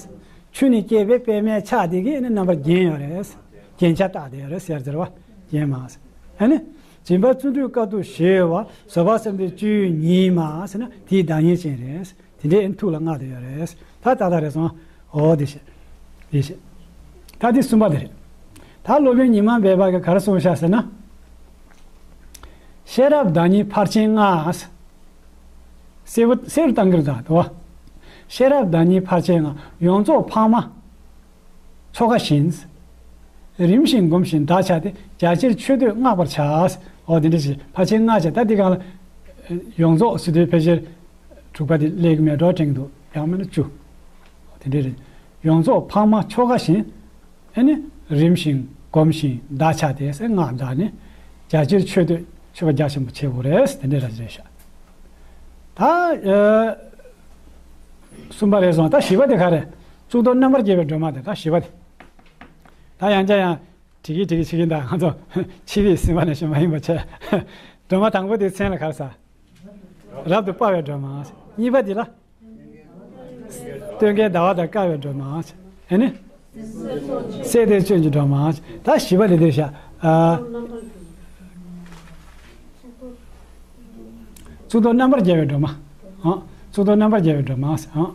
ཆུ་ནི་སྐྱེས་པའི་པདྨས་ཕྱག་དེ་གིས་ནི་རྣམ་པར་བརྒྱན་ཡོད་རེད། རྒྱན་ཆ་བཏགས་བསྡད་ཡོད་རེད་ཟེར་ཟེར་བ། བརྒྱན་མ། ཨ་ནི། སྦྱིན་པ་བརྩོན་འགྲུས་དཀའ་ཐུབ་ཞི་བ། བཟོད་པ་བསམ་གཏན་སྤྱོད་ཡུལ་ཉིད་མ་ཟེར་ན་དེའི་བདག་ཉིད་ཅན་རེད། དེ་འདྲའི་ཐུགས་ལ་མངའ་བསྡད་ཡོད་རེད། ད་ཏག་ཏག་རེད་སོང་། འོ་དེ་བྱས། དེ་བྱས། ད་དེ་གསུམ་པ་དེ་རེད། ད་སློབ་དཔོན་ཉི་མ་སྦས་པ་གིས་ག་རེ་གསུངས་ཤག་ཟེར་ན། ཤེས་རབ་བདག་ཉིད་ཕར་ཕྱིན་ལྔ། གསལ་པོ་གསལ་རུ་བཏང་གི་རེད་ད་དོ། ཤེས་རབ་བདག་ཉིད་ཕར་ཕྱིན་ལྔ། ཡོངས་རྫོགས་འཕགས་མ་ཆོ་ག་བཞིན། རིམ་བཞིན་བསྒོམ་ཞིང་བདག་བྱ་སྟེ། རྒྱ་ཆེར་ཆོས་སྡུད་བསྔགས་པར་བྱ། འོ་དེ་འདྲ་ཞིག་ཕར་ཕྱིན་ལྔ་བྱས། ད་འདི་སྒང་ལ་ཡོངས་རྫོགས་ཟེར་དུས་ཕལ་ཆེར་དྲུག་པ་དེ་སླེབས་ཀྱི་མེད་འགྲོ་དྲན་གྱི་འདུག་ཡང་མིན་ན་བཅུ། འོ་དེ་འདྲ་རེད། ཡོངས་རྫོགས་འཕགས་མ་ཆོ་ག་བཞིན། ཨ་ནི་རིམ་བཞིན་བསྒོམ་ཞིང་བདག་བྱ་སྟེ་ཟེར། སྔགས་བདག་ནི་རྒྱ་ཆེར་ཆོས་སྡུད་ཆོས་པ་རྒྱ་ཆེན་པོ་བྱེད་དགོས་རེད། དེ་འདྲ་ར་རེད་ཤག་ད་ཨ་གསུམ་པ་རེད་སོང་། ད་བཞི་པ་དེ་ག་རེ། གཙུག་ཏོར་རྣམ་པར་རྒྱལ་བའི་སྒྲོན་མ་དེ། ད་བཞི་པ་དེ། ད་ཡང་བསྐྱར་ཡང་བྲིས་ཀྱི་བྲིས་ཀྱི་བྱེད་ཀྱི་འདུག་ང་ཚོ་ཕྱི་པའི་སེམས་པ་ནས་ཞུ་མ་ཡིན་པ་བྱས། སྒྲོན་མ་དང་པོ་དེའི་མཚན་ལ་ག་རེ་ཟེར། རབ་ཏུ་དཔའ་བའི་སྒྲོན་མ། གཉིས་པ་འདི་ལ། སྟོན་ཀའི་ཟླ་བ་དང་དཀར་བའི་སྒྲོན་མ། ཨེ་ནི། སྲས་དེས་སྤྱོད་ཀྱི་སྒྲོན་མ། ད་བཞི་པ་དེ་འདིར་བཞག་ཨ། གཙུག་ཏོར་རྣམ་པར་རྒྱལ་བའི་སྒྲོན་མ། ཨ། གཙུག་ཏོར་རྣམ་པར་རྒྱལ་བའི་སྒྲོན་མ། ཨ།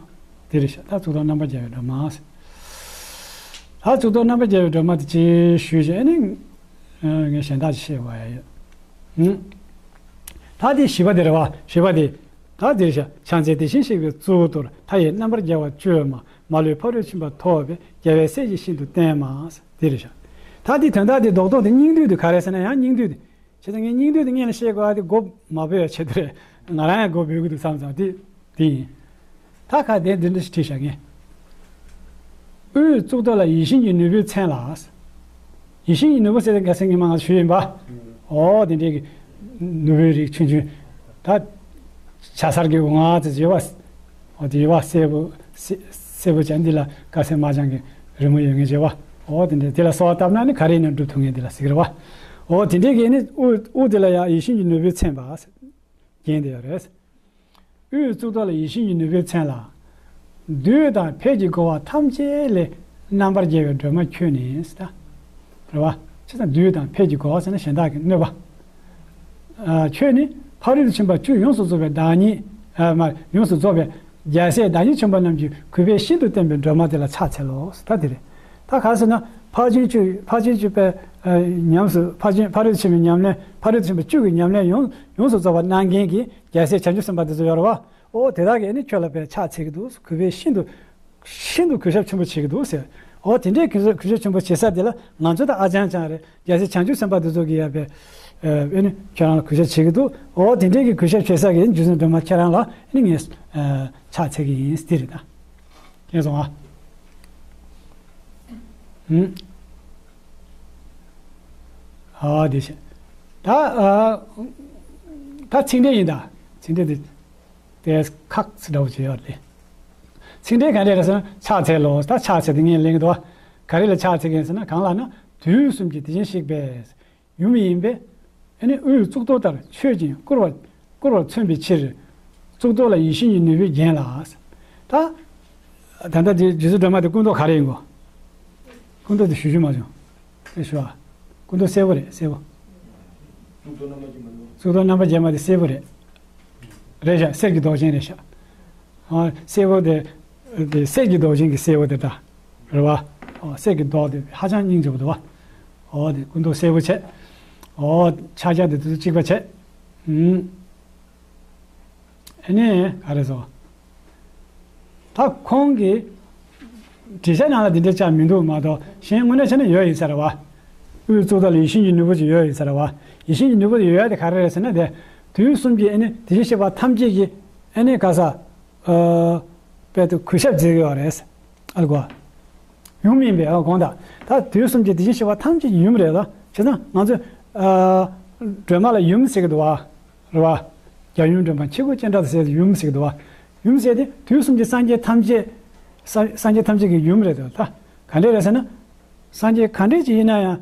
དེ་རེད་ཤག་ད་གཙུག་ཏོར་རྣམ་པར་རྒྱལ་བའི་སྒྲོན་མ། ད་གཙུག་ཏོར་རྣམ་པར་རྒྱལ་བའི་སྒྲོན་མ་དེ་ཅིག་ཞུས་བྱས། ཨེ་ནི། ངས་གཞན་དག་ཅིག་བཤད་དགོས་ཡ་ཡོད། ད་དེ་བཞི་པ་དེ་རེད་བ། བཞི་པ་དེ། ད་དེ་རེད་ཤག་ཕྱག་འཚལ་དེ་བཞིན་གཤེགས་པའི་གཙུག་ཏོར། མཐའ་ཡས་རྣམ་པར་རྒྱལ་བ་བཅོས་མ། མ་ལུས་ཕ་རོལ་ཕྱིན་པ་ཐོབ་པའི། རྒྱལ་བའི་སྲས་ཀྱིས་ཤིན་ཏུ་བསྟེན་མ། དེ་རེད་ཤག་ད་དེ་དོན་དག་དེ་རྡོག་རྡོག་དེ་སྙིང་བསྡུས་དེ་ག་རེ་ཟེར་ན། ཡང་སྙིང་བསྡུས་དེ། བྱས་ཙང་ངས་སྙིང་བསྡུས་དེ་སྔོན་ལ་བཤད་དགོས་ཡ་དེ་མགོ་མ་འབོད་ཡ་ཆེད་དུ་རེད། ང་རང་ཡང་མགོ་འབོད་ཀྱི་འདུག་བསམ་ཙང་དེ་དེ་ཡིན། ད་ཁ་དེ་འདི་འདྲ་ཞིག་བྲིས་བཞག་ངས། དབུས་གཙུག་ཏོར་ལ་ཡིད་བཞིན་གྱི་ནོར་བུའི་མཚན་ལ། ཡིད་བཞིན་གྱི་ནོར་བུ་ཟེར་དེ་ག་ཟེར་ངས་མ་ང་ཞུས་ཡིན་པ། འོ་དེ་འདྲའི་གི་ནོར་བུའི་རིགས་ཆུང་ཆུང་། ད་བྱ་གསར་གྱི་འོ་ང་ཚོ་བྱེད་པ། འོ་དེ་ཡོད་པ། སེར་པོ་སེ་སེར་པོ་ཅན་འདི་ལ་དཀར་སེར་དམར་ལྗང་གི་རི་མོ་ཡོད་ངེས་བྱེད་པ། འོ་དེ་འདྲ་དེ་ལ་གསོལ་བ་བཏབ་ན་ནི་ག་རེ་ཡིན་ན་འགྲུབ་ཐུབ་ངེས་འདི་ལ་ཟེར་གི་རེད་བ། འོ་དེ་འདྲའི་གི་ནི་དབུ་དབུ་དེ་ལ་ཡང་ཡིད་བཞིན་གྱི་ནོར་བུའི་མཚན་པ་ཟེར་བརྒྱན་དེ་ཡོད་རེད། དབུས་གཙུག་ཏོར་ལ་ཡིད་བཞིན་གྱི་ནོར་བུའི་མཚན་ལ། བདུད་དང་ཕས་ཀྱི་རྒོལ་བ་ཐམས་ཅད་ལས། རྣམ་པར་རྒྱལ་བའི་སྒྲོན་མ་ཁྱོད་ནི་ཟེར་ད། རེད་བ། བྱས་ཙང་བདུད་དང་ཕས་ཀྱི་རྒོལ་བ་ཟེར་ན་གཞན་དག་གི་གནོད་པ། ཨ། ཁྱོད་ནི་ཕ་རོལ་ཏུ་ཕྱིན་པ་བཅུ་ཡོངས་སུ་རྫོགས་པའི་བདག་ཉིད། ཨ། མ། ཡོངས་སུ་རྫོགས་པའི་རྒྱལ་སྲས་བདག་ཉིད་ཆེན་པོ་རྣམས་ཀྱི་གུས་པས་ཤིན་ཏུ་བསྟེན་པའི་སྒྲོན་མ་དེ་ལ་ཕྱག་འཚལ་ལོ་ཟེར་ད་དེ་རེད། ད་ག་རེ་ཟེར་ན་ཕར་ཕྱིན་བཅུ། ཕར་ཕྱིན་བཅུ་པའི། ཨ། ཉམས་སུ་ཕར་ཕྱིན་ཕ་རོལ་ཏུ་ཕྱིན་པའི་ཉམས་ལེན། ཕ་རོལ་ཏུ་ཕྱིན་པ་བཅུ་གི་ཉམས་ལེན་ཡོངས་ཡོངས་སུ་རྫོགས་པ་གནང་མཁན་གྱི་རྒྱལ་སྲས་བྱང་ཆུབ་སེམས་དཔའ་དེ་ཚོ་ཡོད་རེད་བ། ཨོ་དེ་དག་གིས་ནི་ཁྱོད་ལ་དཔེ་ཕྱག་འཚལ་གྱི་འདུག་གུས་པས་ཤིན་ཏུ་ཤིན་ཏུ་གུས་ཞབས་ཆེན་པོ་བྱེད་ཀྱི་འདུག་ཟེར། ཨོ་དེ་འདྲའི་གུས་ཞབས་གུས་ཞབས་ཆེན་པོ་བྱེད་ས་དེ་ལ་ང་ཚོ་དང་ཨ་ཅང་ཅང་རེད། རྒྱལ་སྲས་བྱང་ཆུབ་སེམས་དཔའ་དེ་ཚོ་གིས་ཡ་དཔེ་ཨེ་ནི་ཁྱོད་རང་ལ་གུས་ཞབས་བྱེད་ཀྱི་འདུག་ཨོ་དེ་འདྲའི་གི་གུས་ཞབས་བྱེད་ས་གི་རྗེ་བཙུན་སྒྲོལ་མ་ཁྱེད་རང་ལ་ཨེ་ནི་ངས་ཕྱག་འཚལ་གྱི་ཡིན་ཟེར་དེ་རེད་ད། མཁྱེན་སོང་ཨ། ཧུམ། ཨ་དེ་བྱས། ད་ཨ་ད་ཚིག་འགྲེལ་ཡིན་ད། ཚིག་འགྲེལ་དེ། དེ་ཁག་ཅིག་འདྲ་བོ་ཅིག་ཡོད་རེད། ཚིག་འགྲེལ་ག་འདྲ་རེད་ཟེར་ན་ཕྱག་འཚལ་ལོ། ད་ཕྱག་འཚལ་དེ་ངས་ལེན་གྱི་འདུག་བ། ག་རེ་ལ་ཕྱག་འཚལ་གྱི་ཡིན་ཟེར་ན། གང་ལགས་ན་དུས་གསུམ་གྱི་དེ་བཞིན་གཤེགས་པའི་ཡུམ་ཡིན་པས། ཨ་ནི་དབུས་གཙུག་ཏོར་ལྟར་མཆོད་ཅིང་བཀུར་བར་བཀུར་བར་མཚོན་པའི་ཕྱིར། གཙུག་ཏོར་ལ་ཡིད་བཞིན་གྱི་ནོར་བུས་བརྒྱན་ལ། ད་ད་ལྟ་དེ་རྗེ་བཙུན་སྒྲོལ་མ་དེ་སྐུ་མདོག་ག་རེ་ཡིན་གོ། སྐུ་མདོག་དེ་ཞུ་རྒྱུ་མ་བྱུང་། དེ་ཞུ་ཨ། སྐུ་མདོག་སེར་པོ་རེད། སེར་པོ། གཙུག་ཏོར་རྣམ་པར་རྒྱལ་མ་དེ་སེར་པོ་རེད། རེད་ཤག་གསེར་གྱི་མདོག་ཅན་རེད་ཤག་ཨ། སེར་པོ་དེ་དེ་གསེར་གྱི་མདོག་ཅན་གྱི་སེར་པོ་དེ་འདྲ་རེད་བ། ཨོ་གསེར་གྱི་མདོག་དེ་ཧ་ཅང་སྙིང་རྗེ་པོ་འདུག་བ། ཨོ་དེ་སྐུ་མདོག་སེར་པོ་བྱས། ཨོ་ཕྱག་རྒྱ་དེ་དུས་གཅིག་པ་བྱས། ཨུམ། ཨ་ནི་ག་རེ་ཟེར། ད་ཁོང་གིས་བྲིས་ཆ་ནང་ལ་འདི་འདྲ་ཅང་མི་འདུག་མ་གཏོགས། གཞན་དངོས་གནས་བྱས་ན་ཡོད་ཡིན་ས་རེད་བ། དབུས་གཙུག་ཏོར་ལ་ཡིད་བཞིན་གྱི་ནོར་བུ་ཅིག་ཡོད་ཡིན་ས་རེད་བ། ཡིད་བཞིན་གྱི་ནོར་བུ་དེ་ཡོད་ཡ་དེ་ག་རེ་རེད་ཟེར་ན། དེ་དུས་གསུམ་གྱི་ཨ་ནི་དེ་བཞིན་གཤེགས་པ་ཐམས་ཅད་ཀྱིས་ཨ་ནི་ག་ས། ཨ། དཔལ་དུ་གུས་ཞབས་མཛད་ཀྱི་ཡོད་རེད། ཨ་ལ་གོ། ཡུམ་ཡིན་པས། ཨ་དགོངས་དག་ད་དུས་གསུམ་གྱི་དེ་བཞིན་གཤེགས་པ་ཐམས་ཅད་ཀྱི་ཡུམ་རེད་ལ། བྱས་ཙང་ང་ཚོས་ཨ་སྒྲོལ་མ་ལ་ཡུམ་ཟེར་གྱི་འདུག་བ། རེད་བ། རྒྱལ་ཡུམ་སྒྲོལ་མ་ཆེ་དགུ་སྤྱན་དྲངས་ཟེར་ཡུམ་ཟེར་གྱི་འདུག་བ། ཡུམ་ཟེར་དེ་དུས་གསུམ་གྱི་སངས་རྒྱས་ཐམས་ཅད། སངས་སངས་རྒྱས་ཐམས་ཅད་ཀྱི་ཡུམ་རེད་དོ། ད་ག་འདྲས་རེད་ཟེར་ན། སངས་རྒྱས་ག་འདྲས་ཅིག་ཡིན་ན་ཡང་།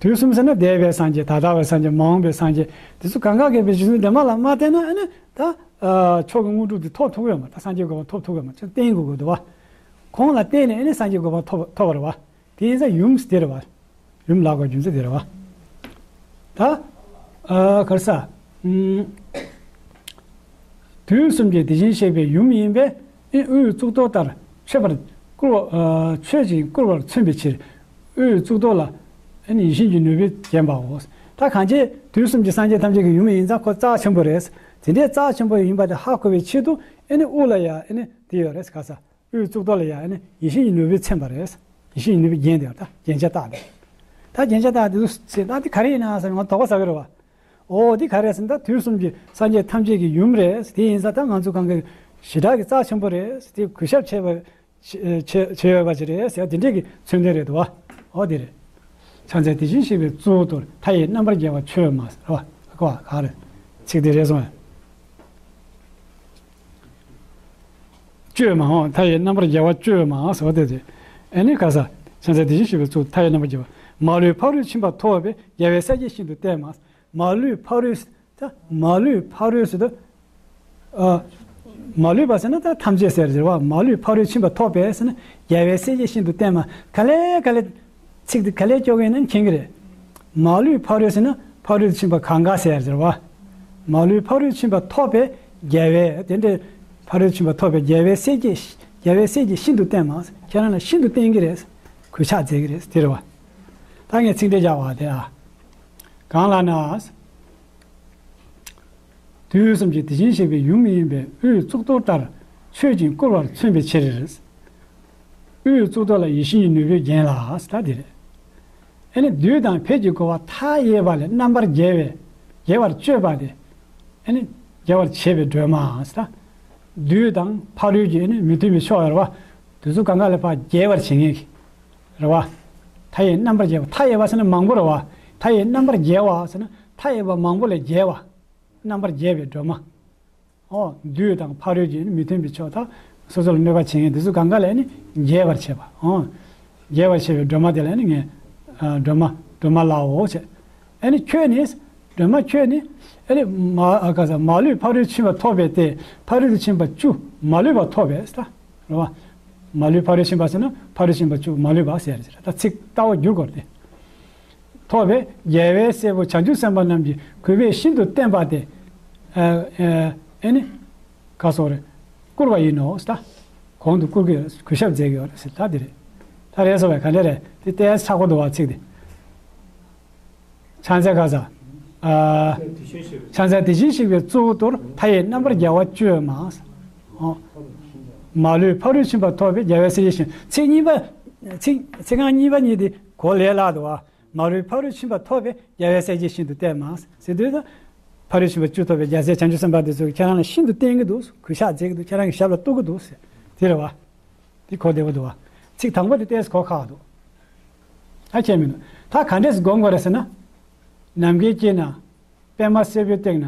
དུས་གསུམ་ཟེར་ན་འདས་པའི་སངས་རྒྱས། ད་ལྟ་བའི་སངས་རྒྱས། མ་འོངས་པའི་སངས་རྒྱས། དེ་ཚོ་གང་ག་གིས་དཔེ་རྗེ་བཙུན་སྒྲོལ་མ་ལ་མ་བསྟེན་ན་ཨ་ནི་ད། ཨ། མཆོག་གི་དངོས་གྲུབ་དེ་ཐོབ་ཐུབ་ཀྱི་ཡོད་མ་རེད། ད་སངས་རྒྱས་གོ་འཕང་ཐོབ་ཐུབ་ཀྱི་ཡོད་མ་རེད། བསྟེན་དགོས་ཀྱི་འདུག་བ། ཁོང་ལ་བརྟེན་ནས་ཨ་ནི་སངས་རྒྱས་གོ་འཕང་ཐོབ་ཐོབ་པ་རེད་བ། དེ་ཡིན་ཙང་ཡུམ་དེ་རེད་བ། ཡུམ་ལབ་དགོས་རྒྱུ་མཚན་དེ་རེད་བ། ད། ཨ། ག་རེ་ཟ། ཨུམ། དུས་གསུམ་གྱི་དེ་བཞིན་གཤེགས་པའི་ཡུམ་ཡིན་པས། ཨེ། དབུས་གཙུག་ཏོར་ལྟར་མཆོད་པར་བཀུར་བ། ཨ། མཆོད་ཅིང་བཀུར་བར་མཚོན་པའི་ཕྱིར། དབུས་གཙུག་ཏོར་ལ། ཨ་ནི་ཡིད་བཞིན་གྱི་ནོར་བུས་བརྒྱན་པའོ། ད་གང་ཅི་དུས་གསུམ་གྱི་སངས་རྒྱས་ཐམས་ཅད་ཀྱི་ཡུམ་ཡིན་ཙང་ཁོ་རྩ་ཆེན་པོ་རེད། དེ་འདྲའི་རྩ་ཆེན་པོ་ཡིན་པ་དེ་ཧ་གོ་བའི་ཆེད་དུ་ཨ་ནི་དབུ་ལ་ཡ་ཨ་ནི་དེ་ཡོད་རེད། ག་ས། དབུའི་གཙུག་ཏོར་ལ་ཡ་ཨ་ནི་ཡིད་བཞིན་གྱི་ནོར་བུས་མཚན་པ་རེད། ཡིད་བཞིན་གྱི་ནོར་བུས་བརྒྱན་དེ་ཡོད། ད་རྒྱན་ཆ་བཏགས་ཏེ། ད་རྒྱན་ཆ་བཏགས་དེ་ཚོ་ཟེར་ད་དེ་ག་རེ་ཡིན་ན་ཟེར་ང་དོགས་པ་ཟ་གི་རེད་བ། ཨོ་དེ་ག་རེ་ཟེར་ན་ད་དུས་གསུམ་གྱི་སངས་རྒྱས་ཐམས་ཅད་ཀྱི་ཡུམ་རེད། དེ་ཡིན་ཙང་ད་ང་ཚོ་གང་གི་ཞེ་དྲག་གི་རྩ་ཆེན་པོ་རེད། དེ་གུས་ཞབས་བྱེད་པ་བྱེད་བྱེད་ཡོད་པ་ཅིག་རེད་ཟེར་དེ་འདྲས་ཀྱི་མཚོན་དོན་རེད་འདུག་བ། ཨོ་དེ་རེད། ཕྱག་འཚལ་དེ་བཞིན་གཤེགས་པའི་གཙུག་ཏོར། མཐའ་ཡས་རྣམ་པར་རྒྱལ་བ་སྤྱོད་མ་ཟེར་བ་གོ་བ་ག་རེ། ཚིག་དེ་རེད་སོང་ཨ། སྤྱོད་མ་འོང་། མཐའ་ཡས་རྣམ་པར་རྒྱལ་བ་སྤྱོད་མ་ཟེར་བ་དེ་རེད། ཨ་ནི་ག་ས། ཕྱག་འཚལ་དེ་བཞིན་གཤེགས་པའི་གཙུག་མཐའ་ཡས་རྣམ་པར་རྒྱལ་བ། མ་ལུས་ཕ་རོལ་ཕྱིན་པ་ཐོབ་པས་རྒྱལ་བའི་སྲས་བཅས་ཤིན་ཏུ་བསྟེན་མ། མ་ལུས་ཕ་རོལ། ད་མ་ལུས་ཕ་རོལ་ཟེར་དུས། ཨ། མ་ལུས་པ་ཟེར་ན་ད་ཐམས་ཅད་ཟེར་ཟེར་བ། མ་ལུས་ཕ་རོལ་ཕྱིན་པ་ཐོབ་པས་ཟེར་ན་རྒྱལ་བའི་སྲས་བཅས་ཤིན་ཏུ་བསྟེན་མ། ག་ལེ་ག་ལེ། ཚིག་འདི་ག་ལེ་སྐྱོ་གི་ཡིན་ན་མཁྱེན་གི་རེད། མ་ལུས་ཕ་རོལ་ཟེར་ན་ཕ་རོལ་ཕྱིན་པ་གང་ག་ཟེར་ཟེར་བ། མ་ལུས་ཕ་རོལ་ཕྱིན་པ་ཐོབ་པས་རྒྱལ་བའི་དེ་འདྲའི་ཕ་རོལ་ཕྱིན་པ་ཐོབ་པས་རྒྱལ་བའི་སྲས་བཅས་རྒྱལ་བའི་སྲས་བཅས་ཤིན་ཏུ་བསྟེན་མ། ཁྱེད་རང་ལ་ཤིན་ཏུ་བསྟེན་གི་རེད། གུས་ཕྱག་མཛད་གི་རེད་དེ་རེད་བ། ད་ངས་ཚིག་འགྲེལ་རྒྱག་པ་དེ་ཨ། གང་ལ་ན། དུས་གསུམ་གྱི་དེ་བཞིན་གཤེགས་པའི་ཡུམ་ཡིན་པས་དབུའི་གཙུག་ཏོར་ལྟར་མཆོད་ཅིང་བཀུར་བར་མཚོན་པའི་ཕྱིར། དབུའི་གཙུག་ཏོར་ལ་ཡིད་བཞིན་གྱི་ནོར་བུས་བརྒྱན་ལ་ཟེར་ད་འདི་རེད། ཨ་ནི་བདུད་དང་ཕས་ཀྱི་རྒོལ་བ་མཐའ་ཡས་པ་ལས་རྣམ་པར་རྒྱལ་བའི་རྒྱལ་བར་སྤྱོད་པ་དེ། ཨ་ནི་རྒྱལ་བར་བྱེད་པའི་སྒྲོན་མ་ཟེར་ད། བདུད་དང་ཕ་རོལ་གྱི་ཨ་ནི་མི་མཐུན་པའི་ཕྱོགས་ཡོད་རེད་བ། དེ་ཚོ་གང་ག་ལས་ཕར་རྒྱལ་བར་བྱེད་མཁན་གྱི་རེད་བ། མཐའ་ཡས་རྣམ་པར་རྒྱལ་བ། མཐའ་ཡས་པ་ཟེར་ན་མང་པོ་རེད་བ། མཐའ་ཡས་རྣམ་པར་རྒྱལ་བ་ཟེར་ན་མཐའ་ཡས་པ་མང་པོ་ལས་རྒྱལ་བ། རྣམ་པར་རྒྱལ་བའི་སྒྲོན་མ། ཨོ། བདུད་དང་ཕ་རོལ་གྱི་མི་མཐུན་པའི་ཕྱོགས་དང་སོ་སོ་ལ་གནོད་པ་བྱེད་མཁན་དེ་ཚོ་གང་ག་ལས་ནི་རྒྱལ་བར་བྱེད་པ། ཨོ། རྒྱལ་བར་བྱེད་པའི་སྒྲོན་མ་དེ་ལ་ནི་ངས་ཨ་སྒྲོན་མ་སྒྲོན་མ་ལའོ་བྱས། ཨ་ནི་ཁྱོད་ནི་སྒྲོན་མ་ཁྱོད་ནི་ཨ་ནི་མ་ཨ་ག་ས་མ་ལུས་ཕ་རོལ་ཕྱིན་པ་ཐོབ་པས་ཏེ། ཕ་རོལ་ཏུ་ཕྱིན་པ་བཅུ་མ་ལུས་པ་ཐོབ་པས་ད་རེད་བ། མ་ལུས་ཕ་རོལ་ཕྱིན་པ་ཟེར་ན་ཕ་རོལ་ཕྱིན་པ་བཅུ་མ་ལུས་པ་ཟེར་ཟེར་ད་ཚིག་ལྟ་བ་བསྒྱུར་དགོས་ཏེ། ཐོབ་པས་རྒྱལ་བའི་སྲས་པོ་བྱང་ཆུབ་སེམས་དཔའ་རྣམས་ཀྱིས་གུས་པས་ཤིན་ཏུ་བསྟེན་པ་སྟེ། ཨ་ཨ་ཨེ་ནི། ག་སོགས་རེད། བཀུར་བ་ཡིན་ནོ་ཟེར་ད། གོང་དུ་བཀུར་གྱི་གུས་ཞབས་མཛད་ཀྱི་ཡོད་རེད་ཟེར་ད་འདི་རེད། ད་རེད་སོ་བས་ག་འདྲ་རེད་དེ་ལྟས་ཆག་པོ་འདུག་བ་ཚིག་དེ། ཕྱག་འཚལ་ག་ས། ཨ། ཕྱག་འཚལ་དེ་བཞིན་གཤེགས་པའི་གཙུག་ཏོར་མཐའ་ཡས་རྣམ་པར་རྒྱལ་བ་སྤྱོད་མ། ཨོ། མ་ལུས་ཕ་རོལ་ཕྱིན་པ་ཐོབ་པས་རྒྱལ་བའི་སྲས་བཅས་ཤིན། ཚིག་གཉིས་པ། ཚིག་ཚིག་རྐང་གཉིས་པ་གཉིས་དེ་གོ་ལས་སླ་འདུག་བ། མ་ལུས་ཕ་རོལ་ཕྱིན་པ་ཐོབ་པས་རྒྱལ་བའི་སྲས་བཅས་ཤིན་ཏུ་བསྟེན་མ། ཟེར་དུས་ད། ཕ་རོལ་ཕྱིན་པ་བཅུ་ཐོབ་པའི་རྒྱལ་སྲས་བྱང་ཆུབ་སེམས་དཔའ་དེ་ཚོས་ཁྱེད་རང་ལ་ཤིན་ཏུ་བསྟེན་གྱི་འདུག་གུས་ཕྱག་མཛད་ཀྱི་འདུག་ཁྱེད་རང་གི་ཞབས་ལ་གཏུག་གི་འདུག་ཟེར། དེ་རེད་བ། དེ་གོ་བདེ་པོ་འདུག་བ། ཚིག་དང་པོ་དེ་ཏོག་ཙམ་གོ་ཁག་འདུག་ད་ཁྱད་མི་འདུག་ད་ག་འདྲས་སྒོམ་དགོས་རེད་ཟེར་ན། ནམ་མཁའི་དཀྱིལ་ན། པདྨ་སེར་པོའི་སྟེང་ན།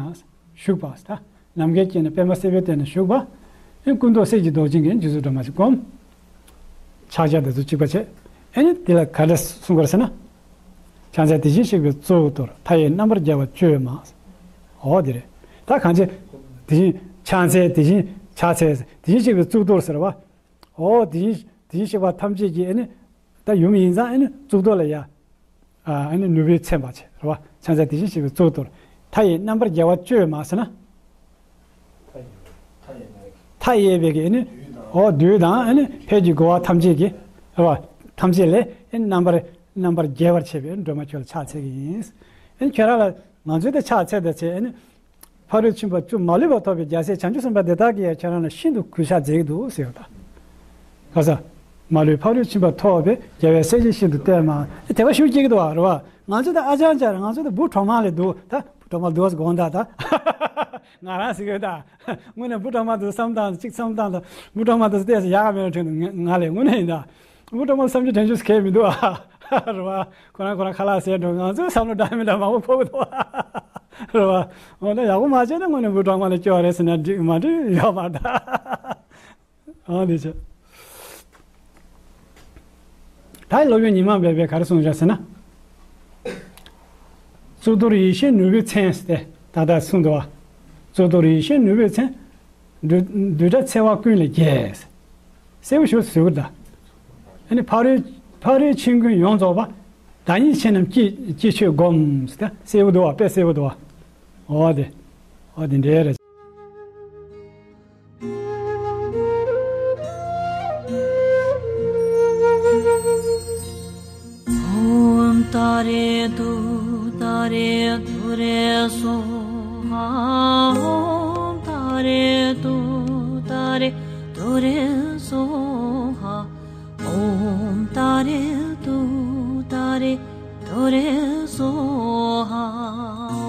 བཞུགས་པ་ཟེར་ད། ནམ་མཁའི་དཀྱིལ་ན་པདྨ་སེར་པོའི་སྟེང་ན་བཞུགས་པ། ཨེ་སྐུ་མདོག་གསེར་གྱི་མདོག་ཅན་གྱི་རྗེ་བཙུན་སྒྲོལ་མ་ཞིག་བསྒོམ། ཕྱག་རྒྱ་དེ་ཚོ་གཅིག་པ་བྱས། ཨེ་ནི་དེ་ལ་ག་འདྲ་གསུང་དགོས་རེད་ཟེར་ན། ཕྱག་འཚལ་དེ་བཞིན་གཤེགས་པའི་གཙུག་ཏོར། མཐའ་ཡས་རྣམ་པར་རྒྱལ་བ་སྤྱོད་མ། འོ་དེ་རེད། ད་གང་ཅི། དེ་བཞིན་ཕྱག་འཚལ་དེ་བཞིན་ཕྱག་འཚལ་དེ་བཞིན་གཤེགས་པའི་གཙུག་ཏོར་ཟེར་བ། འོ་དེ་བཞིན་དེ་བཞིན་གཤེགས་པ་ཐམས་ཅད་ཀྱི་ཨེ་ནི། ད་ཡུམ་ཡིན་ཙང་ཨེ་ནི་གཙུག་ཏོར་ལ་ཡ། ཨ་ནི་ནོར་བུས་མཚན་པ་བྱས་རེད་བ། ཕྱག་འཚལ་དེ་བཞིན་གཤེགས་པའི་གཙུག་ཏོར། མཐའ་ཡས་རྣམ་པར་རྒྱལ་བ་སྤྱོད་མ་ཟེར་ན། མཐའ་ཡས་པའི་གི་ཨ་ནི། འོ་བདུད་དང་ཨ་ནི་ཕས་ཀྱི་རྒོལ་བ་ཐམས་ཅད་ཀྱི། རེད་བ། ཐམས་ཅད་ལས་ཨ་ནི་རྣམ་པར་རྣམ་པར་རྒྱལ་བར་བྱེད་པའི་སྒྲོལ་མ་ཁྱོད་ལ་ཕྱག་འཚལ་གྱི་ཡིན། ཨ་ནི་ཁྱོད་རང་ལ་ང་ཚོས་ད་ཕྱག་འཚལ་ད་བྱས་ཨ་ནི། ཕ་རོལ་ཕྱིན་པ་བཅུ་མ་ལུས་པ་ཐོབ་པའི་རྒྱལ་སྲས་བྱང་ཆུབ་སེམས་དཔའ་དེ་དག་གིས་ཡང་ཁྱེད་རང་ལ་ཤིན་ཏུ་གུས་ཕྱག་མཛད་ཀྱི་འདུག་ཟེར་བ་དང་། ག་ས། མ་ལུས་ཕ་རོལ་ཕྱིན་པ་ཐོབ་པས་རྒྱལ་བའི་སྲས་བཅས་ཤིན་ཏུ་བསྟེན་མ། དེ་བ་ཤུགས་སྐྱེ་གི་འདུག་བ་རེད་བ། ང་ཚོ་ད་ཨ་ཅང་ཅང་ང་ཚོ་ད་བུ་གྲོག་མ་ལས་འདུག་ད་བུ་གྲོག་མ་འདུག་དགོངས་དག་ད། ང་རང་ཟེར་གི་ད། དངོས་གནས་བུ་གྲོག་མ་འདུག་བསམ་སྟངས་གཅིག་བསམ་སྟངས་ད། བུ་གྲོག་མ་འདུག་ལྟས་སུ་ཡག་ག་མེད་རུ་དྲན་འདུག་ང་ལས་དངོས་གནས་ཡིན་ད། བུ་གྲོག་མ་བསམ་རྒྱུ་དྲན་རྒྱུ་སུ་གས་མི་འདུག་ཨ། རེད་བ། ཁོ་རང་ཁོ་རང་ཁ་ལག་ཟས་འགྲོ་ང་ཚོའི་བསམ་བློ་འདྲ་མི་འདྲ་མང་པོ་ཕོག་གི་འདུག་ཨ། རེད་བ། འོ་ན་ཡག་པོ་མ་བྱས་ན་དངོས་གནས་བུ་གྲོག་མ་ལ་སྐྱོ་བ་རེད་ཟེར་ན་འགྲིག་མ་འགྲིག་ཡོད་མ་རེད་ད། ཨ་འདི་ཆ། ད་སློབ་དཔོན་ཉི་མ་སྦས་པས་ག་རེ་གསུངས་བཞག་ཟེར་ན། གཙུག་ཏོར་ཡིད་བཞིན་ནོར་བུས་མཚན་ཟེར་ཏེ་ད་ལྟ་གསུངས་འདུག་བ། གཙུག་ཏོར་ཡིད་བཞིན་ནོར་བུས་མཚན། བདུད་བདུད་དགྲ་འཚེ་བ་ཀུན་ལས་རྒྱལ། གསལ་པོ་ཞུ་ཟེར་བ་ད། ཨ་ནི་ཕ་རོལ་ཕ་རོལ་ཕྱིན་ཀུན་ཡོངས་རྫོགས་པ། བདག་ཉིད་ཆེ་རྣམས་ཅི་ཅི་ཕྱིར་བསྒོམ་ཟེར་ཏེ་གསལ་པོ་འདུག་བ་དཔེ་གསལ་པོ་འདུག་བ། འོ་དེ། འོ་དེ་འདྲའི་རེད། ཨོཾ་ཏཱ་རེ། ད་རེ་ཏུ་ད་རེ་དོ་རེ་སོ་ཧ།